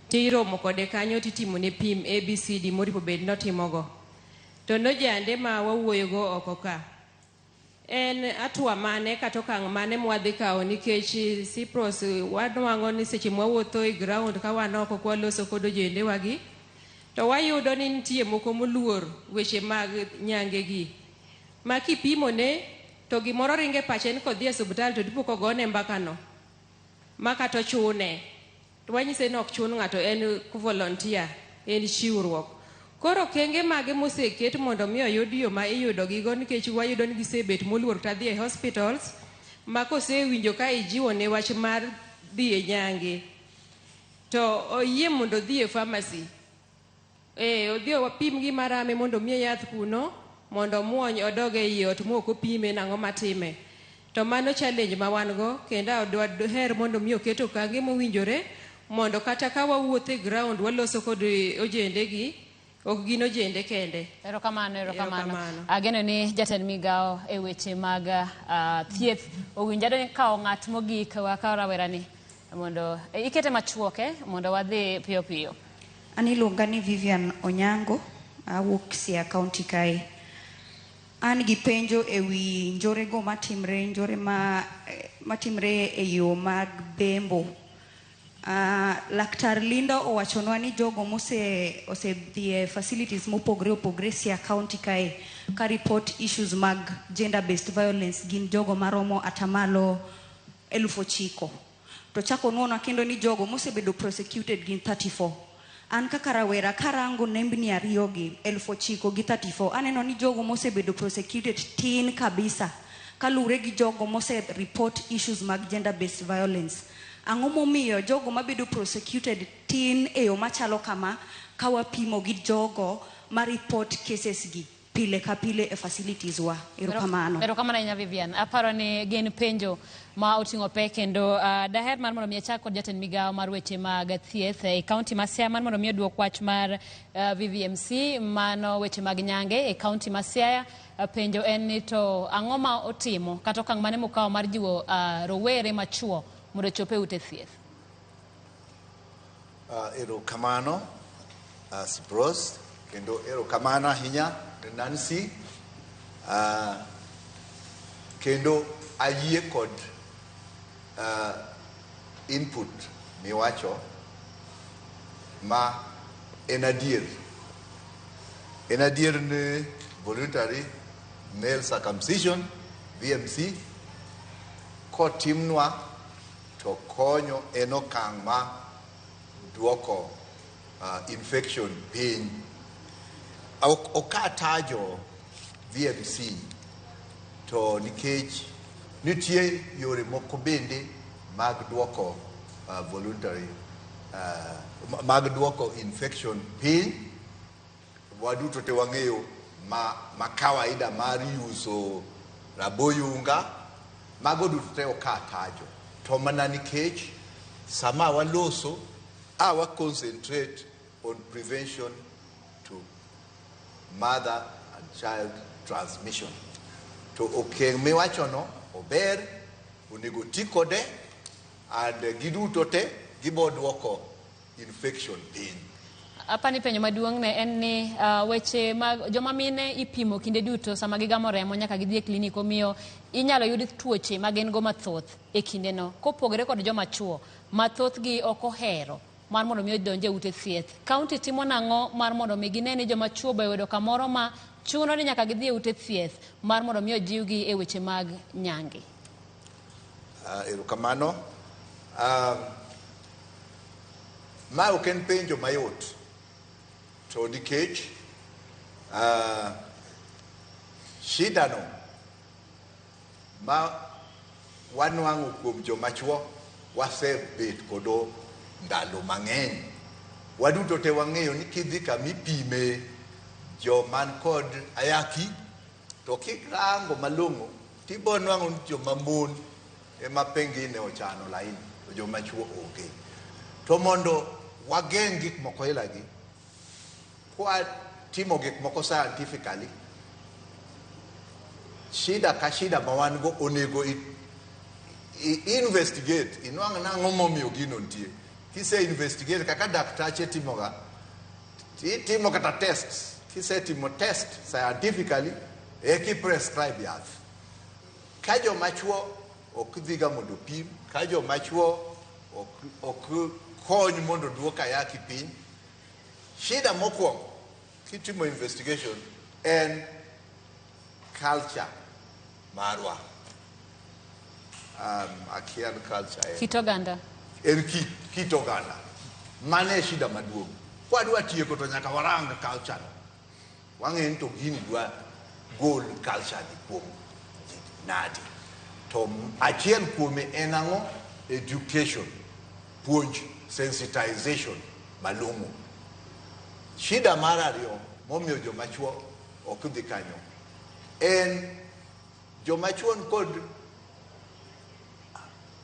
Tiromo kode kanyo titimone pim ABCD moripo bed notimogo. To nojande ma wawuoyogo oko ka, en hatua mane kata okang' mane mwadhi kawo nikech Cyprus wanwang'o ni seche mwawuotho e ground ka wan oko kwaloso kod ojendewagi to wayudo ni nitie moko moluor weche mag nyangegi ma kipimone to gimoro ringe pache ni kodhi e osiptal to dipo kogone mbakano ma kata ochune to wanyise ni ok chun ng'ato, en volunteer, en chiwruok. Koro okenge mage moseket mondo mi oyud yo ma iyudo gigo nikech wayudo ni gisebet moluor kata dhi e hospitals ma kosewinjo ka ijiwone wach mar dhi e nyange to oyie mondo odhi e pharmacy. Odhi opim gima rame mondo omiye yath kuno mondo omuony odog ei ot mok opime nang'o matime. To mano challenge ma wan go kendo dwaher mondo mi oket okange mowinjore mondo kata ka wawuotho e ground waloso kod ojendegi, ok gin ojende kende. Erokamano, erokamano. Ageno ni jatend migawo e weche mag thieth owinjo adwa kawo ng'at mogik wakaw rawerani mondo ikete machuok mondo wadhi piyo piyo. An iluonga ni Vivian Onyango, awuok Siaya County kae. An gi penjo ewi njorego matimre, njore matimre e yo mag bembo. Laktar Linda owachonwa ni jogo mose osedhi e facilities mopogre opogre Siaya County kae ka report issues mag gender based violence gin jogo maromo atamalo 9,000. To chako nuonwa kendo ni jogo mosebedo prosecuted gin 34. An kaka rawera karango nembni ariyogi 9,000 gi 34 aneno ni jogo mosebedo prosecuted tin kabisa kaluwre gi jogo mose report issues mag gender based violence. Ang'o momiyo jogo mabedo prosecuted tin e yo machalo kama ka wapimo gi jogo ma report cases gi pile ka pile e facilities wa? Erokamano. Erokamano ahinya Vivian. Aparo ni gin penjo ma oting'o pek kendo daher mar mondo mi achak kod jatend migawo mar weche mag thieth e kaunti ma Siaya mar mondo mi oduok wach mar VVMC mano weche mag nyange e kaunti ma Siaya. Penjo en ni to ang'o ma otimo kata okang' mane mokawo mar jiwo rowere machuo mondo ochop e ute thieth? Erokamano Sipros, kendo erokamano ahinya ne Nancy. Kendo ayie kod input miwacho ma en adier. En adier ni voluntary male circumcision VMC kotimnwa to konyo en okang' ma duoko infection piny. Ok atajo VMC to nikech nitie yore moko bende mag duoko voluntary mag duoko infection piny. Waduto te wang'eyo ma kawaida mar yuso raboyunga, mago duto te ok atajo. To mana nikech sama waloso, our concentrate on prevention to mother and child transmission. To okeng' miwachono ober, onego ti kode, and giduto te gibo duoko infection piny. Apani penjo maduong' ne en ni weche mag joma mine ipimo kinde duto sama gigamo remo nyaka gidhi e klinik, omiyo inyalo yud tuoche ma gin go mathoth e kindeno kopogore kod joma chuo ma thothgi ok ohero mar mondo mi odonj e ute thieth. Kaunti timo nang'o mar mondo mi gine ni joma chuo be oyudo kamoro ma chuno ni nyaka gidhi e ute thieth mar mondo mi ojiwgi e weche mag nyange? Erokamano. Ma ok en penjo mayot to nikech shida no ma wanwang'o kuom joma chuo wasebet kodo ndalo mang'eny. Waduto te wang'eyo ni kidhi kamipime joman kod ayaki to kirango malong'o tibo nwang'o ni joma mon ema pengine ochano laini to joma chuo onge. To mondo wageng' gik moko ilagi, kwa timo gik moko scientifically, shida ka shida ma wan go onego i investigate inwang' nang'o momiyo gino nitie. Kise investigate kaka daktache timoga, itimo kata tests. Kisetimo test scientifically, eki prescribe yath. Ka joma chuo ok dhiga mondo pim, ka joma chuo ok kony mondo duok ayaki piny, shida mokwongo kitimo investigation en culture marwa. Akia ni culture en Kit oganda. En kit oganda. Mano e shida maduong'. Kwadwa tieko to nyaka warang culture no. Wang'e ni to gini dwa gol culture ni kuom ji nadi. To achiel kuome en ang'o? Education, puonj, sensitization malong'o. Shida mar ariyo momiyo joma chuo ok dhi kanyo en joma chuo nikod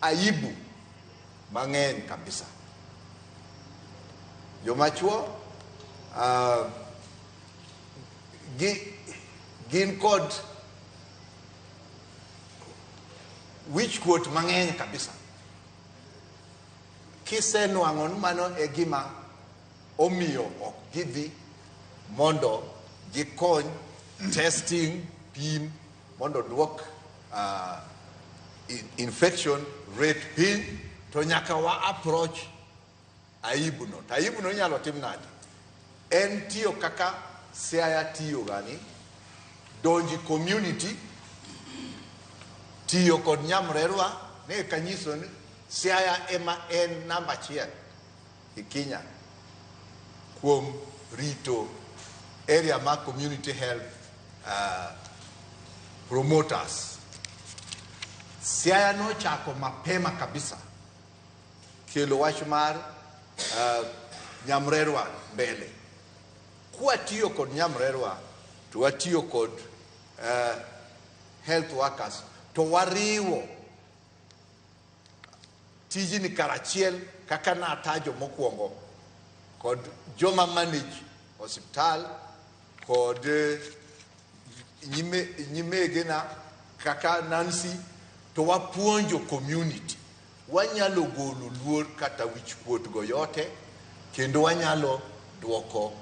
aibu mang'eny kabisa. Joma chuo gin kod wich kuot mang'eny kabisa. Kisenwang'o ni mano e gima omiyo ok gidhi mondo gikony testing pim mondo duok infection rate piny, to nyaka wa approach aibu no. To aibu no inyalo tim nade? En tiyo kaka Siaya tiyo gani, donji community, tiyo kod nyamrerwa, ne kanyiso ni Siaya ema en namba achiel e Kenya kuom rito area mar community health promoters. Siaya nochako mapema kabisa kelo wach mar nyamrerwa mbele. Kwatiyo kod nyamrerwa to watiyo kod health workers to wariwo tijni karachiel kaka natajo mokwongo kod joma manage osiptal kod nyimegena kaka Nancy to wapuonjo community. Wanyalo golo luor kata wich kuot go yote kendo wanyalo duoko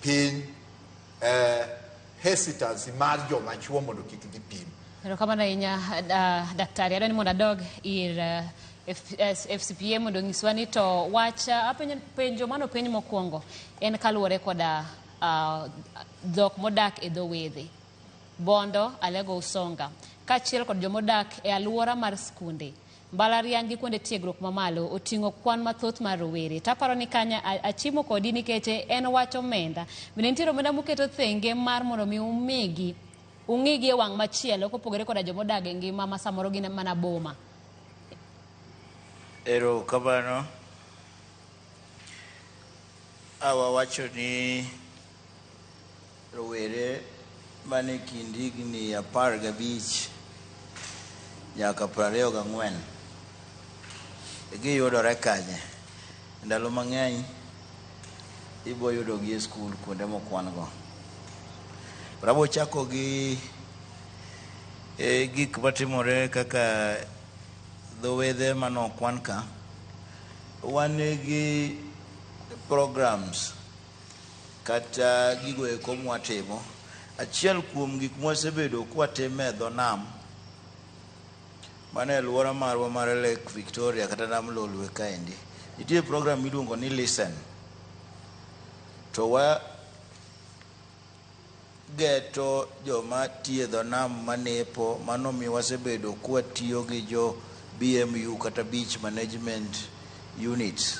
piny hesitancy mar joma chuo mondo kik dhi pim. Erokamano ahinya daktari. Adwa ni mondo adog ir FCPA mondo onyiswa ni to wach penjo mano penj mokwongo en kaluwore koda dhok modak e dho wedhe Bondo, Alego, Usonga kaachiel kod jomodak e alwora mar skunde mbalariany gi kuonde tiegruok mamalo oting'o kwan mathoth mar rowere. Taparo ni kanya achimo kodi nikech en wach omenda. Bende nitiere omenda muketo thenge mar mondo mi umigi ung'igi e wang' machielo kopogore koda jomodak e ngima ma samoro gin mana boma. Erokamano. Awawacho ni rowere mane kind higni 15 nyaka 24 giyudore kanye? Ndalo mang'eny ibo yudogi e skul kuonde mokwan go. Rabo chako gi gik matimore kaka dho wedhe manokwan ka. Wan gi programs kata gigo eko mwatimo. Achiel kuom gik mwasebedo kwatimo e dho nam mano e alwora marwa mar Lake Victoria kata nam Lolwe kaendi, nitie program miluongo ni Listen. To wa geto joma tiyo e dho nam manepo, mano miyo wasebedo kwatiyo gi jo BMU kata Beach Management Units.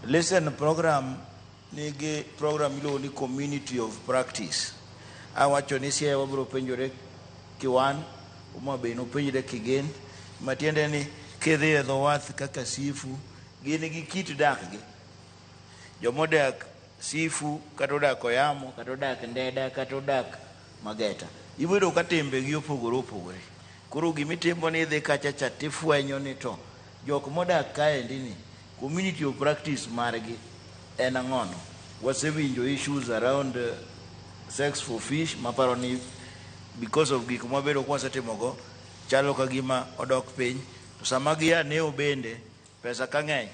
Listen program nigi program miluongo ni Community of Practice. Awacho ni Siaya wabiro penjore kiwan, Homa Bay nopenjre kigen, matiende ni kidhi e dho wath kaka Sifu, gin gi kit dakgi. Jomodak Sifu kata odak Oyamo, kata odak Ndeda, kata odak Mageta, iboyudo ka timbegi opogore opogore. Koro gimitimo ni idhi kacha cha tifwenyo ni to jok modak kaendi ni community of practice margi en ang'ono. Wasewinjo issues around sex for fish, maparo ni because of gik mwabedo kwasetimogo chalo ka gima odok piny. To sama gia neo bende pesa ka ng'eny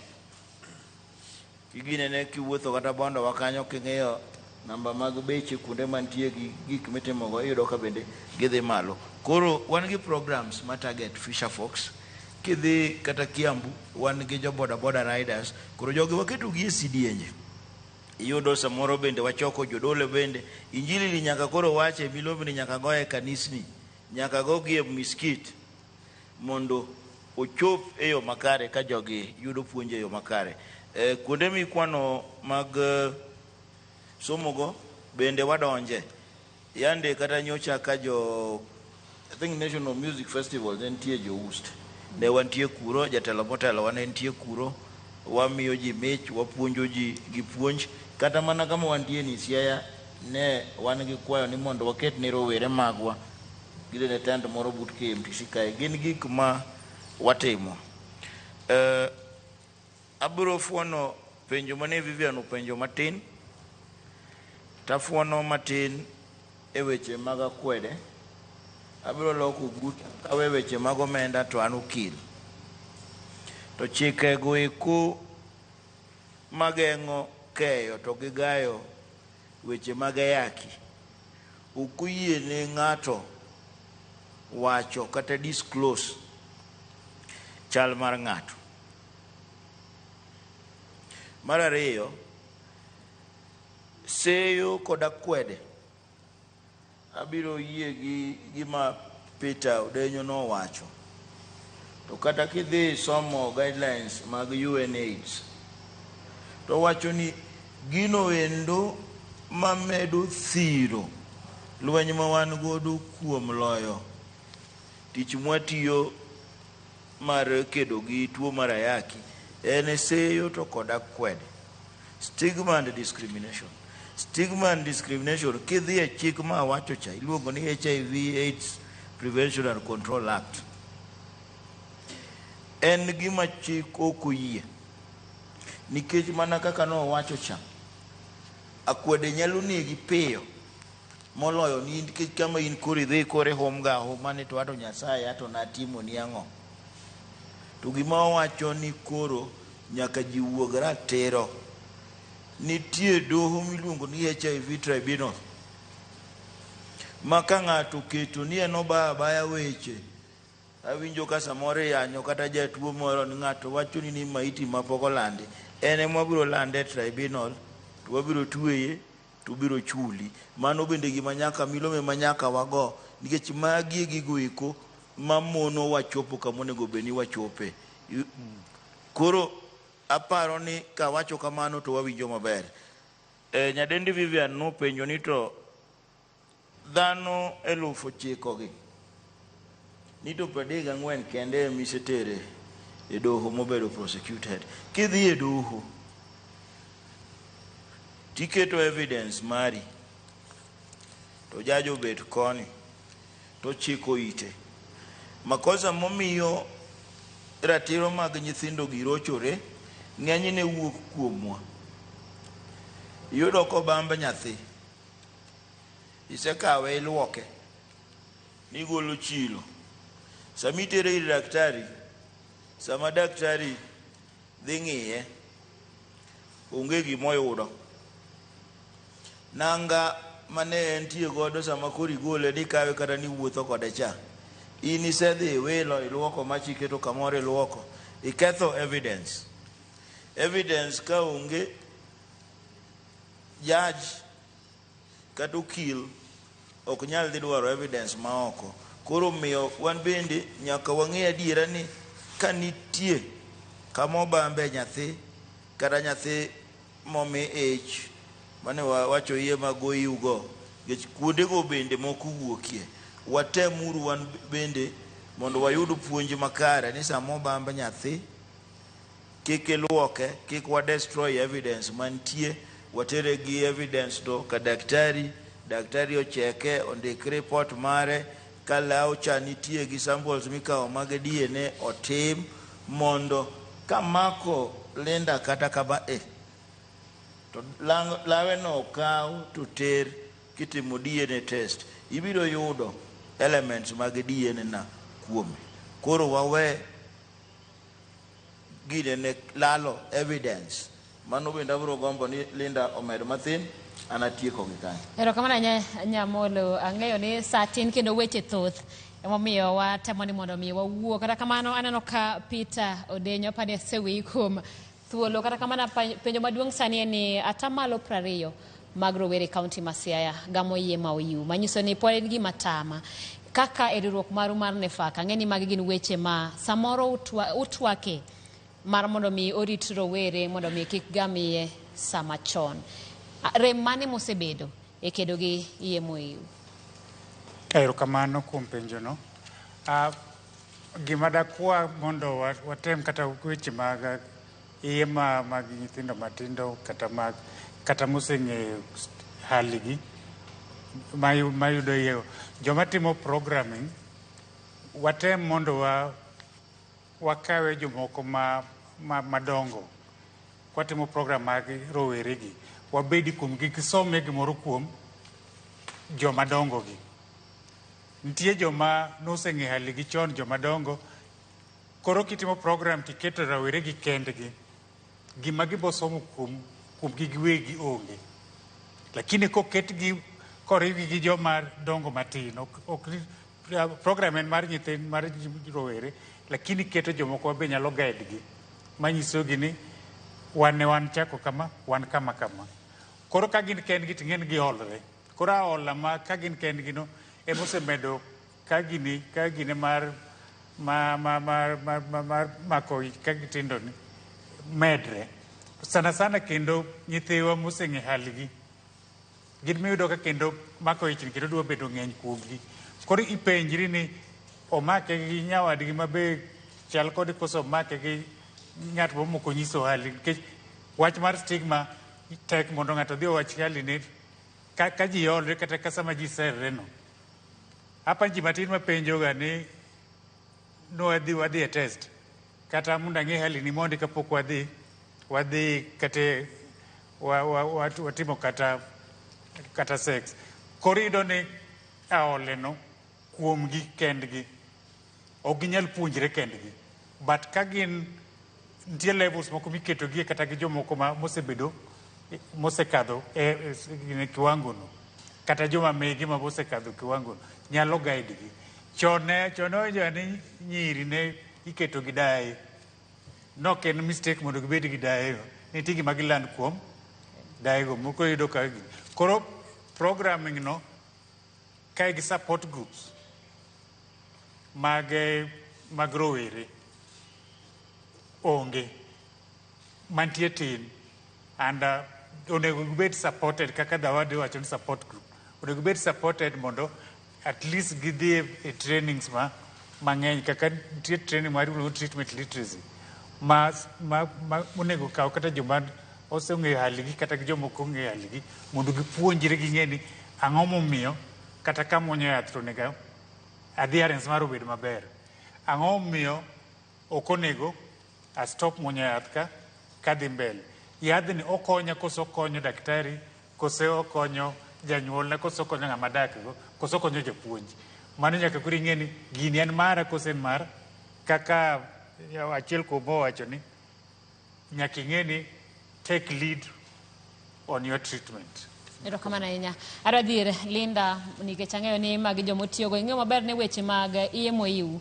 iginene kiwuotho kata Bondo wa kanyo king'iyo namba mag beche kuonde mantie gi gik mitimogo iyudo ka bende gidhi malo. Koro wan gi programs ma target fisher folks. Kidhi kata Kiambu wan gi jo boda boda riders. Koro jogi waketo gi e sidienje. Iyudo samoro bende wachoko jodolo bende. Injili ni nyaka koro wache, milombe ni nyaka goye kanisni, nyaka gogi e miskit mondo ochop e yo makare ka jogi yudo puonj e yo makare. Kuonde mikwano mag somogo bende wadonje. Yande kata nyocha ka jo I think National Music Festival ne nitie jo UST. Ne wantie kuro, jatelo motelo wa ne nitie kuro, wamiyo ji mich, wapuonjo ji gi puonj. Kata mana kama wantie ni Siaya ne wan gi kwayo ni mondo waket ne rowere magwa gidene tent moro but KMTC kae. Gin gik ma watimo. Abiro fuono penjo mane Vivian openjo matin, tafuono matin e weche mag akwede. Abiro loko gut awe weche mag omenda to an okil. To chike go eko mageng'o keyo to gigayo weche mag ayaki ok oyie ne ng'ato wacho kata disclose chal mar ng'ato. Mar ariyo, seyo kod akwede. Abiro yie gi gima Peter Odenyo nowacho. To kata kidhi somo guidelines mag UNAIDS, to wacho ni gino endo mamedo thiro lweny ma wan godo kuom loyo tich mwatiyo mar kedo gi tuo mar ayaki en seyo to kod akwede. Stigma and discrimination. Stigma and discrimination, kidhi e chik ma awacho cha, iluongo ni HIV AIDS Prevention and Control Act. En gima chik ok oyie. Nikech mana kaka nowacho cha, akwede nyalo negi piyo moloyo ni nikech kama in koro idhi koro ihum ga ahuma ni to ato Nyasaye ato natimoni ang'o. To gima owacho ni koro nyaka ji wuog ratiro. Nitie doho miluongo ni HIV Tribunal ma ka ng'ato oketo ni en obaya abaya weche, awinjo ka samoro iyanyo kata jatuo moro ni ng'ato wacho ni maiti mapok olandi, en ema wabiro lande e tribunal to wabiro tweye to obiro chuli. Mano bende gima nyaka milome ma nyaka wago nikech magi e gigo eko mamono wachopo kama onego bed ni wachope. Koro aparo ni kawacho kamano to wawinjo maber. Nyadendi Vivian nopenjo ni to dhano 9,000 gi ni to 34 kende ema isetere e doho mobedo prosecuted. Kidhi e doho tiketo evidence mari to judge obet koni to chiko ite. Makosa momiyo ratiro mag nyithindo gi rochore ng'enyne wuok kuomwa. Iyudo kobamb nyathi, isekawe iluoke, nigolo chilo. Sama itere ir daktari, sama daktari dhi ng'iye, onge gimoyudo. Nanga mane entie godo sama koro igole nikawe kata niwuotho kode cha, in isedhi iwilo iluoko mach iketo kamoro iluoko, iketho evidence. Evidence ka onge, judge kata okil ok nyal dhi dwaro evidence ma oko. Koro miyo wan bende nyaka wang'e adiera ni ka nitie kama obambe nyathi kata nyathi momi ich mane wawacho iye mag oiwgo, nikech kuondego bende moko wuokie. Watemuru wan bende mondo wayud puonj makare ni sama obamb nyathi kik iluoke, kik wa destroy evidence mantie, watere gi evidence to ka daktari, daktari ocheke, ondik report mare, ka law cha nitie gi samples mikawo mag DNA otim mondo kamako Linda kata kama e to lawe no okaw to ter kitimo DNA test, ibiro yudo elements mag DNA na kuome. Koro wawe gine ne lalo evidence. Mano bende abiro gombo ni Linda omed mathin, an atieko gi kanyo. Erokamano ahinya Nyamolo, ang'eyo ni sa tin kendo weche thoth emomiyo watemo ni mondo mi wawuo. Kata kamano aneno ka Peter Odenyo apani aseweyi kuom thuolo. Kata kamano penjo maduong' sani en ni atamalo 20 mag rowere e kaunti ma Siaya gamo yie ma oyiw, manyiso ni pod en gima tama. Kaka e riwruok maru mar NEPHAK, ang'e ni magi gin weche ma samoro utwake mar mondo mi orit rowere mondo mi kik gam iye sama chon. Rem mane mosebedo e kedo gi iye moyiw? Erokamano kuom penjono. Gima dakwa mondo watem kata weche mag iye mag nyithindo matindo kata mag kata moseng'eyo haligi mayudo iye. Joma timo programming, watem mondo wakawe jomoko madongo. Kwatimo program mag rowere gi, wabedi kuom gi gisome gimoro kuom joma dongo gi. Nitie joma noseng'eyo haligi chon, joma dongo. Koro kitimo program tiketo rawere gi kendgi, gima gibo somo kuomgi giwegi onge. Lakini koketgi koriwgi gi joma dongo matin, ok program en mar nyithind mar rowere, lakini keto jomoko be nyalo guide gi, manyisogi ni Wan ne wan chako kama, wan kama kama. Koro ka gin kendgi to ing'eni giolre. Koro aola ma ka gin kendgi no ema osemedo ka gini ka gine mar ma ma ma ma ma mar mako ich ka gitindo ni medre. Sana sana kendo nyithiwa moseng'e haligi gin miyudo ka kendo mako ich ni kendo dwa bedo ng'eny kuomgi. Koro ipenjri ni omake gi nyawadgi ma be chal kode koso omake gi ng'at momoko nyiso hali nikech wach mar stigma tek mondo ng'ato odhi owach hali ne ka, ka ji olre kata ka sama ji serre no. Apa ji matin mapenjo ga ni nwadhi wadhi e test kata mondo ang'e hali ni mondi kapok wadhi wadhi kata wa, wa, wa, watimo kata kata sex. Koro iyudo ni aole no kuomgi kendgi ok ginyal puonjre kendgi but ka gin nitie levels moko miketogie kata gi jomoko ma mosebedo mosekadho e, e, e kiwango no kata joma mege ma mosekadho kiwango no nyalo guide gi. Chon ne chon ne ni nyiri ne iketo gi daye. Nok en mistake mondo gibed gi daye no. Nitie gima giland kuom daye go moko yudo ka gi. Koro programming no kae gi support groups mag mag rowere onge mantie tin and onego gibed supported kaka Zawadi wacho ni support group onego gibed supported mondo at least gidhi e, e trainings ma mang'eny kaka nitie training mar iluongo ni treatment literacy ma, ma, ma onego kaw kata joma oseng'eyo haligi kata gi joma ok ong'eyo haligi mondo gipuonjre ging'e ni ang'o momiyo kata ka muonyo yath to onego adherence mar obed maber ang'o momiyo ok onego a stop muonyo yath ka kadhi mbele yadhni okonya koso okonyo daktari koso okonyo janyuolna koso okonyo ng'ama adak go koso okonyo japuonj mano nyaka koro ing'e ni gini en mara koso en mar kaka achiel kuom owacho ni nyaka ing'e ni take lead on your treatment. Erokamano ahinya. Adwa dhi ir Linda nikech ang'eyo ni magi joma otiyogo. Ing'eyo maber ni weche mag iye moyiw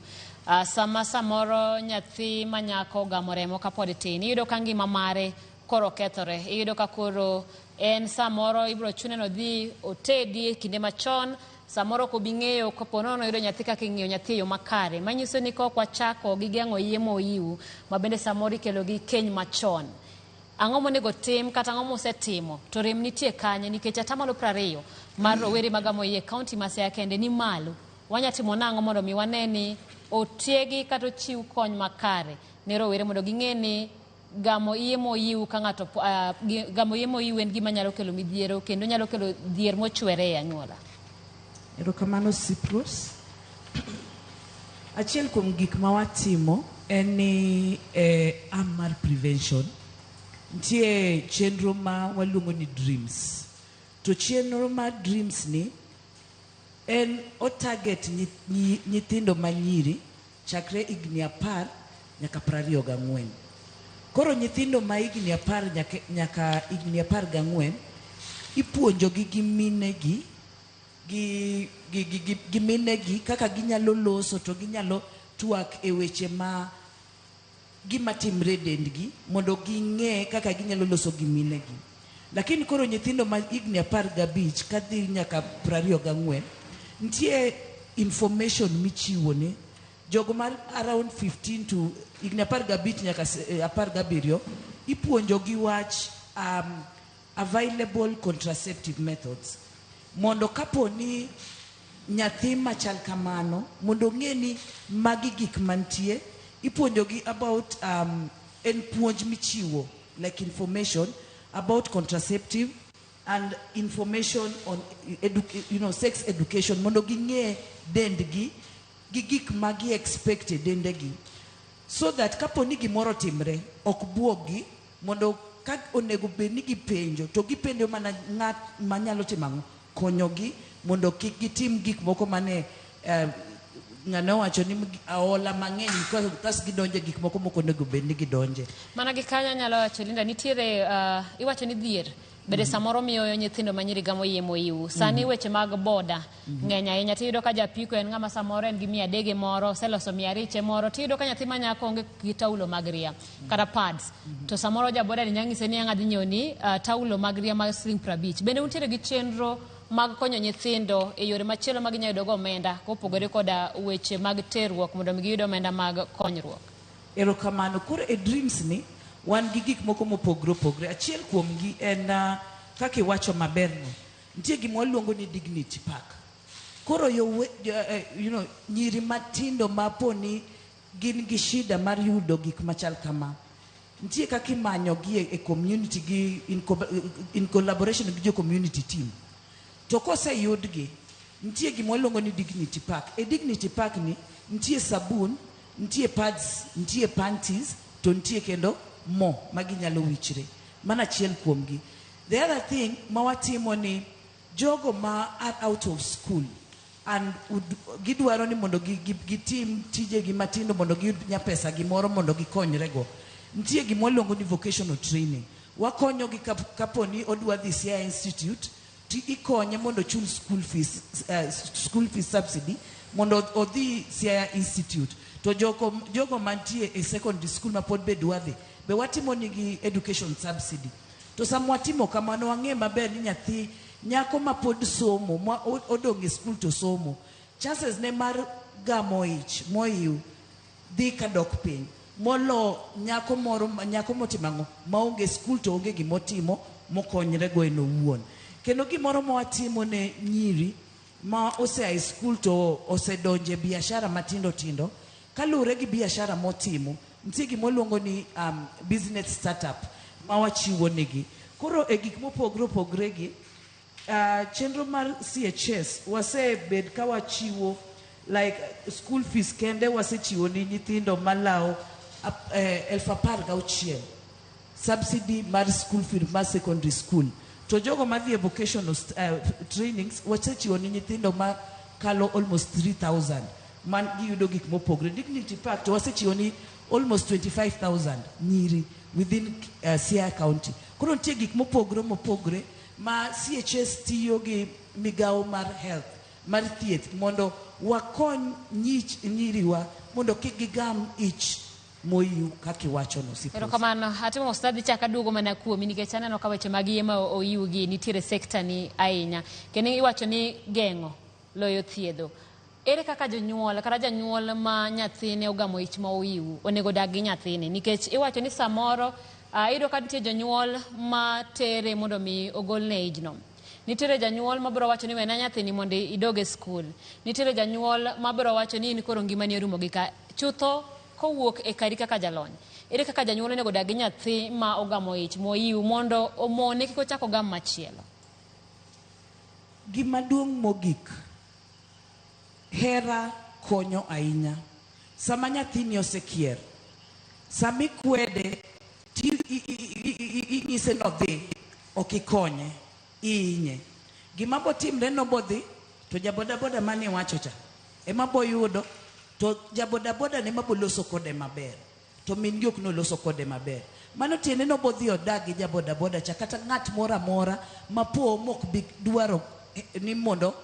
sama samoro nyathi ma nyako ogamo remo kapod tin, iyudo ka ngima mare koro kethore. Iyudo ka koro en samoro ibiro chune ni odhi otedi e kinde machon, samoro ok obi ng'eyo kapo nono oyudo nyathi kaka ing'iyo nyathi e yo makare. Manyiso ni kok wachako gi geng'o iye moyiw ma bende samoro ikelo gi keny machon. Ang'o monego tim kata ang'o mosetimo to rem nitie kanye nikech atamalo 20 mar rowere magamo iye kaunti ma Siaya kende ni malo. Wanya timo nang'o mondo mi wane ni otiegi kata ochiw kony makare ne rowere mondo ging'e ni gamo iye moyiw ka ng'ato gamo iye moyiw en gima nyalo kelo midhiero kendo nyalo kelo dhier mochwere e anyuola. Erokamano Cyprus. Achiel kuom gik ma watimo en ni e arm mar prevention nitie chenro ma waluongo ni DREAMS. To chenro mar DREAMS ni en o target nyithindo manyiri chakre higni 10 nyaka 24. Koro nyithindo ma higni 10 nyaka higni 14 ipuonjogi gi minegi gi minegi kaka ginyalo loso to ginyalo twak e weche ma gima timre e dendgi mondo ging'e kaka ginyalo loso gi minegi. Lakini koro nyithindo ma higni 15 kadhi nyaka 24 nitie information michiwo ne jogo mar around 15 to higni 15 nyaka 17 ipuonjo gi wach available contraceptive methods mondo kapo ni nyathi machal kamano mondo ong'e ni magi gik mantie ipuonjogi about en puonj michiwo like information about contraceptive and information on sex education mondo ging'e dendgi gi gik ma gi expect e dendegi so that kapo ni gimoro otimre ok buoggi mondo ka onego bed ni gipenjo to gipenjo mana ng'at manyalo timo ang'o konyogi mondo kik gitim gik moko mane ng'ane owacho ni aola mang'eny kas gidonje gik moko mok onego bed ni gidonje. Mana gi kanyo anyalo wacho Linda nitiere iwacho ni dhier Bende samoro miyo nyithindo ma nyiri gamo yie moyiw. Sani weche mag boda ng'eny ahinya, tiyudo ka japiko en ng'ama samoro en gi 300 moro, oseloso 500 moro, tiyudo ka nyathi ma nyako onge gi taulo mag ria kata pads. To samoro jaboda ni nyang'ise ni ang' adhi nyiewni taulo mag ria mag siling 50. Bende untiere gi chenro mag konyo nyithindo e yore machielo ma ginyalo yudogo omenda kopogore koda weche mag terruok mondo mi giyud omenda mag konyruok? Erokamano. Koro e dreams ni wan gi gik moko mopogre opogre. Achiel kuom gi en kaka iwacho maber no. Nitie gima waluongo ni dignity park. Koro yowe, you know, nyiri matindo ma po ni gin gi shida mar yudo gik machal kama. Nitie kaka imanyo gi e community gi in collaboration gi jo community team. To koseyudgi, nitie gima waluongo ni dignity park. E dignity park ni nitie sabun, nitie pads, nitie panties, to nitie kendo mo ma ginyalo wichre. Mano achiel kuomgi. The other thing ma watimo ni jogo ma are out of school and gidwaro ni mondo gitim tijegi matindo mondo giyud nyapesa gimoro mondo gikonyrego. Nitie gima waluongo ni vocational training. Wakonyogi kapo ni odwa dhi Siaya Institute, ti ikonye mondo ochul school fees subsidy mondo odhi Siaya Institute. To jogo mantie e secondary school ma pod be dwa dhi, be watimo nigi education subsidy. To sama watimo kamano, wang'e maber ni nyathi nyako ma pod somo, ma odong' e school to somo, chances ne mar gamo ich moyiw dhi kadok piny. Molo nyako moro, nyako motimo ang'o, maonge school to onge gimotimo mokonyre go en owuon. Kendo gimoro ma watimo ne nyiri ma osea e school to osedonje biashara matindo tindo, kaluwore gi biashara motimo, nitie gima waluongo ni business startup ma wachiwo negi. Koro e gik mopogre opogre gi, chenro mar CHS wasebed ka wachiwo like school fees kende wasechiwo ni nyithindo malawo 16,000 subsidy mar school fee mar secondary school. To jogo madhi e vocational trainings wasechiwo ni nyithindo makalo almost 3,000 man giyudo gik mopogre. Dignity Park to wasechiwo ni almost 25,000 nyiri within Siaya County. Koro nitie gik mopogre mopogre ma CHS tiyo gi migawo mar health mar thieth mondo wakony nyiriwa mondo kik gigam ich moyiw kaka iwachono. Erokamano. Atimo mos chak aduogo mana kuomi nikech aneno ka weche mag yie ma oyiw gi nitiere sekta ni ahinya. Kendo iwacho ni geng'o loyo thiedho. Ere kaka jonyuol kata janyuol ma nyathine ogamo ich ma oyiw onego dag gi nyathine? Nikech iwacho ni samoro iyudo ka nitie jonyuol ma tere mondo mi ogolne ijno. Nitiere janyuol mabiro wacho ni wena nyathini mondo idog e skul. Nitiere janyuol mabiro wacho ni in koro ngimani orumo gi ka. Chutho kowuok e kari kaka jalony. Ere kaka janyuol onego dag gi nyathi ma ogamo ich moyiw mondo omone kik ochak ogam machielo? Gima duong' mogik, hera konyo ahinya. Sama nyathini osekier, sama ikwede, inyise nodhi, ok ikonye, ihinye. Gima botimre no bodhi, to jabodaboda mane iwacho cha, ema boyudo, to jabodaboda ne ema boloso kode maber. To min gi ok noloso kode maber. Mano tiende no bodhi odag gi jabodaboda cha, kata ng'at moro amora ma po mok bi dwaro ni mondo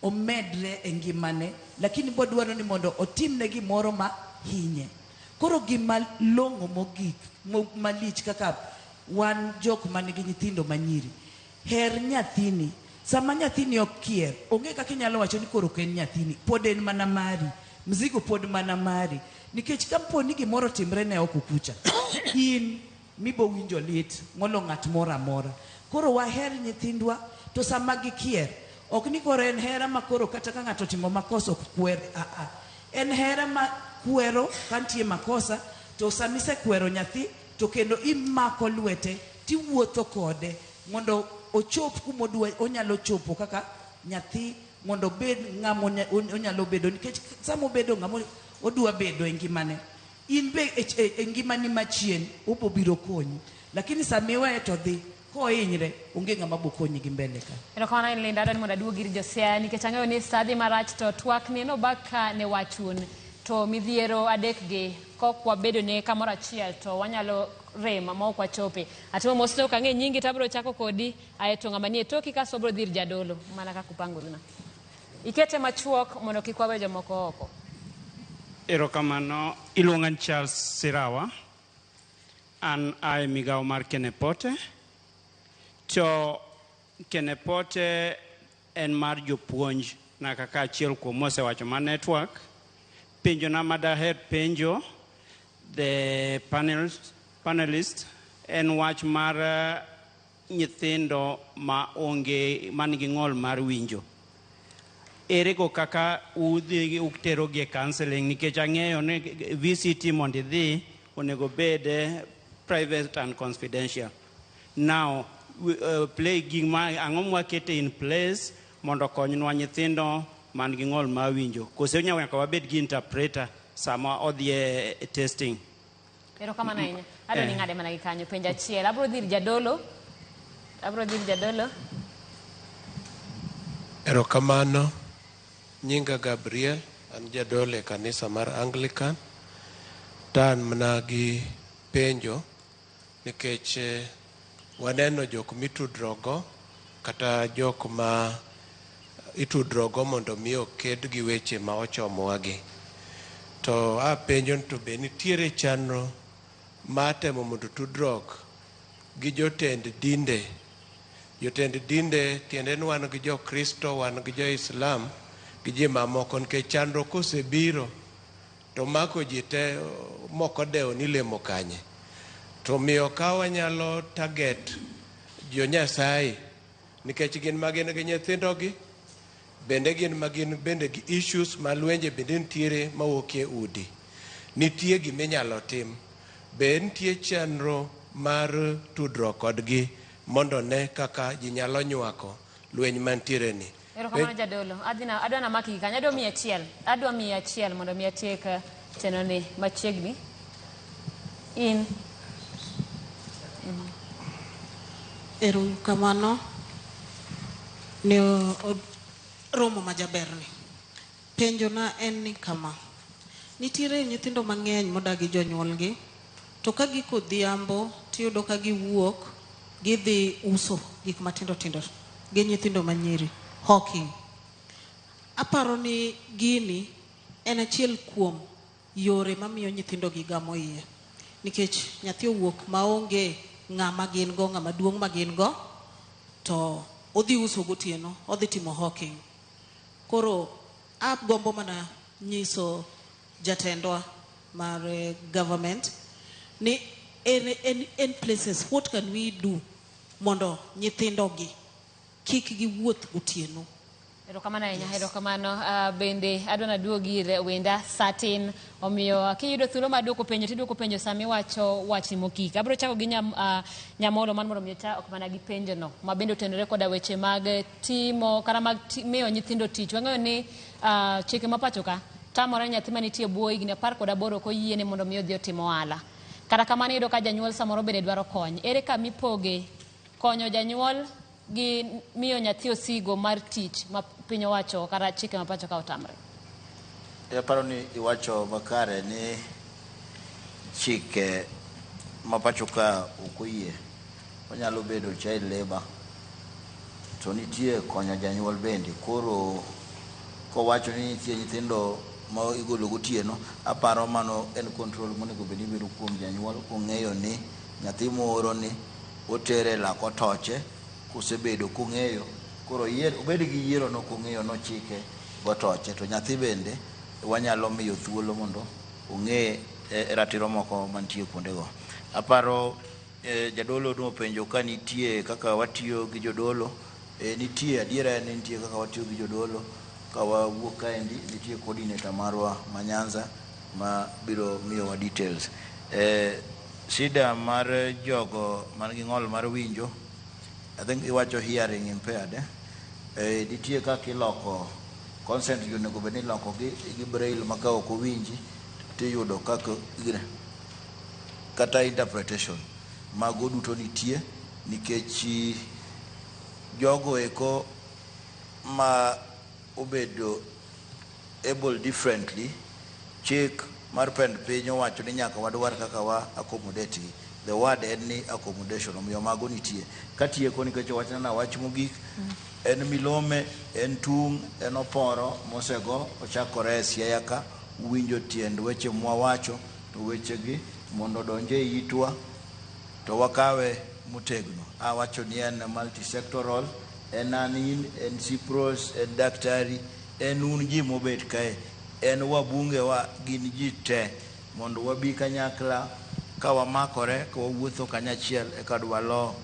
omedre e ngimane, lakini bodwaro ni mondo otimne gimoro ma hinye. Koro gima long'o mogik, malich kaka wan jok manigi nyithindo manyiri, her nyathini. Sama nyathini okier, onge kaka inyalo wacho ni koro ok en nyathini, pod en mana mari, mzigo pod mana mari. Nikech kapo ni gimoro otimre ne oko kucha, in mibo winjo lit molo ng'at moro amora. Koro waher nyithindwa, to sama gikier, ok ni koro en hera ma koro kata ka ng'ato otimo makosa ok kwer, a. En hera ma kwero ka nitie makosa, to sama isekwero nyathi, to kendo imako lwete, tiwuotho kode, mondo ochop kuma onyalo chopo kaka nyathi, mondo obed ng'ama onyalo bedo. Nikech sama obedo ng'ama odwa bedo e ngimane, in be e ngimani machien, obo biro konyi. Lakini sama iweye to dhi, kohinyre, onge ng'ama bo konyi gi mbele ka. Erokamano Linda, adwaro ni mondo aduog ir Josiaya nikech ang'eyo ni sa dhi marach to twak ni nobak ka ne wachun. To midhiero adek gi kok wabedo ne kamoro achiel to wanyalo rem ma ok wachope. Atimo mos ne ok ang'e nyingi to abiro chako kodi aeto ng'ama nie toki kasto abiro dhi ir jadolo mana kaka upangoruna. Ikete machuok mondo kik wawe jomoko oko. Erokamano, iluonga ni Charles Sirawa. An ae migawo mar Kenepote. To Kenepote en mar jopuonj na kaka achiel kuom mosewacho ma network. Penjo na madaher penjo the panelist en wach mar nyithindo ma onge man gi ng'ol mar winjo. Ere go kaka udhi uterogi e counseling nikech ang'eyo ni VCT mondo idhi onego bed private and confidential. Now, play gima ang'o mwakete in place mondo okonywa nyithindo man gi ng'ol mar winjo kose nyaka wabed gi interpreter sama odhi e testing. Erokamano ahinya. Adwa ni ng'ade mana gi kanyo penjo achiel. Abiro dhi ir jadolo. Abiro dhi ir jadolo. Erokamano. Nyinga Gabriel, an jadolo e kanisa mar Anglican. To an mana gi penjo nikech waneno jok mitudrogo kata jok ma itudrogo mondo mi oked gi weche ma ochomowagi. To apenjo ni to be nitiere chenro mar temo mondo tudruok gi jotend dinde. Jotend dinde tiende ni wan gi jo Kristo, wan gi jo Islam gi ji mamoko nikech chandruok kosebiro to mako ji te mok odewo ni lemo kanye. To miyo ka wanyalo target jo Nyasaye nikech gin ma gin gi nyithindogi bende gin ma gin bende gi issues ma lwenje bende nitiere mawuok e udi. Nitie giminyalo tim. Be nitie chenro mar tudruok kodgi mondo ne kaka ji nyalo nywako lweny mantiere ni. Erokamano jadolo. Adhi na adwa namaki gi kanyo. Adwa miyi achiel. Adwa miyi achiel mondo mi atiek chenro ni machiegni. In. Erokamano ne romo majaberni. Penjona en ni kama. Nitiere nyithindo mang'eny modagi jonyuolgi, to ka giko odhiambo tiyudo ka giwuok gidhi uso gik matindo tindo gin nyithindo manyiri hawking. Aparo ni gini en achiel kuom yore mamiyo nyithindo gi gamo iye. Nikech nyathi owuok maonge ng'ama gin go, ng'ama duong' ma gin go, to odhi uso gotieno, odhi timo hawking. Koro agombo mana nyiso jatendwa mar government ni en places what can we do mondo nyithindo gi kik giwuoth gotieno. Erokamano ahinya, erokamano. Bende adwa naduog ir wenda satin. Omiyo kiyudo thuolo mar duoko penjo tiduoko penjo sama iwacho wachni mogik. Abiro chako gi Nyamolo mar mondo mi ochak mana gi penjo no ma bende otenore koda weche mag timo kata mag miyo nyithindo tich. Wang'eyo ni chike ma pacho ka tamore nyathi manitie bwo higni 18 ok oyiene mondo mi odhi otim ohala. Kata kamano iyudo ka janyuol samoro bende dwaro kony. Ere kama ipoge konyo janyuol gi miyo nyathi osigo mar tich ma piny owacho kata chike ma pacho ka otamre? Aparo ni iwacho makare ni chike ma pacho ka ok oyie onyalo bedo child labor to nitie konyo janyuol bende. Koro kowacho ni nitie nyithindo ma igolo gotieno, aparo mano en control monego bed ni bedo kuom janyuol kong'eyo ni nyathi mooro ni otere lak otoche kosebedo kong'eyo koro obed gi yiero no kong'eyo nochike gotoche to nyathi bende wanyalo miyo thuolo mondo ong'e ratiro moko mantie kuondego. Aparo jadolo nopenjo ka nitie kaka watiyo gi jodolo. Nitie adiera en ni nitie kaka watiyo gi jodolo. Ka wawuok kaendi nitie coordinator marwa ma Nyanza ma biro miyowa details. Shida mar jogo man gi ng'ol mar winjo, I think iwacho hearing impaired. Nitie kaka iloko consent gi onego bed ni iloko gi braille ma ka ok owinji tiyudo kaka kata interpretation mago duto nitie nikech jogo eko ma obedo able differently chik mar pend piny owacho ni nyaka wadwar kaka wa accommodate gi. The word en ni accommodation, omiyo mago nitie. Katieko nikech wachna na wach mogik, en milome, en tung', en oporo mosego ochakore e Siaya ka, uwinjo tiend weche mwawacho, to wechegi mondo odonj e itwa to wakawe motegno. Awacho ni en multisectoral, en an in, en Cipros, en daktari, en un ji mobet kae, en wabungewa, gin ji te mondo wabi kanyakla ka wamakore, ka wawuotho kanyachiel eka dwalo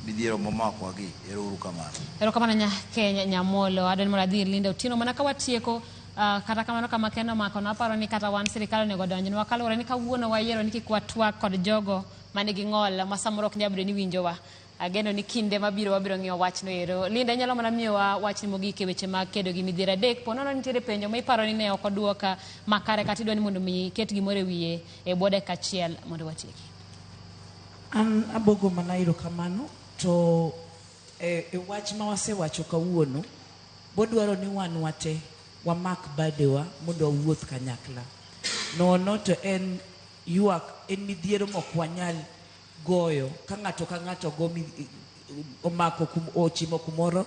midhiero momakowa gi. Ero uru kamano. Erokamano nya Kenya Nyamolo, adwaro ni mondo adhi ir Linda Otieno mana ka watieko kata kamano kama Ken omako no aparo ni kata wan sirikal onego odonjnwa kaluwore ni kawuono wayiero ni kik watwak kod jogo manigi ng'ol ma samoro ok nyal bedo ni winjowa. Ageno ni kinde mabiro wabiro ng'iyo wachno ero. Linda, inyalo mana miyowa wachni mogik e weche mag kedo gi midhiero adek. Po nono nitiere penjo ma iparo ni ne ok oduok makare kata idwa ni mondo mi iket gimoro e wiye e bwo dakika achiel mondo watieki. An abogo mana erokamano to e wach ma wasewacho kawuono bodwaro ni wan wate wamak badewa mondo wawuoth kanyakla. Nono to en ywak, en midhiero mok wanyal goyo ka ng'ato ka ng'ato go omako ochimo kumoro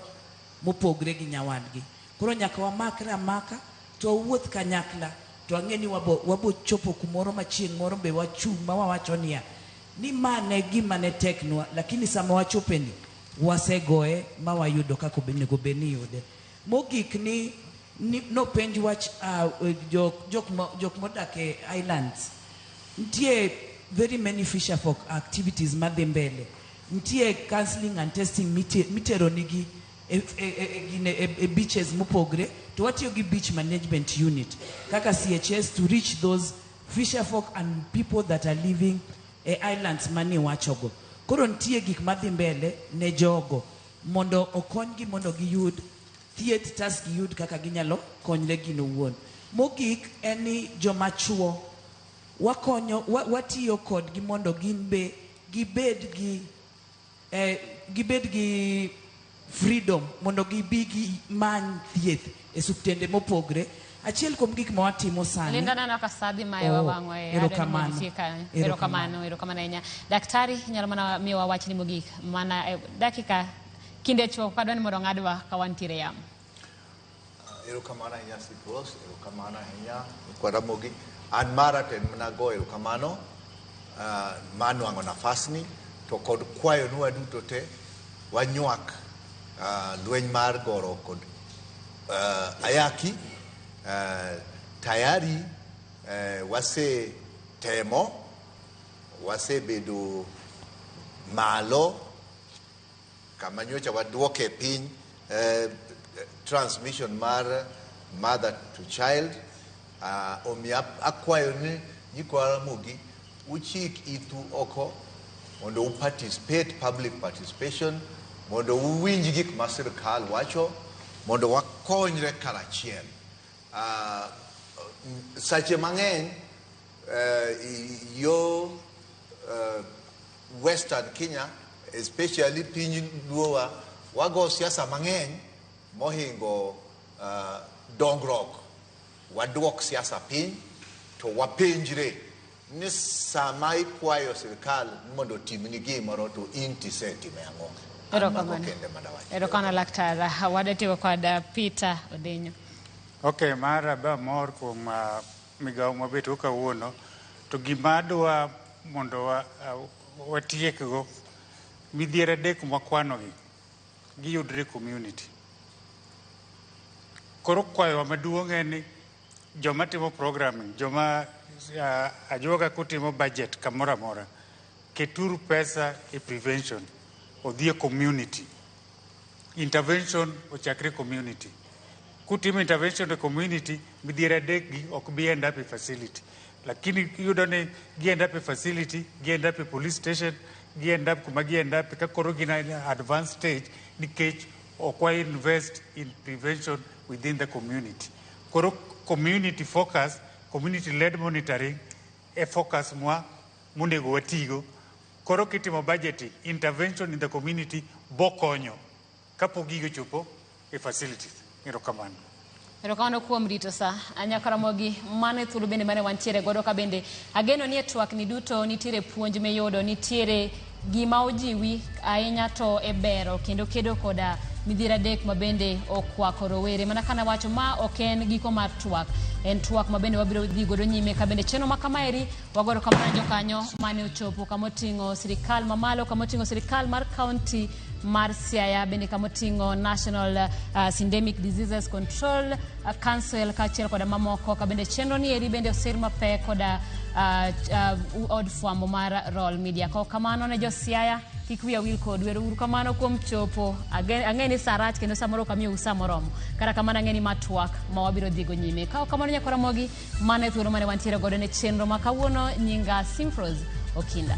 mopogre gi nyawadgi. Koro nyaka wamakre amaka to wawuoth kanyakla to ang'e ni wabo chopo kumoro ma chieng' moro be wachung' ma wawacho niya ni ma ne gima ne teknwa, lakini sama wachopeni wasegoye ma wayudo kaka onego bed ni iyude. Mogik ni nopenj wach jok modak e islands. Nitie very many fisher folk activities madhi mbele. Nitie counseling and testing mitero nigi e beaches mopogre, to watiyo gi beach management unit kaka CHS to reach those fisher folk and people that are living e islands mani wachogo. Koro nitie gik madhi mbele ne jogo mondo okonygi mondo giyud thieth tas giyud kaka ginyalo konyre gin owuon. Mogik en ni joma chuo wakonyo, watiyo kodgi mondo gin be gibed gi freedom mondo gibi gimany thieth e suptende mopogre. Achiel kuom gik ma watimo sani. Linda neno ka saa dhi mayowa Oh, wang'wa e erokamano. adwaro ni mondo itiek kanyo. Erokamano, erokamano ahinya. Daktari, inyalo mana miyowa wachni mogik mana dakika kinde chuok kadwa ni mondo ong'adwa ka wantiere yamo. Erokamano ahinya Sipros, erokamano ahinya nyikwa Ramogi. An mara to en mana go erokamano mar nwang'o nafasni to kod kwayo ni waduto te wanywak lweny mar goro kod ayaki. Tayari wasetemo, wasebedo malo kama nyocha waduoke piny transmission mar mother to child. Omiyo akwayo ni nyikwa Ramogi uchik itu oko mondo u participate, public participation, mondo uwinj gik ma sirkal wacho, mondo wakonyre karachiel. Sache mang'eny yo Western Kenya, especially piny Luowa, wago siasa mang'eny mohingo dongruok. Waduok siasa piny to wapenjre ni sama ikwayo sirkal mondo otimni gimoro to in tisetime ang'o? An mago Erokamano. kende madawacho. Erokamano laktar. Wadatieko kod Peter Odenyo. Okay, mara ba mor kuom migawo mabet go kawuono, to gima adwa mondo watiekgo, midhiero adek mwakwanogi giyudre e community. Koro kwayowa maduong' en ni joma timo programming, joma ajuoga kutimo budget kamoro amora, keturu pesa e prevention, odhi e community. Intervention ochakre community. Kutimo intervention e community, midhiero adek gi ok bi end up e facility. Lakini iyudo ni gi end up e facility, gi end up e police station, gi end up kuma gi end up ka koro gin e advanced stage nikech ok wa invest in prevention within the community. Koro community focus, community led monitoring e focus mwa monego watigo. Koro kitimo budgeting, intervention in the community bokonyo kapok gigo chopo e facilities. Erokamano. Erokamano kuom rito sa. Nyakaramogi, mano e thuolo bende mane wantiere godo ka bende ageno ni e twak ni duto nitiere puonj miyudo, nitiere gima ojiwi ahinya to e bero kendo kedo koda midhiero adek ma bende okwako rowere. Mana kana wacho ma ok en giko mar twak, en twak ma bende wabiro dhi godo nyime ka bende chenro ma kamaeri wagoro kamano jokanyo mane ochopo kamoting'o sirikal mamalo, kamoting'o sirikal mar kaunti mar Siaya, bende kamoting'o National Syndemic Diseases Control Council kaachiel koda mamoko ka bende chenro ni eri bende osir mapek koda od fwambo mar Royal Media. Ka ok kamano ne jo Siaya kik wiya wil kodu. Ero uru kamano kuom chopo. Ang'e ni sa rach kendo samoro ok amiyou sa moromo. Kata kamano ang'e ni ma twak ma wabiro dhigo nyime. Ka ok kamano nyakwa Ramogi, mano e thuolo mane wantiere godo ne chenro ma kawuono. Nyinga Simfrose Okinda.